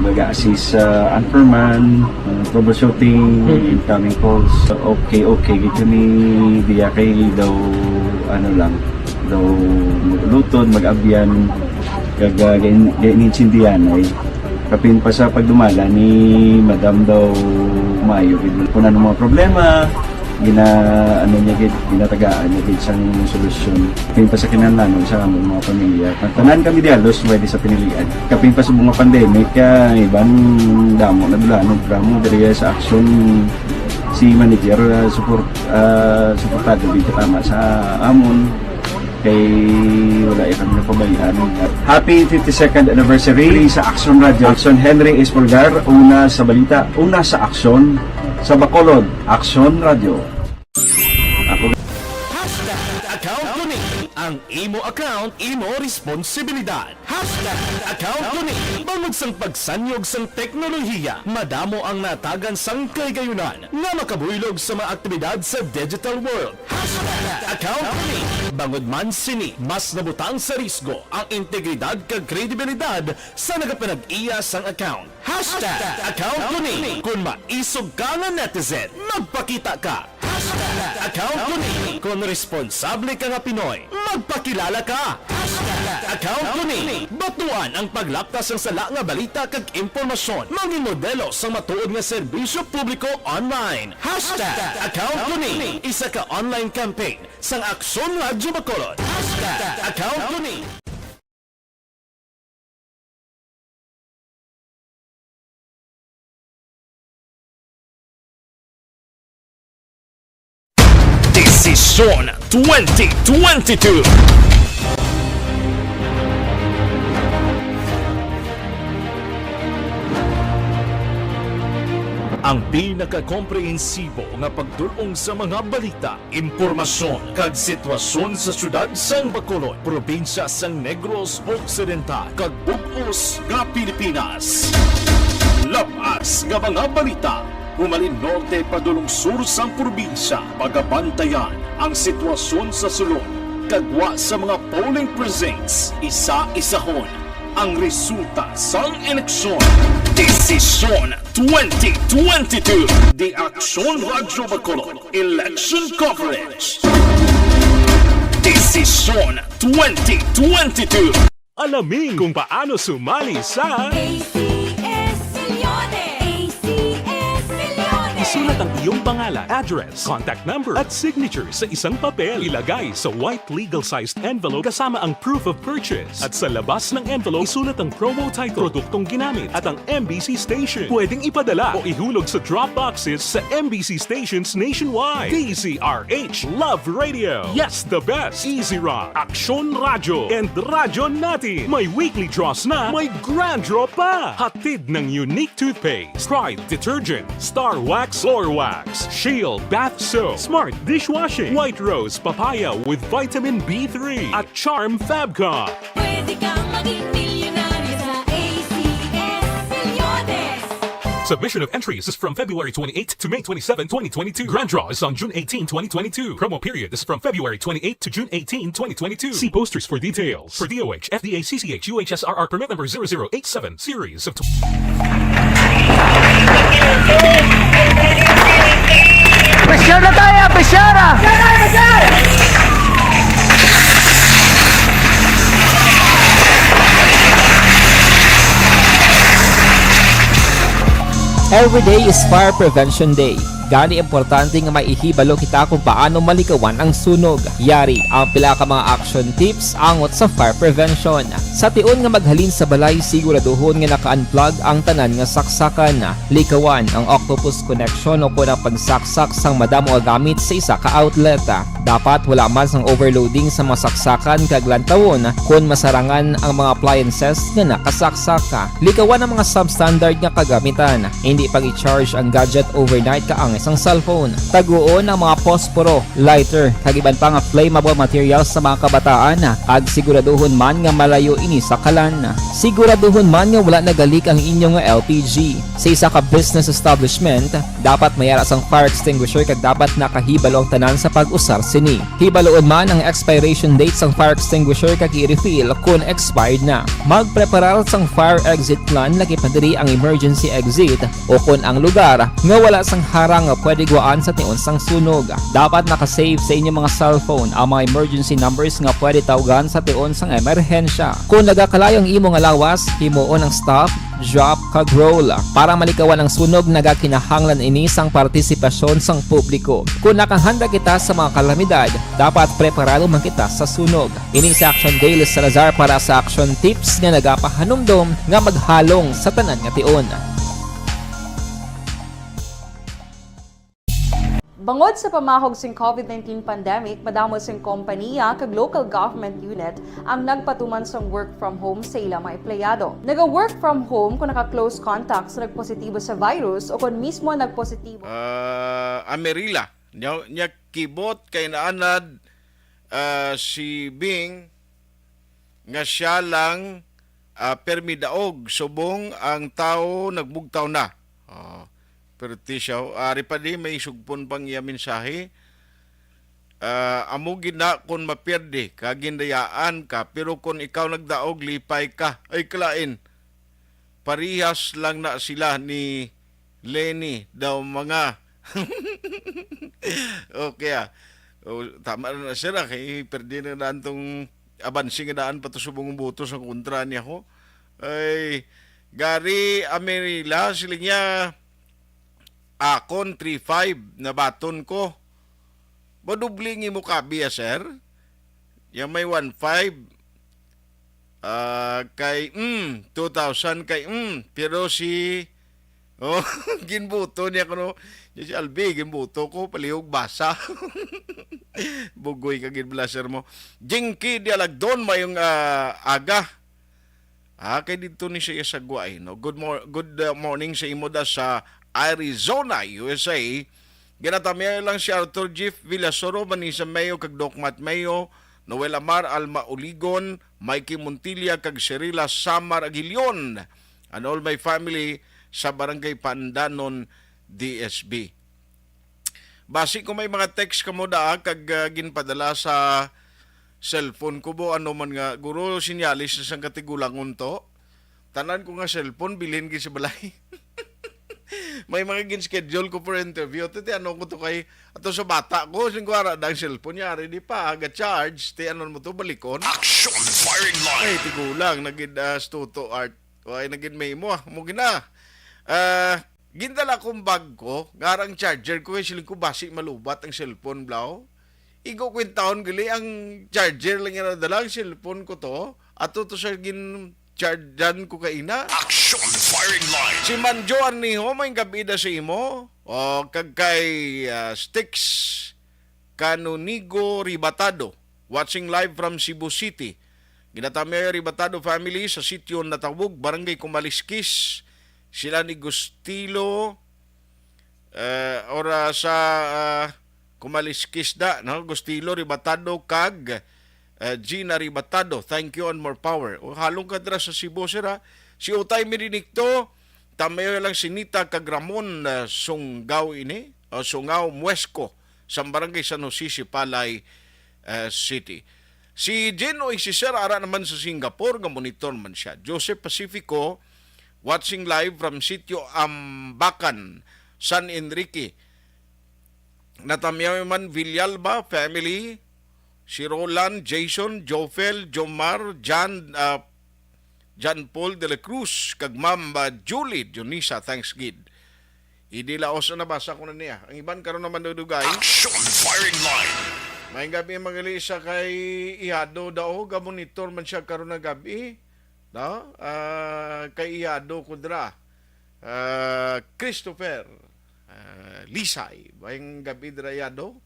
Mag-assist sa anchorman, ah, troubleshooting, Mhm. incoming calls. Okay, okay, gid kami diya kay daw, ano lang, daw mag-ulutod, mag-abyan, kag, ah, gain-, gainintindihan ay. Kapin pa sa pagdumala ni Madam daw maayo gid. Kung ano mga problema, gina-, ano niya gid, ginatagaan niya gid sang solusyon. Kapin pa sa kinahanglanon sa among mga pamilya. Tanan kami di halos pwede sa pinilian. Kapin pa sa mga pandemic, ah, iban damo na dulanon, programa diri sa Action, si manager, ah, support, ah, suportado gid katama sa amon. Kay wala iya kami napabayaan. Happy fifty-second anniversary sa Action Radio. Action Henry Espolgar, una sa balita, una sa aksyon, sa Bacolod, Action Radio. Ako Hashtag account ko ni. Ang imo account, imo responsibilidad. Hashtag account ko ni. Bangod sang pagsanyog sang teknolohiya, madamo ang natagan sang kahigayunan nga makabuylog sa mga aktibidad sa digital world. Hashtag account ko ni. Bangod man sini, mas nabutang sa risgo ang integridad kag kredibilidad sa nagapanag-iya sang account. Hashtag account ko ni. Kung maisog ka nga netizen, magpakita ka. Hashtag account ko ni. Kung responsable ka nga Pinoy, magpakilala ka. Hashtag account ko ni. Batuan ang paglapta sang sala nga balita kag impormasyon. Mangin modelo sang matuod nga serbisyo publiko online. Hashtag account ko ni. Isa ka online campaign sang Aksyon Radyo Bacolod. Hashtag account ko ni. Desisyon twenty twenty-two. Ang pinakakomprehensibo nga pagdul-ong sa mga balita, impormasyon, kag sitwasyon sa siyudad sang Bacolod, probinsya sang Negros Occidental, kag bug-os nga Pilipinas. Lab-as nga mga balita, humalin norte padulong sur sang probinsya, pagabantayan ang sitwasyon sa sulod, kag gwa sa mga polling precincts, isa-isahon. Ang resulta sang eleksyon. Desisyon twenty twenty-two. The Aksyon Radyo Bacolod Election Coverage. Desisyon twenty twenty-two. Alamin kung paano sumali sa A C S Millones. A C S Millones. Isulat ang iyong pangalan, address, contact number, at signature sa isang papel. Ilagay sa white legal-sized envelope kasama ang proof of purchase. At sa labas ng envelope, isulat ang promo title, produktong ginamit, at ang M B C station. Pwedeng ipadala o ihulog sa drop boxes sa M B C stations nationwide. D Z R H Love Radio. Yes, the best. Easy Rock, Aksyon Radyo, and Radyo Natin. May weekly draws na, may grand draw pa. Hatid ng Unique Toothpaste, Pride Detergent, Star Wax Floor Wax, Shield Bath Soap, Smart Dishwashing, White Rose Papaya with Vitamin B three, at Charm Fabcon. Pwede kang maging milyonaryo sa A C S Millones. Submission of entries is from February twenty-eighth to May twenty-seven, twenty twenty-two. Grand draw is on June eighteen, twenty twenty-two. Promo period is from February twenty-eighth to June eighteen, twenty twenty-two. See posters for details. For D O H, F D A, C C H, U H S R R permit number zero zero eight seven, series of tw- Pressure na tayo! Pressure na! Every day is Fire Prevention Day. Gani, importante nga may ihibalo kita kung paano malikawan ang sunog. Yari ang pila ka mga action tips angot sa fire prevention. Sa tion nga maghalin sa balay, siguraduhon nga naka-unplug ang tanan nga saksakan. Likawan ang octopus connection o kon ang pagsaksak sang madamo nga gamit sa isa ka outlet. Dapat wala man sang overloading sa mga saksakan kag lantawon kon masarangan ang mga appliances nga nakasaksak. Likawan ang mga substandard nga kagamitan. Hindi pag-i-charge ang gadget overnight kaangay sang cellphone. Taguon ang mga posporo, lighter, kag iban pa nga flammable materials sa mga kabataan, kag siguraduhon man nga malayo ini sa kalan. Siguraduhon man nga wala nagalik ang inyo nga L P G. Sa isa ka business establishment, dapat may ara sang fire extinguisher kag dapat nakahibalo ang tanan sa pag-usar sini. Hibaluon man ang expiration date sang fire extinguisher kag i-refill kon expired na. Magpreparar sang fire exit plan, lakip na diri ang emergency exit o kon ang lugar nga wala sang harang nga pwede gwaan sa tion sang sunog. Dapat naka-save sa inyo mga cellphone ang mga emergency numbers nga pwede tawgan sa tion sang emerhensya. Kon nagakalayo ang imo nga lawas, himuon ang stop, drop, kag roll. Para malikawan ang sunog, nagakinahanglan ini sang partisipasyon sang publiko. Kon nakahanda kita sa mga kalamidad, dapat preparado man kita sa sunog. Ini si Action Dale Salazar para sa Action Tips nga nagapahanumdom nga maghalong sa tanan nga tion. Bangod sa pamahog sing COVID nineteen pandemic, madamo sing kompanya kag local government unit ang nagpatuman sang work from home sa ila mga empleyado. Naga-work from home kung naka-close contact sa nagpositibo sa virus o kung mismo nagpositibo. Ah, Amerila, nya, nya kibot kay naanad, ah, si Bing nga sia lang, ah, permi daog subong ang tawo nagbugtaw na. Oh, pero ti siya, ari pa di may sugpon pang iya mensahe. Ah, amo gid na kon mapierde ka, gindayaan ka, pero kon ikaw nagdaog, lipay ka. Ay, kalain. Parihas lang na sila ni Leni daw mga. Okay, ah. O, tama na, sir, ah, kay perdi na daan tong abanse nga daan pa to subong ang boto sa kontra niya ko. Ay, gari Amirila, siling niya, akon three five na baton ko. Madoble ang imo kabi, ah, sir? Yang may one five, ah, kay, mm, two thousand kay, mm, pero si, oh, ginbuto niya kuno. Niya si Albi, ginbuto ko, palihog basa. Bugoy ka gid, blaser mo. Jinky Dialagdon, mayong, ah, aga. Ah, kay didto ni siya sa Guay, no? Good mor-, good, uh, morning sa imo da sa Arizona, U S A. Ginatamiay lang si Arthur Jeff Villasoro, Vanessa Mayo, kag Doc Matt Mayo, Noel Amar, Alma Uligon, Mikey Montilla, kag Cirila Samar Aguilion, and all my family sa Barangay Pandanon, D S B. Basi ko may mga text kamo da, kag, ah, ginpadala sa cellphone ko, bo, ano man nga, guro, sinyalis na sang katigulangon to. Tanan ko nga cellphone, bilhin gid sa balay. May mga gin-schedule ko for interview. Ito, ano ko to kay, ato sa bata ko, sing ko ara ang cellphone niya, ari di pa, aga charge, ti ano mo to, balikon. Action firing line. Ay, tigulang, nagid uh, stuto art. Ay, nagid may mo, ah, mo gina. Ah, gindala kong bag ko, nga arang charger ko, kay siling ko basi malubat ang cellphone, blaw. Igo kwintahon gali ang charger lang nga nadala, ang cellphone ko to. Ato to sa gin chargean ko kaina. Action firing line. Si Manjo Arniho, may gabi na sa imo. O, kag kay ah, Sticks Canonigo Ribatado, watching live from Cebu City. Ginatamyay Ribatado family sa sitio Natawog, Barangay Kumaliskis. Sila ni Gustilo, eh, or ah, sa ah, Kumaliskis da, no? Gustilo Ribatado kag eh, Gina Ribatado. Thank you and more power. O, halong ka dira sa Cebu, sir, ha? Si Utay Mirinigto, tamayo lang si Nita kag Ramon, ah, Sunggaw ini, o Sunggaw Muesco, sa Barangay San Jose, Sipalay ah, City. Si Jin o si Sir ara naman sa Singapore, nga monitor man siya. Joseph Pacifico, watching live from Sitio Ambacan, San Enrique. Natamyaw man Villalba family, si Roland, Jason, Jofel, Jomar, Jan, ah, John Paul de la Cruz, kag Ma'am ah, Julie Dionisa. Thanks gid. Idi laos na nabasa ko na niya. Ang iban karon naman dudugay. Action firing line. May gabi magali sa kay Ihado daw, gamonitor man siya karon na gabi. No? Ah, kay Ihado Kudra. Ah, Christopher ah, Lisay. Mayong gabi dira, Ihado.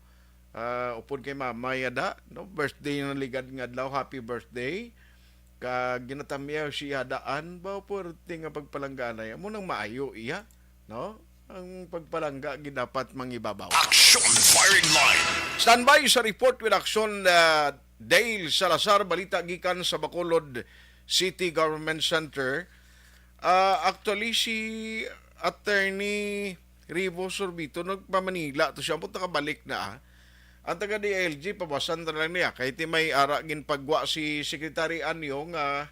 Ah, upod kay Mama Yada, no? Birthday na ligad nga adlaw. Happy birthday. Kag ginatamyaw si Yadaan ba, puwerte nga pagpalangganay. Amo nang maayo iya, no? Ang pagpalangga gid dapat mangibabaw. Action firing line. Standby sa report with action ah, Dale Salazar, balita gikan sa Bacolod City Government Center. Ah, actually, si Attorney Revo Sorbito nagpa-Manila to siya, ambot nakabalik na, ah. Ang taga D I L G, pabasan na lang niya. Kay ti may ara ginpagwa si Secretary Anyo nga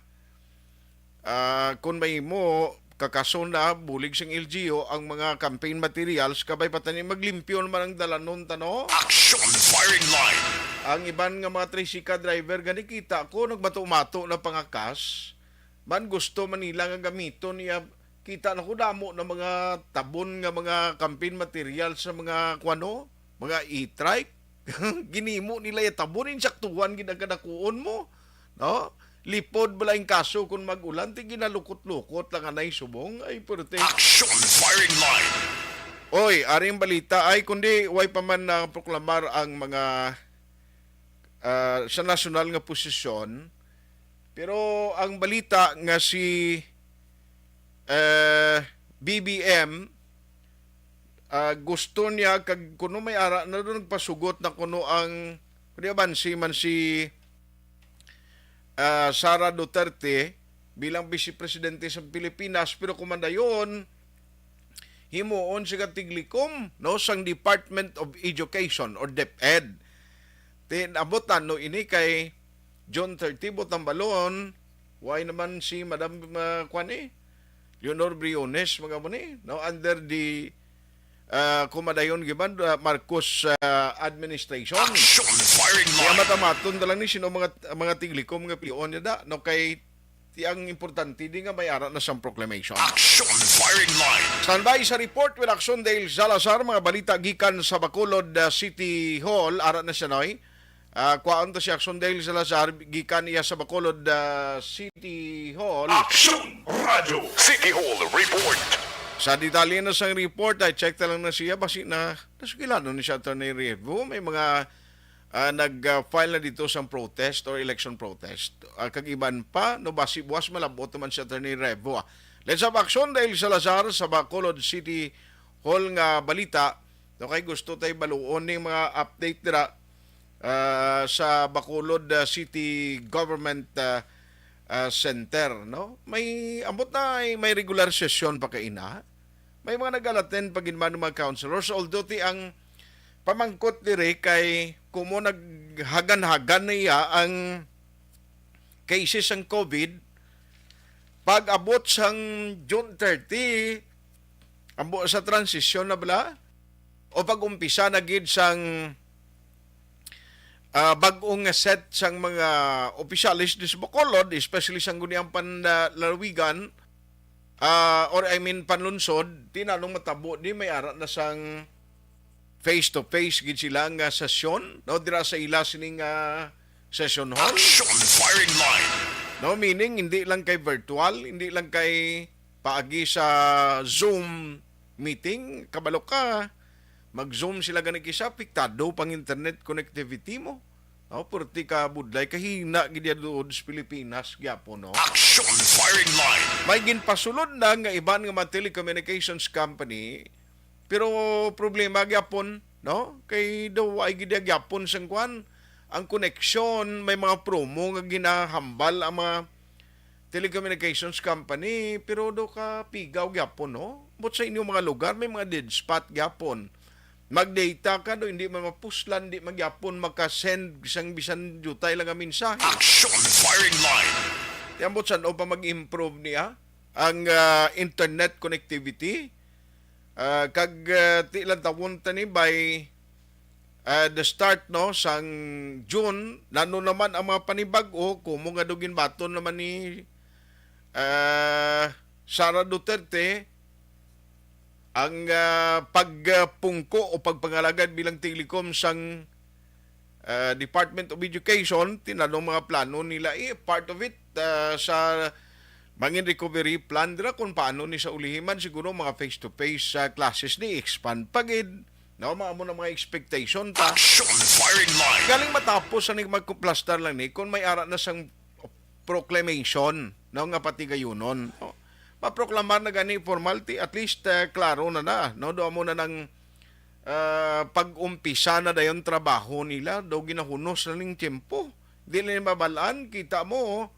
ah, kung mahimo, kakason na bulig sang L G U ang mga campaign materials, kabay pa tani maglimpyo naman ang dalanon ta, no? Action firing line. Ang iban nga mga tricycle driver gani, kita ko nagmato-mato na pangakas. Man, gusto man nila nga gamiton niya. Kita na ko damo na mga tabon nga mga campaign material sa mga kuwano, mga e-trike. Ginimo nila ya tabon, insaktuhan gid ang kadakuon mo, no? Lipod bala ang kaso kung mag-ulan, ti ginalukot-lukot lang anay subong. Ay, puwerte. Action firing line. Oy, aring balita ay kundi way pa man na proklamar ang mga ah, sa nasyonal nga posisyon. Pero ang balita nga si eh, B B M ah, gusto niya kag kuno may ara na doon nagpasugot na kuno ang, kundi abansi man si ah, Sara Duterte bilang Vice Presidente sa Pilipinas, pero kumandayon himuon siya ka tiglikom, no, sang Department of Education or DepEd. Ti, abot na, no, ini kay June thirty, butang balon, why naman si Madam, ah, kwan eh? Leonor Briones, mga mo ni, no, under the ah, kumadayon giban, ah, Marcos ah, administration. Action firing line. Kaya matamaton na lang ni sino mga mga tiglikom nga pilion niya da, no, kay ti ang importante di nga may ara na sang proclamation. Action firing line. Standby sa report with Action Dale Salazar, mga balita gikan sa Bacolod ah, City Hall, ara na siya, noy. Ah, kwaon ta si Action Dale Salazar gikan iya sa Bacolod ah, City Hall. Action Radio City Hall Report. Sa detalye na sang report, ay check ta lang na siya, basi na nasugilanon ni siya, Attorney Revo. May mga ah, nag-file na dito sang protest or election protest. Ah, kag iban pa, no, basi buwas malabot naman si Attorney Revo. Ah. Let's have Action Dale Salazar sa Bacolod City Hall nga balita. No, kay gusto tay baluon ning mga update dira ah, sa Bacolod ah, City Government ah, ah, Center, no? May ambot na ay may regular session pa kaina. May mga nag-alaten pa gid man mga councilors, although ti ang pamangkot diri kay kumo naghagan-hagan na iya ang cases sang COVID, Pag-abot sang June thirty, ambo sa transisyon na bala? O pag-umpisa na gid sang, ah, bag-ong set sang mga opisyales di sa Bacolod, especially sang Guniang Panlalawigan, ah, or I mean, Panlunsod, tinanong matabo di may ara na sang face-to-face gid sila nga sesyon, no? Dira sa ila sining, ah, session hall. Action firing line. No, meaning, hindi lang kay virtual, hindi lang kay paagi sa Zoom meeting, kabalo ka, mag-Zoom sila gani kisa, apektado pang internet connectivity mo. No, purti ka budlay, kahina gid ya duod sa Pilipinas gyapon, no? Action firing line. May ginpasulod na nga iban nga mga telecommunications company, pero problema gyapon, no? Kay daw ay gid gyapon sang kwan ang koneksyon, may mga promo nga ginahambal ang mga telecommunications company, pero do ka pigaw gyapon, no? But sa inyong mga lugar, may mga dead spot gyapon. Mag-data ka do, hindi man mapuslan, hindi man gyapon makasend sang bisan jutay lang nga mensahe. Action firing line. Ti ambot san-o pa mag-improve niya ang, ah, internet connectivity. Ah, kag, ah, ti lang tawon ta ni by, ah, the start, no, sang June, nano naman ang mga panibag-o, kumo nga do ginbaton naman ni, ah, Sara Duterte ang, ah, pagpungko o pagpangalagad bilang tigilikom sang, ah, Department of Education, tinanong mga plano nila, eh, part of it, ah, sa mangin recovery plan dira kung paano ni sa ulihi man siguro mga face-to-face, ah, classes ni expand pa gid. No, mga amo na mga expectation ta. Action firing line. Galing matapos sa nagmagkuplastar lang ni kung may ara na sang proclamation, no, nga patigayunon, no? Maproklamar na gani formal ti, at least, eh, klaro na na, no? Do amo na nang, ah, pag-umpisa na dayon trabaho nila, do ginahunos na ning tiyempo. Di na ni mabalaan, kita mo,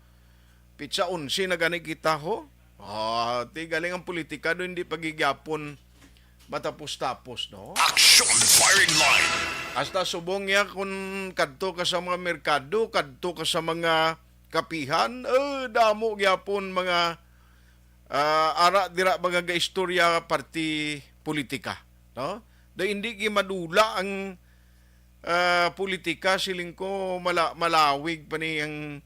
pitsa onse na gani kita, ho. Ah, ti galing ang politika do, hindi pagigyapon matapos-tapos, no? Action firing line. Hasta subong niya kung kadto ka sa mga merkado, kadto ka sa mga kapihan, eh, damo gyapon mga, ah, ara dira mga gaistorya parti politika, no? Do hindi gi madula ang, ah, politika, siling ko mala-, malawig pa ni ang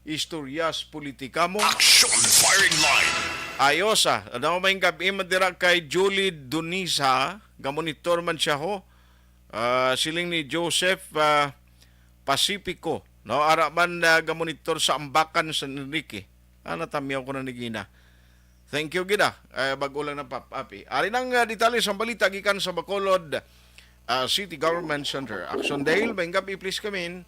istorya sa politika mo. Action firing line. Ayos, ah. Ano, may gabi man dira kay Julie Dunisa, gamonitor man siya, ho. Ah, siling ni Joseph, ah, Pacifico, no? Ara man, ah, gamonitor sa Ambacan, San Enrique. Ah, natamyaw ko na ni Gina. Thank you, Gina. Eh, bago lang na pop up, eh. Ari nang, ah, detalye sa balita gikan sa Bacolod, ah, City Government Center. Action Dale, maayong gabi, please come in.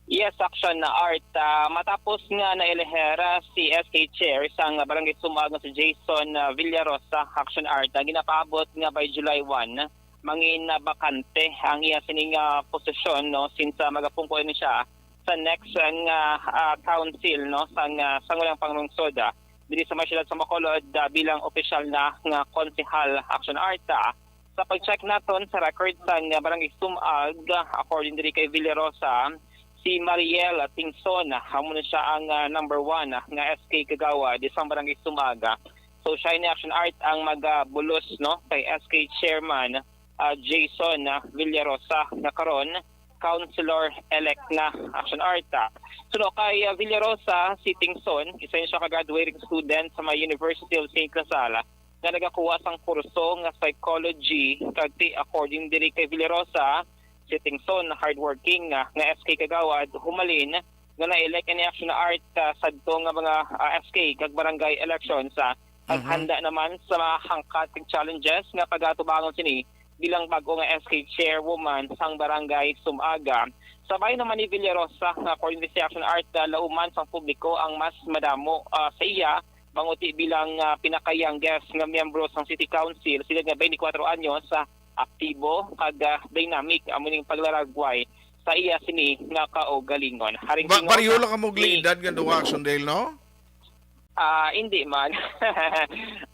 Yes, Action Art. Ah, matapos nga naelehera si S K Chair sang Barangay Sumaag nga si Jason, ah, Villarosa, Action Art, ang ginapaabot nga by July one, mangin, ah, bakante ang iya sining, ah, posisyon, no, since, ah, magapungko ni siya sa next, ah, nga, ah, council, no, sang, ah, sangguniang panglungsod, ah, diri sa may siyudad sa Bacolod, ah, bilang opisyal na nga konsehal. Action Art, ah. Sa pag-check naton sa record sang, ah, Barangay Sumaag, ah, according diri kay Villarosa, si Mariel, ah, Tingson, ah, amo na siya ang, ah, number one, ah, nga S K kagawad sang Barangay Sumaag, ah. So, siya ni Action Art ang magabulos, no, kay S K Chairman, ah, Jason, ah, Villarosa, nga karon councilor-elect na. Action Art, ah. Suno kay, ah, Villarosa, si Tingson, isa niya siya ka graduating student sa may University of Saint La Salle nga nagakuha sang kurso nga psychology, kag ti, according diri kay Villarosa, si Tingson, hardworking, ah, nga S K kagawad, humalin nga na-elect ni Action Art, ah, sadto nga mga, ah, S K kag barangay elections, ah, kag Mhm. handa naman sa mga hangkat kag challenges nga pagatubangon sini bilang bag-o nga S K chairwoman sang Barangay Sumaag. Sa bahin naman ni Villarosa, nga according sa Action Art, ah, lauman sang publiko ang mas madamo, ah, sa iya, bangod ti bilang, ah, pinaka-youngest nga miyembro sang City Council, sa edad nga twenty-four anyos, ah, aktibo kag, ah, dynamic amo ning paglaragway sa iya sini nga kaugalingon. Haring Ba-, tingog, pareho ah, lang kamo ni edad nga duha, Action Dale, no? Ah, hindi man.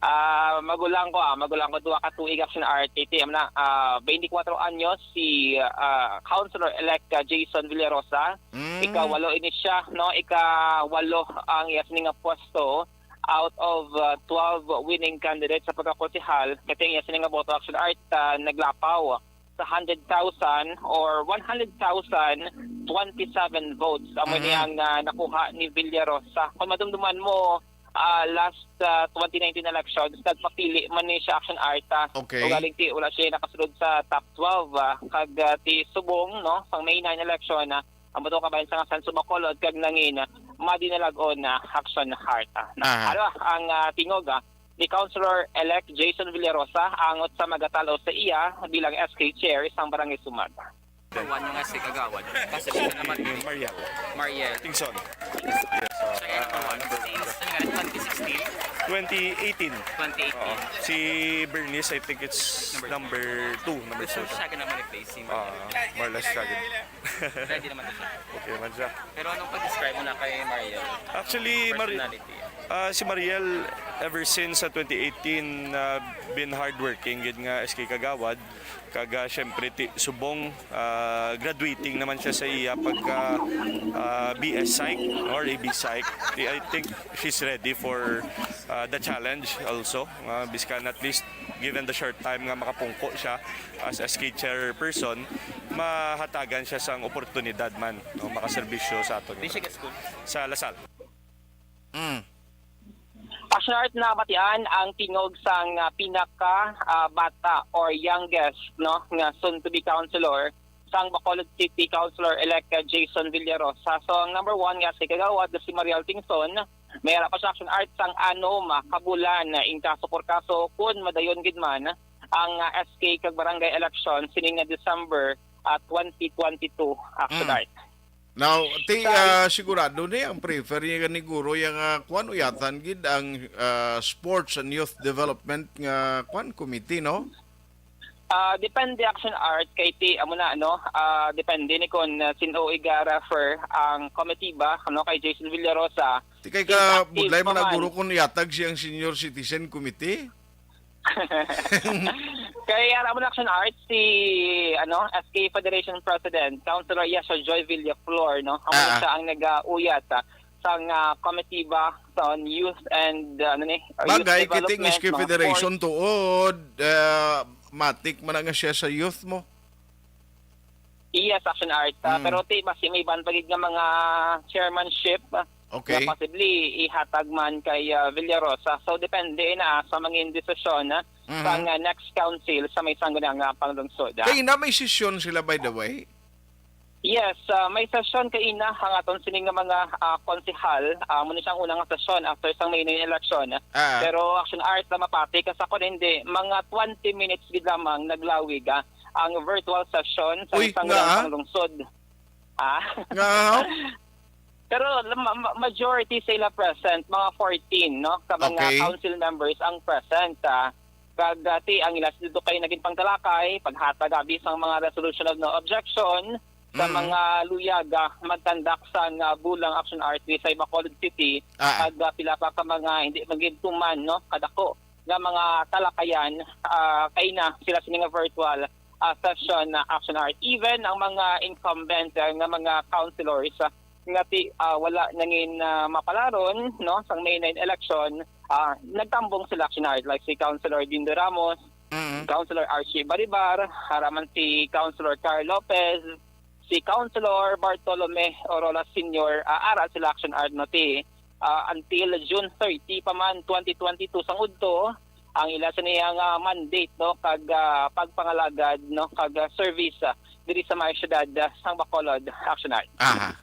Ah, magulang ko, ah, magulang ko duha ka tuig, Action Art. Ti, amo na, ah, twenty-four anyos si, ah, Councilor-elect, ah, Jason Villarosa. Mm. Ikawalo ini siya, no? Ikawalo ang iya sini nga pwesto out of uh, twelve winning candidates sa pagkakonsehal, kay ang iya sini nga boto, Action Art, uh, naglapaw sa hundred thousand or one hundred thousand twenty-seven votes. Amo Mhm. ni ang uh, nakuha ni Villarosa. Kung madumduman mo, uh, last uh, twenty nineteen elections, nagpapili man ni siya, Action Art, uh, Okay. Ugaling ti wala siya nakasulod sa top twelve, uh, kag uh, ti subong, no, sang May nine election, uh, ang boto kabayan sa nga Sanso Bacolod kag nangin madinalag-on na Action Heart. Ah, na. Aha. Ano ang ah, tingog ah, ni Councilor-elect Jason Villarosa angot sa magatalaw sa iya bilang S K chair sang Barangay Sumag? Number one nga si Kagawad. Kasi siya naman, Mariel. Mariel. Tingson. Yes, so, Siya yung number one. Since, ano nga, twenty sixteen? Twenty eighteen. Twenty eighteen. Oo. Si Bernice, I think it's Number two. Number two, number So, two. Siya ka naman replace si Ah, Mariel. More or less siya gid. Ready naman na siya. Okay man siya. Pero anong pag-describe mo na kay Mariel? Actually, Mari- Personality. Ah, si Mariel, ever since sa twenty eighteen, ah, been hardworking gid nga S K Kagawad. Kag, ah, syempre, ti- subong, ah, graduating naman siya sa iya pagka ah, B S Psych or A B Psych. Ti- I think she's ready for ah, the challenge also. Ah, biskan at least given the short time nga makapungko siya as S K chairperson, mahatagan siya sang oportunidad man o makaserbisyo sa aton. Di siya ka-school? Sa Lasal. Mm. Action Art, nabatian ang tingog sang ah, pinaka ah, bata or youngest, no, nga soon to be councilor sang Bacolod City, Councilor-elect ah, Jason Villarosa. So ang number one nga si Kagawad si Mariel Tingson, may ara pa siya, Action Art, sang anom ah, ka bulan ah, in kaso por kaso kun madayon gid man ang ah, S K kag barangay election sining nga December ah, twenty twenty-two, Action Mm. Art. Now, ti, Sa ah, sigurado ni ang prefer niya gani guro yang, ah, kuwan, uyatan gid ang ah, Sports and Youth Development nga kuwan, committee, no? Ah, depende, Action Art, kay ti amo na, no? Ah, depende ni kon ah, sin-o iga-refer ang komitiba, ano, kay Jason Villarosa. Ti kay ka budlay man na guro kung yatag siyang senior citizen committee. Kay ara mo na, Action Art, si ano, S K Federation President, Councilor Yasha Joy Villaflor, no? Amo Ah, ah. siya ang nag-uyat ah, sang ah, komitiba sa youth and ah, ano ni, ah, youth Bagay, kiting development, S K mga Federation sports. Tuod, ah, matik man na nga siya sa youth mo. Yes, Action Art. Ah, Mm. Pero ti, basi may iban pa gid nga mga chairmanship ah, Okay. na possibly ihatag man kay ah, Villarosa. So, depende na sa mangin desisyon ah, Mhm. sa nga next council sa may sangguniang ah, panglungsod. Ah. Kay na may sesyon sila, by the way? Yes, ah, may sesyon kay ina ang aton sini nga mga ah, konsehal. Ah, muna siyang unang sesyon after sang May nine election. Ah. Pero, Action Art, na mapati ka sa kuan, hindi, mga twenty minutes gid lamang naglawig ah, ang virtual session sa Uy, isang nga, ah? Panglungsod. Ah. Nga, ah? Pero ma- ma- majority sila present, mga fourteen, no? Ka mga Okay. council members ang present. Ah. Kag ah, ti ang ila dito kay naging pangtalakay, paghatag abi sang mga resolution of no objection sa Mm. mga luyag ah, magkandak sang ah, bulang Action Art sa Bacolod City, Ah, ah. Kag ah, pila pa ka mga hindi magituman, no, kadako nga mga talakayan, ah, kay na sila sini nga virtual ah, session na Action Art. Even ang mga incumbent ah, nga mga councilors ah, nga ti ah, wala nangin ah, mapalaron, no, sang May nine election, ah, nagtambong sila, Action Art, like si Councilor Dindo Ramos, Mm. Councilor Archie Baribar, ara man si Councilor Carl Lopez, si Councilor Bartolome Orola Senior, ah, ara sila, Action Art, no, ti ah, until June thirty pa man, twenty twenty-two sang udto ang ila sa niyang ah, mandate, no, kag ah, pagpangalagad, no, kag ah, service ah, diri sa mga syudad ah, sang Bacolod, Action Art. Aha.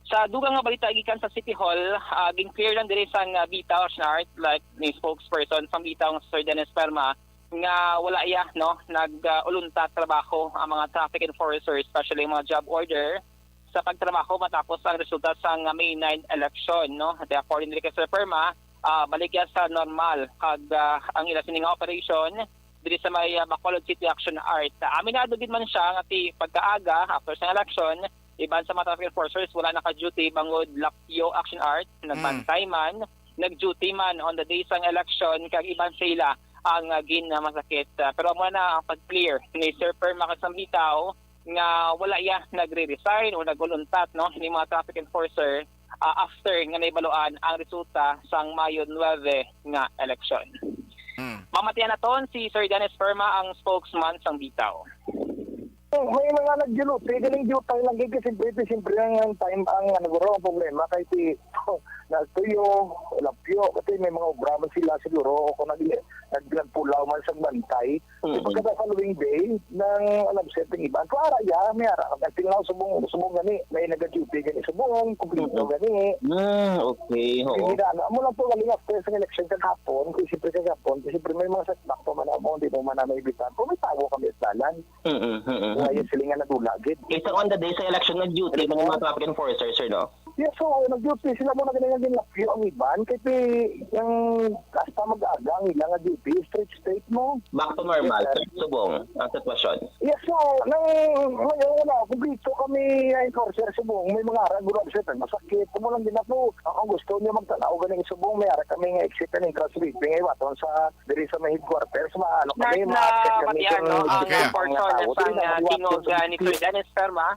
Sa dugang nga balita gikan sa City Hall, ah, gin-clear lang diri sang ah, bitaw, Action Art, like ni spokesperson sang bitaw nga Sir Dennis Perma, nga wala iya, no, nag-uluntat trabaho ang mga traffic enforcers, especially ang mga job order sa pagtrabaho matapos ang resulta sang May nine election, no? At according diri kay Sir Perma, ah, balik iya sa normal kag ah, ang ila sini nga operation diri sa may ah, Bacolod City, Action Art. Ah, aminado gid man siya nga ti pagkaaga after sa election, iban sa mga traffic enforcers wala naka-duty bangod lapyo, Action Art, nagbantay man, nag-duty man on the day sang election kag iban sa ila ang ah, gin ah, masakit. Ah, pero amo na ang pag-clear ni Sir Perma kag sang bitaw nga wala iya nagre-resign o nag-uluntat, no, ni mga traffic enforcer ah, after nga nahibaluan ang resulta sang Mayo nuebe nga eleksyon. Mm. Mamatian naton si Sir Dennis Perma, ang spokesman sang Bitaw. May mga nag-duty, galing duty lang gid kasi siyempre, siyempre ang, ang time, ang ano, guro, ang problema kay si nagtuyo, lapyo, kasi may mga obra man sila siguro, o kung nag-, nag-, nagpulaw man sa bantay. Mm. Pagka following day, nang, ano, setting iban. Kung ara, ya, may ara. Until now, subong, subong gani, may nag-duty gani, subong, kumpleto Mm. gani. Ah, okay, oo. Hindi na, ano, amo lang po, galing after sa election kahapon, kung siyempre kahapon, kasi siyempre may mga setback pa man, amo, hindi mo man na maibitan. Kung may tawo kami sa dalan. Mm, mm, mm. Wala yung silingan na dula, gid. Isa on the day sa election, nag-duty man yung mga traffic enforcers, sir, no? Yes, oo, nag-duty sila mo na ganyan din lapyo ang iban. Kasi yung hasta mag-aga ang ilang duty, straight, straight mo. Back to normal, Yes, sir. sir. Subong ang sitwasyon. Yes, so, nang ngayon wala, kumplito kami enforcer subong. May mga regular, sir, masakit. Amo lang din ako. Ang gusto niyo magtanaw, ganing subong, may ara kami nga exit and entrance sweeping, eh, waton sa, diri sa may headquarters, maano kami, Night na ma-check kami matian, kung no? Ang Okay. mga portion tao, sa dili na maliwat tingog, yung ah, ni Sir Dennis Perma,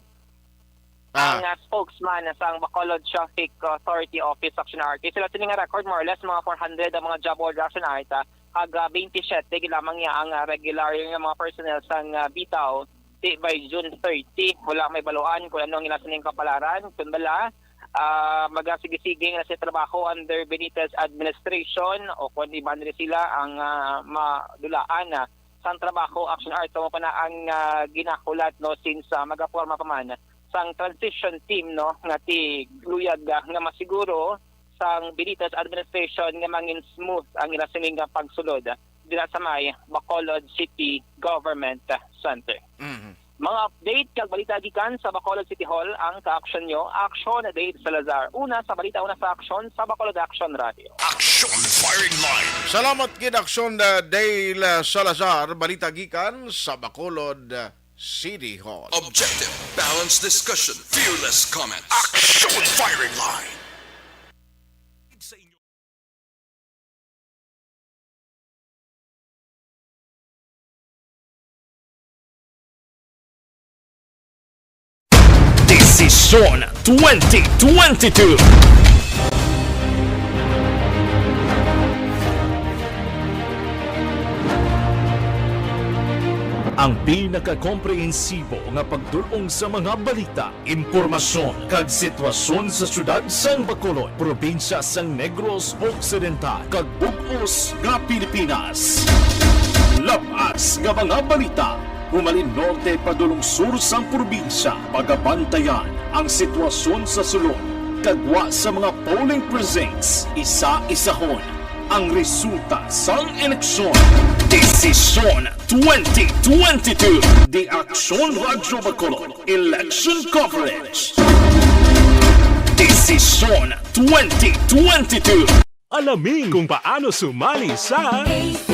Ah. ang, ah, spokesman sang Bacolod Traffic Authority Office Action Art. Sila sini nga record, more or less, mga four hundred ang mga job order action art, ah, kag, ah, twenty-seven gid lamang niya ang, ah, regular nga mga personnel sang, ah, Bitaw. Ti by June thirty, wala may baluan kung ano ang ila sining kapalaran, kung bala, ah, magasige-sige na sa trabaho under Benitez administration o kung iban rin sila ang, ah, madulaan, ah, sang trabaho, action art, kamo pa na ang, ah, ginahulat, no, since, ah, magaporma pa man sang transition team, no, nga ti luyag, ah, nga masiguro sang Benitez administration nga mangin smooth ang ila sining nga pagsulod dira sa may Bacolod City Government Center. Mhm. Mga update kag balita gikan sa Bacolod City Hall ang kaaksyon nyo, Aksyon Dave Salazar. Una sa balita, una sa aksyon sa Bacolod Action Radio. Action Firing Line. Salamat gid, Aksyon, uh, Dale, uh, Salazar. Balita gikan sa Bacolod, uh, City Hall. Objective, balanced discussion, fearless comments. Action Firing Line. Desisyon twenty twenty-two. Ang pinakakomprehensibo nga pagdul-ong sa mga balita, impormasyon, kag sitwasyon sa siyudad sang Bacolod, probinsya sang Negros Occidental, kag bug-os nga Pilipinas. Lab-as nga mga balita, humalin norte padulong sur sang probinsya, pagabantayan ang sitwasyon sa sulod, kag wa sa mga polling precincts, isa-isahon ang resulta sang eleksyon. Desisyon twenty twenty-two. The Action Radyo Bacolod Election Coverage. Desisyon twenty twenty-two. Alamin kung paano sumali sa A C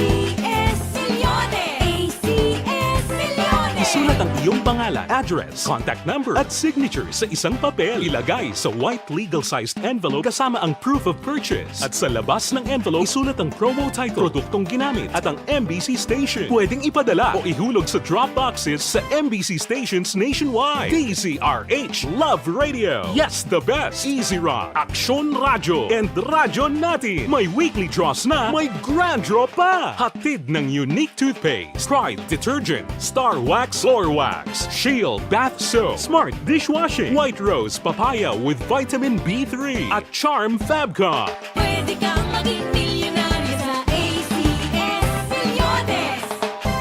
S Millones! A C S Millones! Isulat ang iyong pangalan, address, contact number, at signature sa isang papel. Ilagay sa white legal-sized envelope kasama ang proof of purchase. At sa labas ng envelope, isulat ang promo title, produktong ginamit, at ang M B C station. Pwedeng ipadala o ihulog sa drop boxes sa M B C stations nationwide. D Z R H Love Radio. Yes, the best. Easy Rock, Aksyon Radyo, and Radyo Natin. May weekly draws na, may grand draw pa. Hatid ng Unique Toothpaste, Pride Detergent, Star Wax Floor Wax, Shield Bath Soap, Smart Dishwashing, White Rose Papaya with Vitamin B three, at Charm Fabcon. Pwede kang maging milyonaryo sa A C S Millones.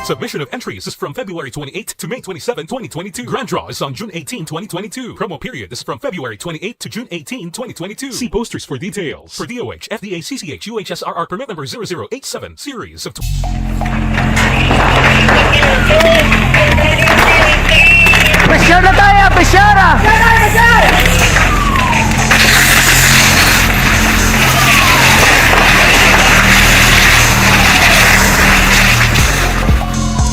Submission of entries is from February twenty-eight to May twenty-seven, twenty twenty-two. Grand draw is on June eighteen, twenty twenty-two. Promo period is from February twenty-eight to June eighteen, twenty twenty-two. See posters for details. For D O H, F D A, C C H, U H S R R permit number zero zero eight seven, series of Pressure na tayo, pressure na!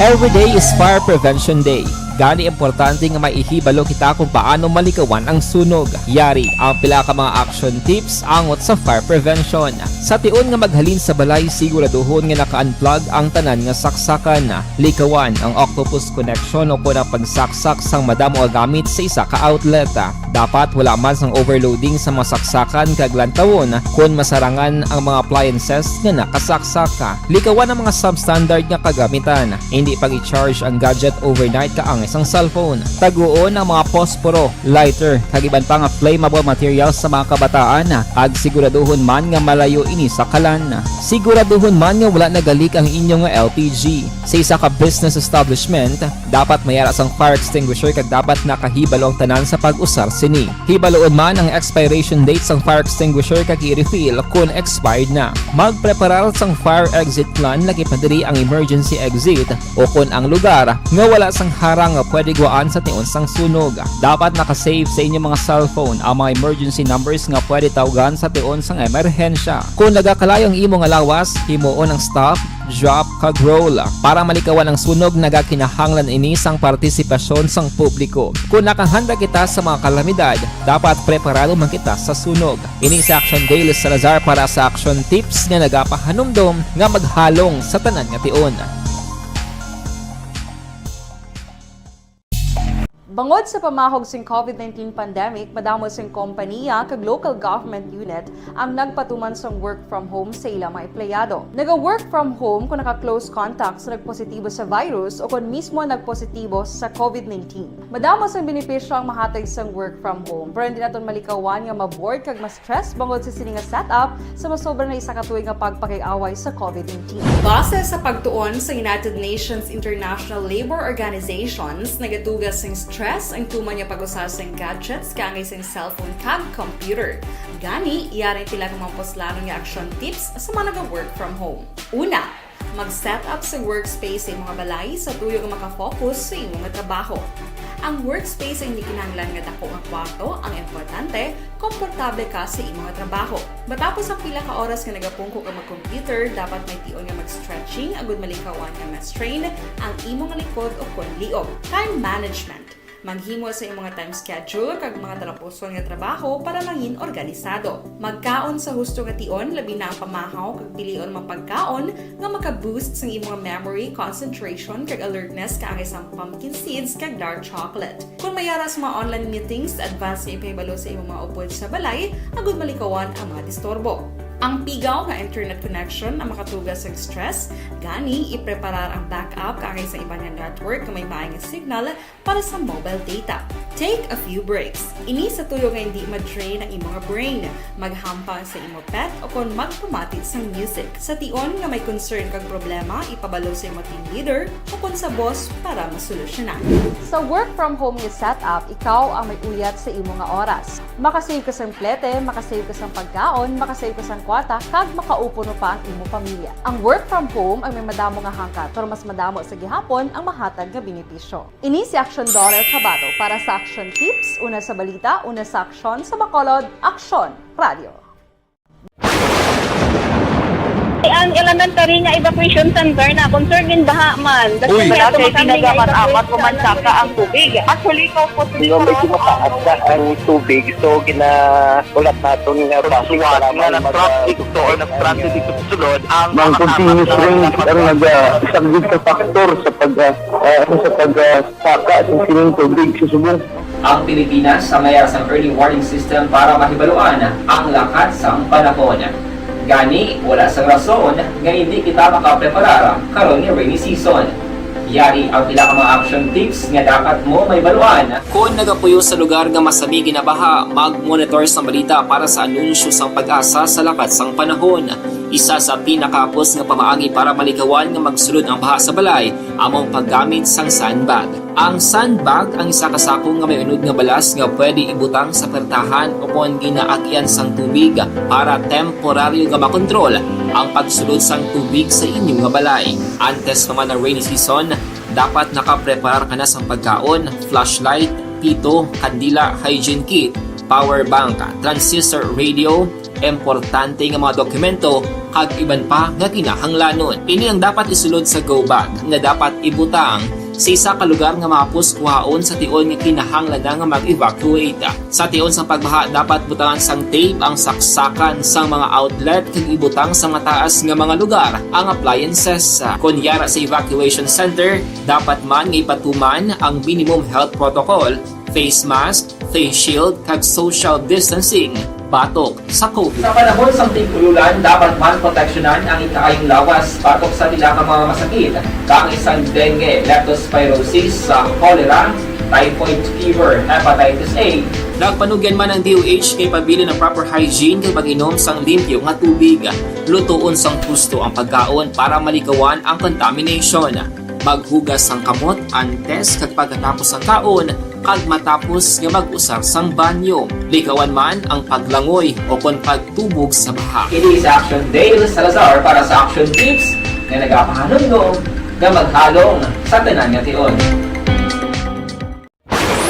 Every day is Fire Prevention Day. Gani, importante nga may ihibalo kita kung paano malikawan ang sunog. Yari ang pila ka mga action tips angot sa fire prevention. Sa tion nga maghalin sa balay, siguraduhon nga naka-unplug ang tanan nga saksakan. Likawan ang octopus connection o kon ang pagsaksak sang madamo nga gamit sa isa ka outlet. Dapat wala man sang overloading sa mga saksakan kag lantawon kon masarangan ang mga appliances nga nakasaksak. Likawan ang mga substandard nga kagamitan. Hindi pag-i-charge ang gadget overnight kaangay sang cellphone. Taguon ang mga posporo, lighter, kag iban pa nga flammable materials sa mga kabataan, kag siguraduhon man nga malayo ini sa kalan. Siguraduhon man nga wala nagalik ang inyo nga L P G. Sa isa ka business establishment, dapat may ara sang fire extinguisher kag dapat nakahibalo ang tanan sa pag-usar sini. Hibaluon man ang expiration date sang fire extinguisher kag i-refill kon expired na. Magpreparar sang fire exit plan, laki pa diri ang emergency exit o kon ang lugar nga wala sang harang nga pwede gwaan sa tion sang sunog. Dapat naka-save sa inyo mga cellphone ang mga emergency numbers nga pwede tawgan sa tion sang emerhensya. Kon nagakalayo ang imo nga lawas, himuon ang stop, drop, kag roll. Para malikawan ang sunog, nagakinahanglan ini sang partisipasyon sang publiko. Kon nakahanda kita sa mga kalamidad, dapat preparado man kita sa sunog. Ini si Action Daily Salazar para sa Action Tips nga nagapahanumdom nga maghalong sa tanan nga tion. Bangod sa pamahog sing COVID nineteen pandemic, madamo sing kompaniya kag local government unit ang nagpatuman sang work from home sa ila mga empleyado. Naga-work from home kung naka-close contact sa nagpositibo sa virus o kon mismo nagpositibo sa COVID nineteen. Madamo sang benepisyo ang mahatag sang work from home, pero hindi naton malikawan nga ma-bored kag ma-stress bangod sa sini nga setup sa masobra na isa ka tuig nga pagpakig-away sa COVID nineteen. Base sa pagtuon sa United Nations International Labour Organizations, nagatuga sing stress ang tuman nga pag-usa sing gadgets kaangay sing cellphone kag computer. Gani, yari ang pila ka mga puslanon nga action tips sa mga naga-work from home. Una, mag-set up sa workspace sa imong balay sa tuyo nga makafocus sa imong trabaho. Ang workspace ay hindi kinahanglan nga dako nga kwarto, ang importante, komportable ka sa imong trabaho. Matapos ang pila ka oras nga nagapungko ka mag-computer, dapat may tion nga mag-stretching agud malikawan nga ma-strain ang imong likod o kon liog. Time management. Maghimo sa imong time schedule kag mga talapuson nga trabaho para mangin organisado. Magkaon sa husto nga tion, labi na ang pamahaw kag pilion mga pagkaon nga maka-boost sang imong memory, concentration, kag alertness kaangay sang pumpkin seeds kag dark chocolate. Kon may ara sa mga online meetings, advance nga ipahibalo sa imong mga upod sa balay agud malikawan ang mga disturbo. Ang pigaw nga internet connection ang makatuga sang stress, gani ipreparar ang backup kaangay sa iban nga network nga may maayo nga signal para sa mobile data. Take a few breaks. Ini sa tuyo nga hindi ma-drain ang imo nga brain. Maghampang sa imo pet o kon magpamati sang music. Sa tion nga may concern kag problema, ipabalo sa imo team leader o kon sa boss para masolusyonan. Sa work from home nga setup, ikaw ang may uyat sa imo nga oras. Makasave ka sang plete, makasave ka sang pagkaon, makasave ka sang kwarta, kag makaupuno pa ang imo pamilya. Ang work from home ang may madamo nga hangkat, pero mas madamo sa gihapon ang mahatag nga benepisyo. Ini si Action Daughter Chavado para sa Action Tips, una sa balita, una sa aksyon, sa Bacolod, Aksyon Radio. Ang elementary nga evacuation center na concern gin baha man. Uy. Wala kay tinaga man amat ko man saka ang tubig. Actually, ko po. Di ba, medyo mataas na ang tubig, so ginahulat naton nga basi nga nag-transit to or nag-transit dito sa sulod ang mga continuous rain ang nag-, ah, isa gid sa factor sa pag, ah, ah, ano, sa pag, ah, saka sa sining tubig sa subong. Ang Pilipinas sa mayar sang early warning system para mahibaluan ang lakat sang panahon. Gani, wala sang rason nga hindi kita makapreparar karon nga rainy season. Yari ang pila ka mga action tips nga dapat mo mahibaluan. Kon nagapuyo sa lugar nga masami ginabaha, mag-monitor sa balita para sa anunsyo sang PAGASA sa lakat sang panahon. Isa sa pinakahapos nga pamaagi para malikawan nga magsulod ang baha sa balay amo ang paggamit sang sandbag. Ang sandbag ang isa ka sako nga may unod nga balas nga pwede ibutang sa pertahan o kon ginaagian sang tubig para temporaryo nga makontrol ang pagsulod sang tubig sa inyo nga balay. Antes pa man ang rainy season, dapat nakapreparar ka na sang pagkaon, flashlight, pito, kandila, hygiene kit, power bank, transistor radio, importante nga mga dokumento, kag iban pa nga kinahanglanon. Ini ang dapat isulod sa go bag nga dapat ibutang Sa isa ka lugar nga mahapos kuhaon sa tion nga kinahanglan na nga mag-evacuate. Sa tion sang pagbaha, dapat butangan sang tape ang saksakan sang mga outlet kag ibutang sa mataas nga mga lugar ang appliances. Kon yara sa evacuation center, dapat man nga ipatuman ang minimum health protocol, face mask, face shield, kag social distancing batok sa COVID. Sa panahon sang tig-ululan, dapat man proteksyonan ang ikaayong lawas batok sa pila ka mga masakit, kaangay sang dengue, leptospirosis, sa cholera, typhoid fever, hepatitis A. Nagpanugyan man ang D O H nga ipabilin ang proper hygiene kag pag-inom sang limpyo nga tubig. Lutoon sang husto ang pagkaon para malikawan ang contamination. Maghugas sang kamot antes kag pagkatapos sang kaon, kag matapos nga mag-usar sang banyo. Likawan man ang paglangoy o kon pagtubog sa baha. Kini si Action Dale Salazar para sa Action Tips nga nagapahanumdom nga maghalong sa tanan nga tion.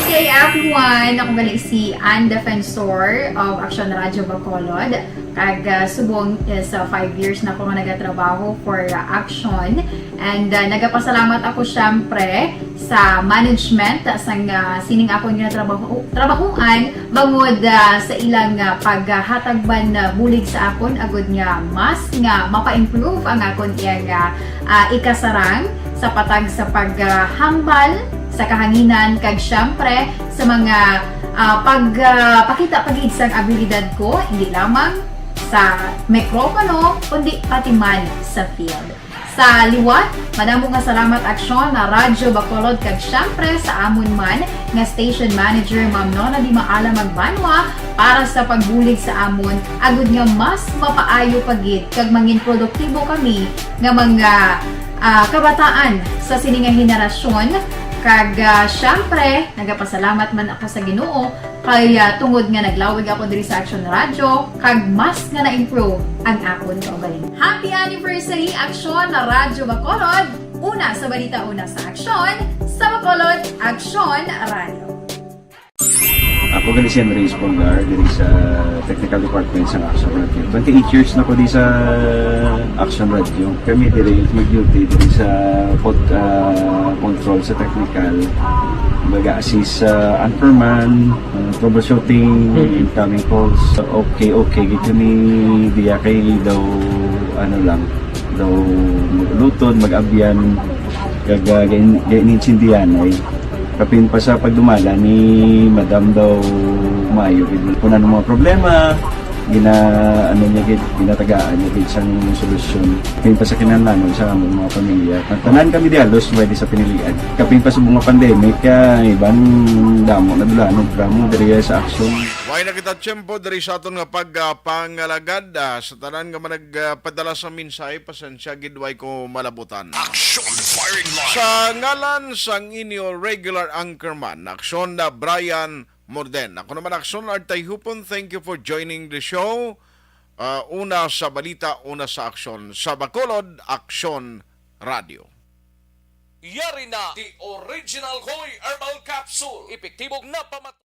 Hey everyone! Ako gali si Ann Defensor of Action Radio Bacolod. Kag, ah, subong, eh, sa five years na ako nga nagatrabaho for, ah, Action. And, ah, nagapasalamat ako, syempre, sa management sang, ah, sining akon nga trabaho, trabahuan bangod, ah, sa ilang, ah, paghatag man, ah, bulig sa akon agud nga mas nga mapa-improve ang akon iyang, ah, ah, ikasarang sa patag sa paghambal sa kahanginan kag, syempre, sa mga, ah, pag, ah, pakita pa gid sang abilidad ko, hindi lamang sa mikropono, kundi pati man sa field. Sa liwat, madamo nga salamat, Aksyon, na Radyo Bacolod, kag syempre sa amon man nga station manager, Ma'am Nona Di Maala Magbanwa, para sa pagbulig sa amon, agud nga mas mapaayo pa gid kag mangin produktibo kami nga mga, ah, kabataan sa sini nga henerasyon. Kag, ah, syempre, nagapasalamat man ako sa Ginoo kay, ah, tungod nga naglawig ako diri sa Action Radio, kag mas nga na-improve ang akon kaugalingon. Happy anniversary, Aksyon na Radyo Bacolod! Una sa balita, una sa aksyon, sa Bacolod, Aksyon Radio. Ako gali si Andres Polgar, diri sa Technical Department sa Action Radio. Twenty-eight years na ko di sa Action Radio. Kami diri mag-duty diri sa pod-, ah, control sa technical. Mag-assist sa anchorman, ah, troubleshooting, Mm. incoming calls. Okay, okay, gid kami diya kay daw, ano lang, daw mag-ulutod, mag-abyan, kag, ah, gain-, gainintindihan ay. Kapin pa sa pagdumala ni Madam daw maayo gid. Kung ano mga problema, gina-, ano niya gid, ginatagaan niya gid sang solusyon. Kapin pa sa kinahanglanon sa among mga pamilya. Ang tanan kami di halos pwede sa pinilian. Kapin pa sa mga pandemic, kaya iban damo na dula, ano, damo diri sa aksyon. Way na kita tiyempo diri sa aton nga pagpangalagad, ah, sa tanan nga managpadala sa mensahe, pasensya gid way ko malabutan. Action Firing Line. Sa ngalan sang inyo regular anchorman, Aksyon na Brian Morden. Ako naman, Aksyon Art Tayhupon. Thank you for joining the show. Ah, una sa balita, una sa aksyon. Sa Bacolod, Aksyon Radio. Yari na the original Koy Herbal Capsule. Epektibo nga pamat-